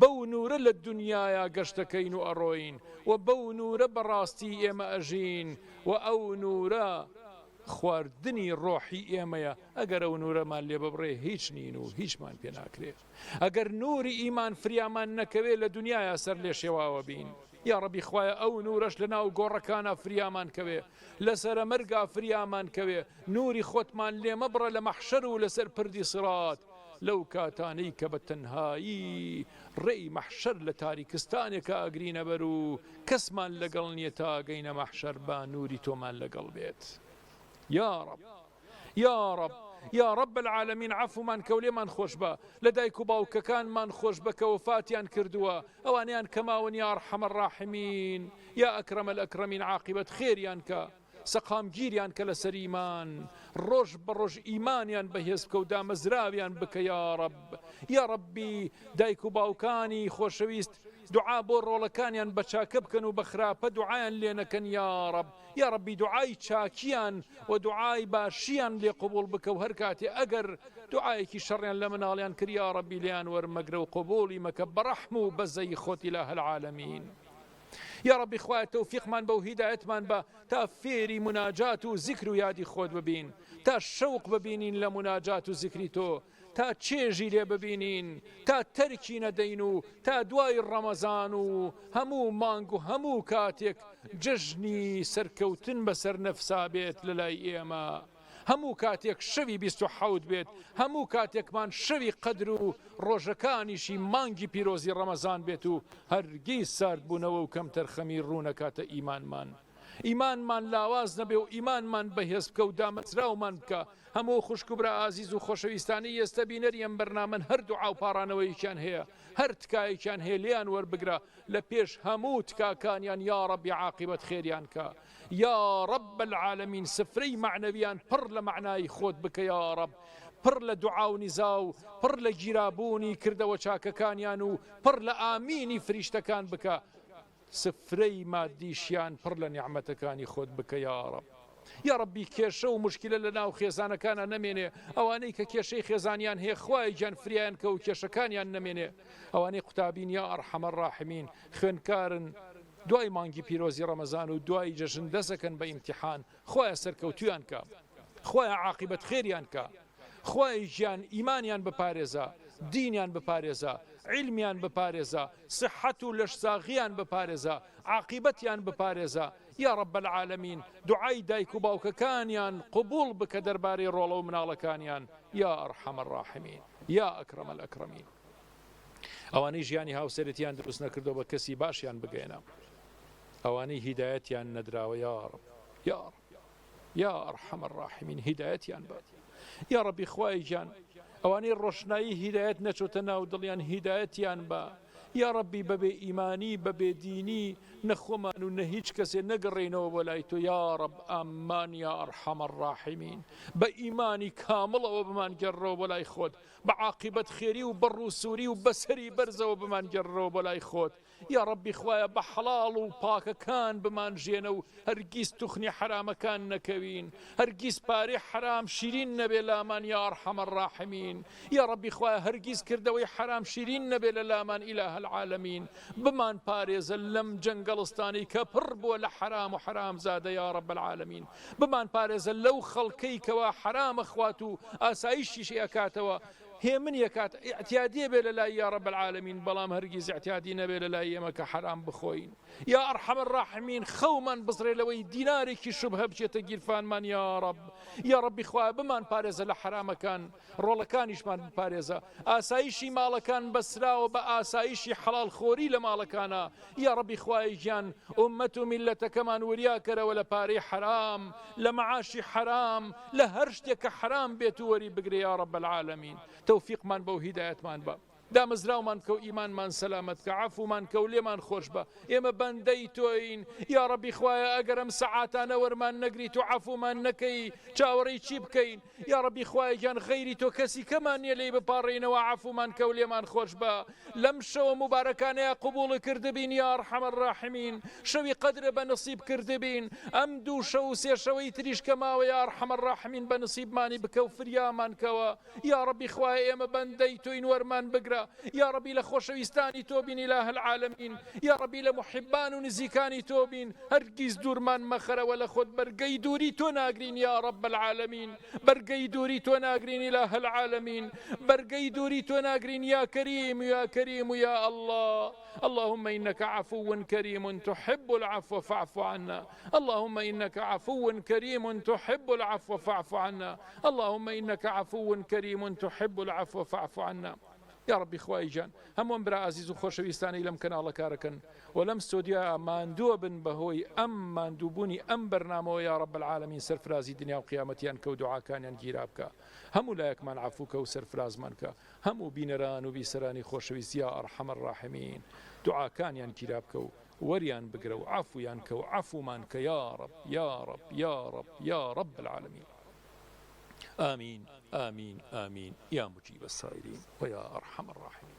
بەو نورە لە دونیایا گەشتەکەین و ئەڕۆین و بەو نورە بەڕاستی ئێمە ئەژین و ئەو نورە خواردنی ڕۆحی ئێمەیە، ئەگەر ئەو نورەمان لێ ببڕێ هیچ نین و هیچمان پێ ناکرێ. ئەگەر نوری ئیمان فریامان نەکەوێ لە دونیایا سەر لێشێواوە بین یاڕەبی خوایە ئەو نورەش لە ناو گۆڕەکانا فریامان کەوێ لە سەرەمەرگا فریامان کەوێ نوری خۆتمان لێ مەبڕە لە مەحشەر و لەسەر پردی سڕات لەو کاتانەی کە بە تەنهایی ڕێی مەحشەر لە تاریکستانێکا ئەگرینە بەر و کەسمان لەگەڵ نیە تا ئەگەینە مەحشەر با نوری تۆمان لەگەڵ بێت یاڕەب. یاڕەب یا رب العالمین عەفومان کەو لێمان خۆشبە لە دایک و باوکەکانمان خۆشبە کە وەفاتیان کردووە ئەوانەیان کە ماون یا ارحم الراحمین یا اکرم الاکرمین عاقبەت خێریان کە سەقامگیریان کە لەسەر ئیمان ڕۆژ بە ڕۆژ ئیمانیان بەهێز بکە و دامەزراویان بکە یاڕەب یاڕەبی دایک و باوکانی خۆشەویست دوعا بۆ ڕۆڵەکانیان بە چاکە بکەن و بە خراپە دوعایان لێ نەکەن یاڕەب یاڕەبی دوعای چاکیان و دوعای باشیان لێ قبوڵ بکە و هەرکاتێ ئەگەر دوعایەکی شەڕیان لە مناڵیان کرد یاڕەبی لێیان وەرمەگرە و قبوڵی مەکە بەڕەحم و بەزەیی خۆت اله العالمین یاڕەبی خوایە تەوفیقمان بە و هیدایەتمان بە تا فێری مناجات و زیکر و یادی خۆت ببین تا شەوق ببینین لە مناجات و زیکری تۆ تا چێژی لێ ببینین، تا تەرکی نەدەین و تا دوای ڕەمەزان و هەموو مانگ و هەموو کاتێک جەژنی سەرکەوتن بەسەر نەفسا بێت لەلای ئێمە، هەموو کاتێک شەوی 27 بێت، هەموو کاتێکمان شەوی قەدر و ڕۆژەکانیشی مانگی پیرۆزی ڕەمەزان بێت و هەرگیز ساردبوونەوە و کەمتەرخەمی ڕوونەکاتە ئیمانمان. ئیمانمان لاواز نەبێ و ئیمانمان بەهێز بکە و دامەزراومان بکە. هەموو خوشک و برا ئازیز و خۆشەویستانەی ئێستە بینەری ئەم بەرنامەن هەر دوعا و پاڕانەوەیەکیان هەیە هەر تکایەکیان هەیە لێیان وەربگرە لە پێش هەموو تکاکانیان یاڕەبی عاقیبەت خێریان کە یاڕب العالمین سفرەی مەعنەویان پڕ لە مەعنای خۆت بکە یاڕەب پڕ لە دوعا و نزا و پڕ لە گیرابوونی کردەوە چاکەکانیان و پڕ لە ئامینی فریشتەکان بکە سفرەی مادیشیان پڕ لە نیعمەتەکانی خۆت بکە یاڕەب. یاڕەبی کێشە و موشکیلە لە ناو خێزانەکانا نەمێنێ ئەوانەی کە کێشەی خێزانیان هەیە خوایە گیان فریایان کە و کێشەکانیان نەمێنێ ئەوانەی قوتابین یا ارحم الراحمین خوێندکارن دوای مانگی پیرۆزی ڕەمەزان و دوای جەژن دەسەکەن بە ئیمتیحان خوایە سەرکەوتویان کە خوایە عاقیبەت خێریان کە خوایە گیان ئیمانیان بپارێزە دینیان بپارێزە عیلمیان بپارێزە سحەت و لەشساغیان بپارێزە عاقیبەتیان بپارێزە یا رب العالمین دوعای دایک و باوکەکانیان قبوڵ بکە دەربارەی ڕۆڵە و مناڵەکانیان یا ارحم الراحمین یا اکرم الاکرمین ئەوانەی ژیانی هاوسەرێتیان دروست نەکردوە بە کەسی باشیان بگەیەنە ئەوانەی هیدایەتیان نەدراوە یا رب یا رب یا ارحم الراحمین هیدایەتیان بە یاڕەبی خوایە گیان ئەوانەی ڕۆشنایی هیدایەت نەچۆتە ناو دڵیان هیدایەتیان بە یاڕەبی بەبێ ئیمانی بەبێ دینی نە خۆمان و نە هیچ کەسێ نەگەڕێینەوە بۆ لای تۆ یاڕەب ئامان یا ارحم الراحمین بە ئیمانی کامڵەوە بمانگێڕەوە بۆ لای خۆت بە عاقیبەت خێری و بە ڕووسووری و بەسەری بەرزەوە بمانگێڕەوە بۆ لای خۆت یاڕەبی خوایە بە حەڵاڵ و پاکەکان بمانژێنە و هەرگیز توخنی حەرامەکان نەکەوین هەرگیز پارەی حەرام شیرین نەبێ لامان یا ارحم الراحمین یاڕەبی خوایە هەرگیز کردەوەی حەرام شیرین نەبێ لە لامان اله العالمین بمان پارێزە لەم جەنگەڵستانەی کە پڕ بووە لە حەرام و حەرامزادە یاڕەب العالمین بمان پارێزە لەو خەڵکەی کەوا حەرام ئەخوات و ئاسایشیشی ئەکاتەوە هێمنی ئەکات ئیعتیادیە بێ لەلای یا رب العالمین بەڵام هەرگیز ئیعتیادی نەبێ لەلای ئێمە کە حەرام بخۆین یا ارحم الراحمین خەومان بزڕێ لەوەی دینارێکی شوبهە بچێتە گیرفانمان یا رب یا ربی خوایە بمان پارێزە لە حەرامەکان ڕۆڵەکانیشمان بپارێزە ئاسایشی ماڵەکان بەسراوە بە ئاسایشی حەڵاڵ خۆری لە ماڵەکانە یاڕەبی خوایە گیان ئوممەت و میللەتەکەمان وریا کەرەوە لە پارەی حەرام لە مەعاشی حەرام لە هەر شتێک کە حەرام بێت و وەری بگرێ یاڕەب العالمین تەوفیقمان بە و هیدایەتمان بە. دامەزراومان بکە و ئیمانمان سەلامەت بکە، عەفومان کە و لێمان خۆش بە، ئێمە بەندەی تۆین، یاڕەبی خوایە ئەگەر ئەم سەعاتانە وەرمان نەگریت و عەفومان نەکەی چاوەڕێی چی بکەین، یاڕەبی خوایە گیان غەیری تۆ کەسی کەمان نیە لێی بپاڕێینەوە عەفومان کە و لێمان خۆش بە لەم شەوە موبارەکانەیا قبوڵی کردبین یا ارحم الراحمین شەوی قەدرە بە نسیب کردبین ئەم دوو شەو و سێ شەوەی تریش کە ماوە یا ارحم الراحمین بە نسیبمانی بکە و فریامان کەوە یاڕەبی خوایە ئێمە بەندەی تۆین وەرمان بگرە یاڕەبی لە خۆشەویستانی تۆ بین اله العالمین یاڕەبی لە موحیبان و نزیکانی تۆ بین هەرگیز دوورمان مەخەرەوە لە خۆت بەرگەی دووری تۆ ناگرین یا رب العالمین بەرگەی دووری تۆ ناگرین اله العالمین بەرگەی دووری تۆ ناگرین یا کریم یا کریم یا الله اللهم إنك عفو كريم تحب العفو فاعف عنا اللهم إنك عفو كريم تحب العفو فاعف عنا اللهم إنك عفو كريم تحب العفو فاعف عنا یاڕەبی خوای گیان هەموو ئەم برا ئازیز و خۆشەویستانەی لەم کەناڵە کارەکەن و لەم ستۆدیۆیا ماندووە بن بەهۆی ئەم ماندووبوونی ئەم بەرنامەوە یاڕەب العالمین سەرفرازی دنیا و قیامەتیان کە و دوعاکانیان گیرا بکە هەموو لایەکمان عەفوو کە و سەرفرازمان کە هەموو بینەران و بیسەرانی خۆشەویست یا ارحم الراحمین دوعاکانیان گیرا بکە و وەریان بگرە و عەفویان کە و عەفومان کە یاڕەب یاڕەب یاڕەب یاڕب العالمین. آمین آمین آمین یا مجیب السائلین و یا ارحم الراحمین.